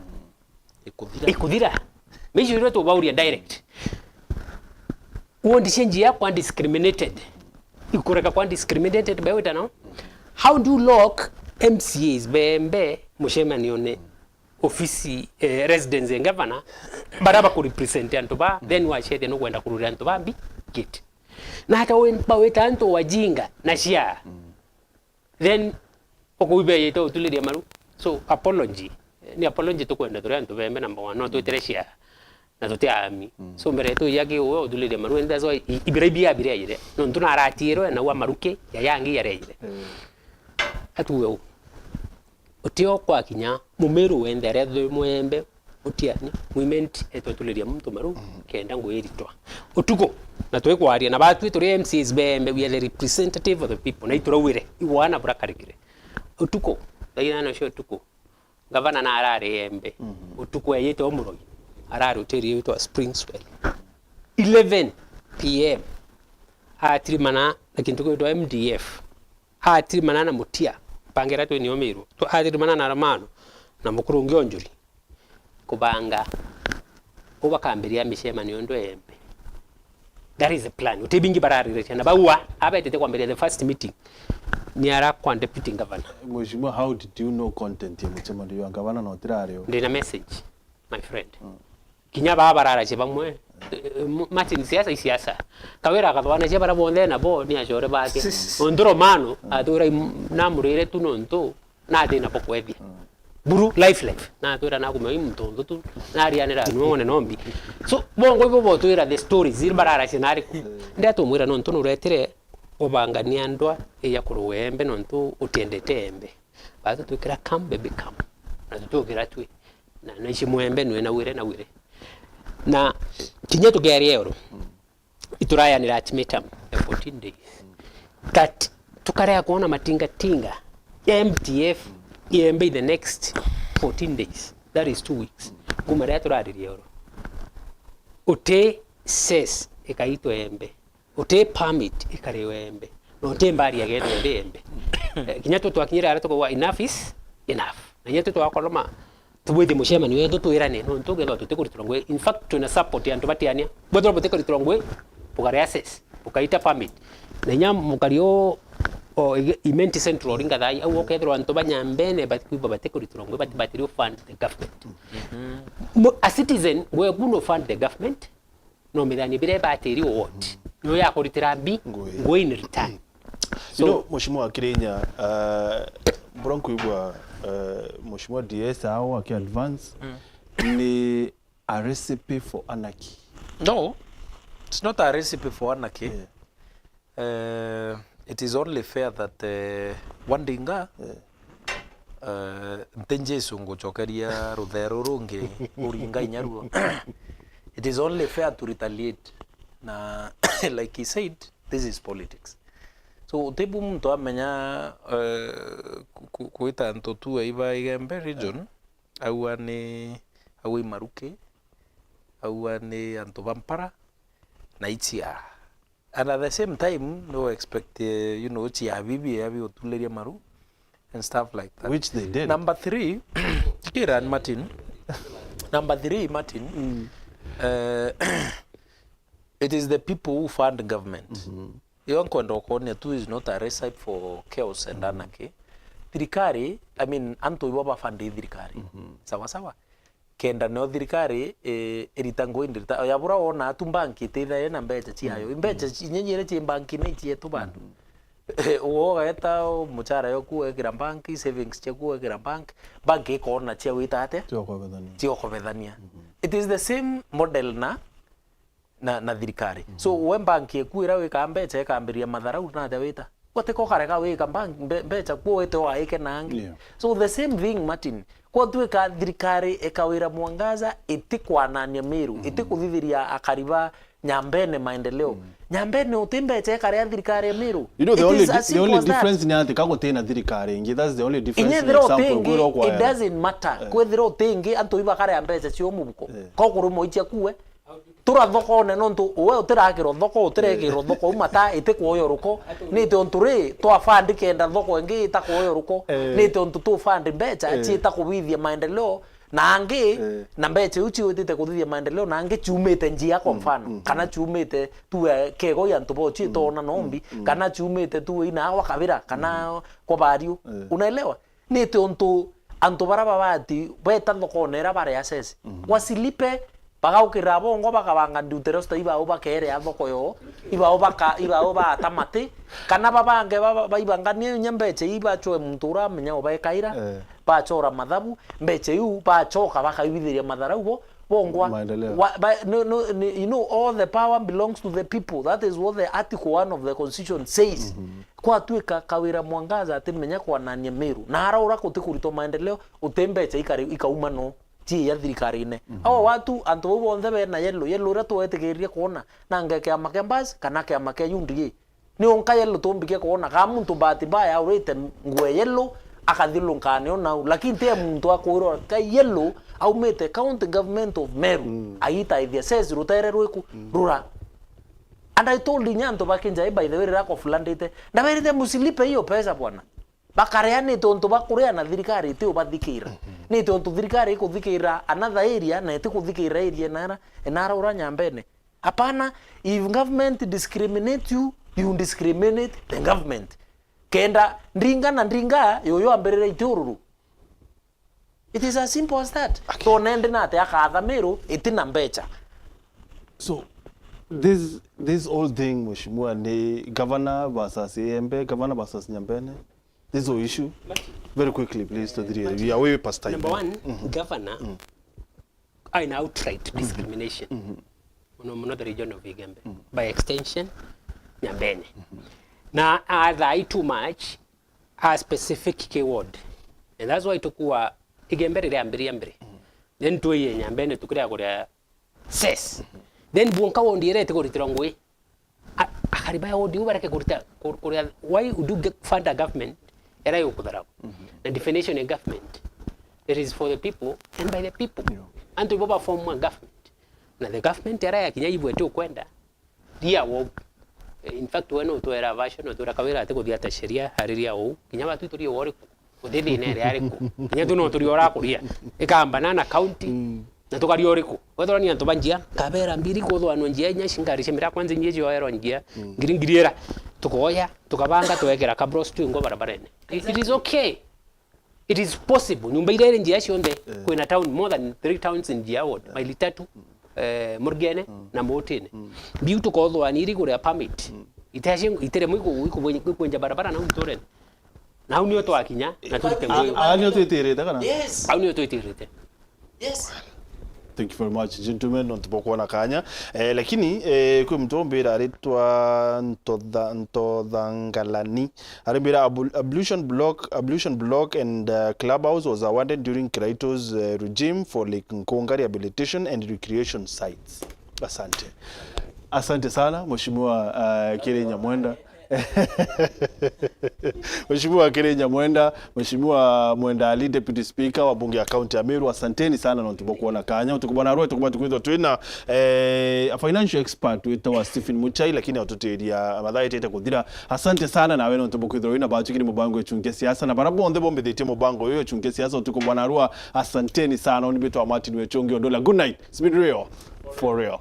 Ikuthira. Ikuthira. Measure iria tubauria direct. Ward cia njia kwa discriminated. Ikureka kwa discriminated by wita no? How do you lock M C As bembe mucemanione ofisi, eh, residence ya governor, bara bakurepresent antu ba, then wacethia nukwenda kururira antu ba mbi gate? Na hata we, bawita antu wajinga na cia. Then, ukuibeyete utuliria maru. So, apology. Ni apology tukwenda turi antu bembe number one. No twitire cia na tuti aami. Mm. So, mbere yetu ya ki uwe utuliria maru, and that's why i-, ibira ibi abirejire. Nontu naratiirwe na wa maruki ya yangi yarejire. Mm. Atuwe u. Utio kwa kinya mumiru wenthe aria thwi mwembe utiani, mwimenti etwe tuliria muntu maru, mm, kenda nguiritwa. Utuku, na twikwaria na batwi turi M C As bembe, we are the representative of the people. Na iturauire, iwana burakarikire. Utuku, thaa inana cia utuku, gavana na arari embe. Mhm. Utuku eyite umuroi, arari utiri witwa Springswell. Eleven P M, atirimana na kintu gitwa M D F. Atirimana na Mutia, mpangira twi nio Miru. Tu-, atirimana na Romano, na mukuru ungi o Njuri. Kubanga, ubakambiria micemanio ndu embe. That is the plan. Uti bingi bararirecia na baua, abetete kwambiria the first meeting. Ni ara kwa deputy governor. Mheshimiwa, how did you know content ya mucemanio ya gavana na utirario? Ndina message, my friend. Mm. Kinya baa bararacia bamwe, eh, M-, Martin, siasa i siasa. Kawira akathwanacia bara bonthe nabo ni acore bake. Nontu Romano, mm, atwira im-, namurire tu nontu nathina bo kwethia. Mm. Buru, life, life. Natwira nakumia i muntu nthu tu, narianira nua ng'one nombi. So, bongo ibo botwira the stories, iria bararacia nari ku. Mm. Ndia tumwira nontu nuretire ubangania ndwa iya kuruembe nontu utiendete embe. Batu twikira come, baby, come. Na tutukira twi. Na, na ici mwembe nwe na wire na wire. Na kinya tukiaria oro. Iturayanira ultimatum ya fourteen days. That tukarea kuona matingatinga ya M D F iembe in the next fourteen days. That is two weeks. Kuma ria turaririe oro. Uti cess ikaitwa embe. Uti permit ikari wembe. Na uti mbari ya getu ndi embe. Eh, kinya tu twakinyire aria tukauga, "Enough is enough." Na inya tu twakoroma, tubwithi mucemanio wetu twirane, nontu ukethirwa tutikuritirwa ngui. In fact, twina support ya antu batiania. Bwethirwa butikuritirwa ngui, bukari assess, bukaita permit. Na inya mukari o, o Ige-, Imenti Central ringa thai, au ukethirwa antu ba Nyambene bakwigua batikuritirwa ngui, bati-, batiri fund the government. Mm. Mu-, a citizen, we kuno fund the government, no mithania biria ibatiri ward. Niyo ya kuritira mbi, ngui, ngui in return. So, you know, Mheshimiwa Kirinya, uh, mbura nkuigua, uh, Mheshimiwa D S ao aki advance, mm, ni a recipe for anarchy. No, it's not a recipe for anarchy. Yeah. Eh, it is only fair that, eh, one day nga, eh, eh, nti Jesu ngucokeria ruthero rungi uringa inya ruo. It is only fair to retaliate. Na like he said, this is politics. So, utibu muntu amenya, eh, ku-, ku-, kwita antu tu aiba Igembe region, aua ni, aua i Maruki, aua ni antu ba Mpara, na icia. And at the same time, no expect, eh, you know, chia bibi ya bi utuleria maru and stuff like that. Which they did. Number three, Kiran Martin. Number three, Martin, uh, it is the people who fund government. Iyo nkwenda ukonia tu is not a recipe for chaos and anarchy. Thirikari, I mean, antu ibo bafandi thirikari. Sawa sawa. Kenda nio thirikari, eh, irita ngui ndirita. Ya bura wona tu bank itithae na mbecha ciayo. Mbecha ci-, inyenyi iria ci bank ni cietu bandu. Uwe ugaeta muchara yoku wekira bank, savings ciaku wekira bank, bank ikona cia wita atia? Cia ukobethania. Cia ukobethania. It is the same model na, na, na thirikari. So, we bank eku ira wika mbecha ikambiriria matharau na atia wita? Gutiko karega wika bank, mbe-, mbecha kuo wite waike na angi. Yeah. So, the same thing, Martin. Kwatuika thirikari ikawira Mwangaza itikwanania Meru, itikuthithiria akari ba Nyambene maendeleo. Nyambene uti mbecha ikarea thirikari ya Meru. You know, the It only, is di- as the simple only as that. Difference ni ati ka gutina thirikari ingi, that's the only difference. Inya In ethira example, uti ingi, kwirwo kwa it doesn't matter. Kwethira uti ingi, antu ibakarea mbecha cio mubuko. Ko kurumwa icia kuwe. Tura thokone nontu uwe utirakirwo thoko, utirekirwo thoko, umata iti kuoyo ruko. Ni tiontu ri, twa fund kenda thoko ingi ita kuoyo ruko. Ni tiontu tu fund mbecha ciita kubithia maendeleo. Na angi, na mbecha iu ciwitite kuthithia maendeleo, na angi ciumite njia, kwa mfano, kana ciumite tu, eh, kego ya antu bo ciitona nombi, kana ciumite tu ina kwa kabira, kana kwa bariu. Unaelewa? Ni tiontu antu bara babati beta thokone ira bare assess. Wasilipe, bagaukirira bongo, bakabanga ndutere usta ibao bakerea thoko yo, ibao baka-, ibao baata mati, kana babange ba-, ba-, baibanganie inya mbecha ii bachoe muntu uramenya ubaekaira, bachora mathabu, mbecha iu bachoka bakaibithiria matharau bo, bongwa. Maendeleo. Wa-, ba-, no, no, ni, you know, all the power belongs to the people. That is what the article one of the constitution says. Kwatuika Kawira Mwangaza atimenya kwanania Meru, na araura kuti kuritwa maendeleo, uti mbecha ikari-, ikauma no, ci ya thirikarine. Ao watu, antu bau bonthe bena yellow, yellow iria twetikiririe kwona, nanga kiama kia Mbas kana kiama kia U D A. Ni onka yellow tumbike kwona, ka muntu bahati mbaya aurite nguo ya yellow, akathiurunka nayo nau. Lakini ti muntu akwirwa ka yellow, aumite County Government of Meru, agitaithia ses rutere rwiku, rura. And I told inya antu ba Kinjai, by the way, riria akoflandite, ndaberite, "Musilipe hiyo pesa bwana." Bakarea ni tontu bakuria na thirikari iti ubathikira. Ni tontu thirikari ikuthikira another area na iti kuthikira area enara, enara ura Nyambene. Hapana, if government discriminate you, you discriminate the government. Kenda ndinga na ndinga, yuyu ambirire iti ururu. It is as simple as that. Tone ndi nate akatha Meru iti na mbecha. So, this, this whole thing, Mheshimiwa, ni governor versus Igembe, governor versus Nyambene. This whole issue. Very quickly, please, to three. We are way past time. Number one, governor aina outright discrimination. Muno muno the region of Igembe. By extension, Nyambene. Na athaai too much a specific key ward. And that's why tukua Igembe riria ambiria mbere. Then tuiye Nyambene tukiria kuria ses. Then buonka ward iria itikuritirwa ngui. A-, akari ba ward iu bareke kurita, kur-, kuria, why would you get, fund a government era yukutharau? Na definition ya government, it is for the people and by the people. Antu ibo ba form a government. Na the government era yakinya ibwete ukwenda, ria wou. Eh, in fact, we no utwera version, utwira Kawira ati kuthiata sheria, ari ria wou. Kinya batu turi woriku. Uti thina iria ariku. Kinya tu no turi orakuria. Ikamba na, na county, na tukaria uriku. Wethirwa ni antu ba njia, kabera mbiri kuthwanwa njia inya cingari cia miraa kwanza inya icioerwa njia, ngiri ngiri ira. Tukoya, tukabanga, twekera kabros twingwa barabarene. It, it is okay. It is possible. Nyumba iria iri njia cionthe, kwina town, more than three towns in Jia ward, maili tatu, eh, Murgene na Mutine. Biu tukothwani iri kuria permit. Itaci-, itiremwe iku-, iku-, ikwenja barabara na nturene. Na au nio twakinya, na turite ngugi. Aa nio twitirite kana? Yes. Au nio twitirite. Yes. Thank you very much, gentlemen, nontu bwa kwona kanya. Eh, lakini, eh, kwi muntu umbira aritwa Ntotha-, Ntothangalani. Arimbira abl-, ablution block, ablution block and, uh, clubhouse was awarded during Kiraitus, uh, regime for Lake Nkunga rehabilitation and recreation sites. Asante. Asante sana, Mheshimiwa, uh, Kiri Nyamwenda. Mheshimiwa Kiri Nyamwenda, Mheshimiwa Mwenda Ali, Deputy Speaker wa bunge ya kaunti ya Meru, asanteni sana nontu bwa kuona kanya. Utuku bwa narua tukuba tukwithwa twina, eh, a financial expert witwa Stephen Muchai, lakini atutiria mathaa itete kuthira. Asante sana nawe nontu bwa kwithwa wina bachukiri mubango echunkia siasa na bara bonthe bombithitie mubango uyu echunkia siasa utuku bwa narua. Asanteni sana. Uni bitwa Martin Wechungi Odula. Good night. It's been real for real.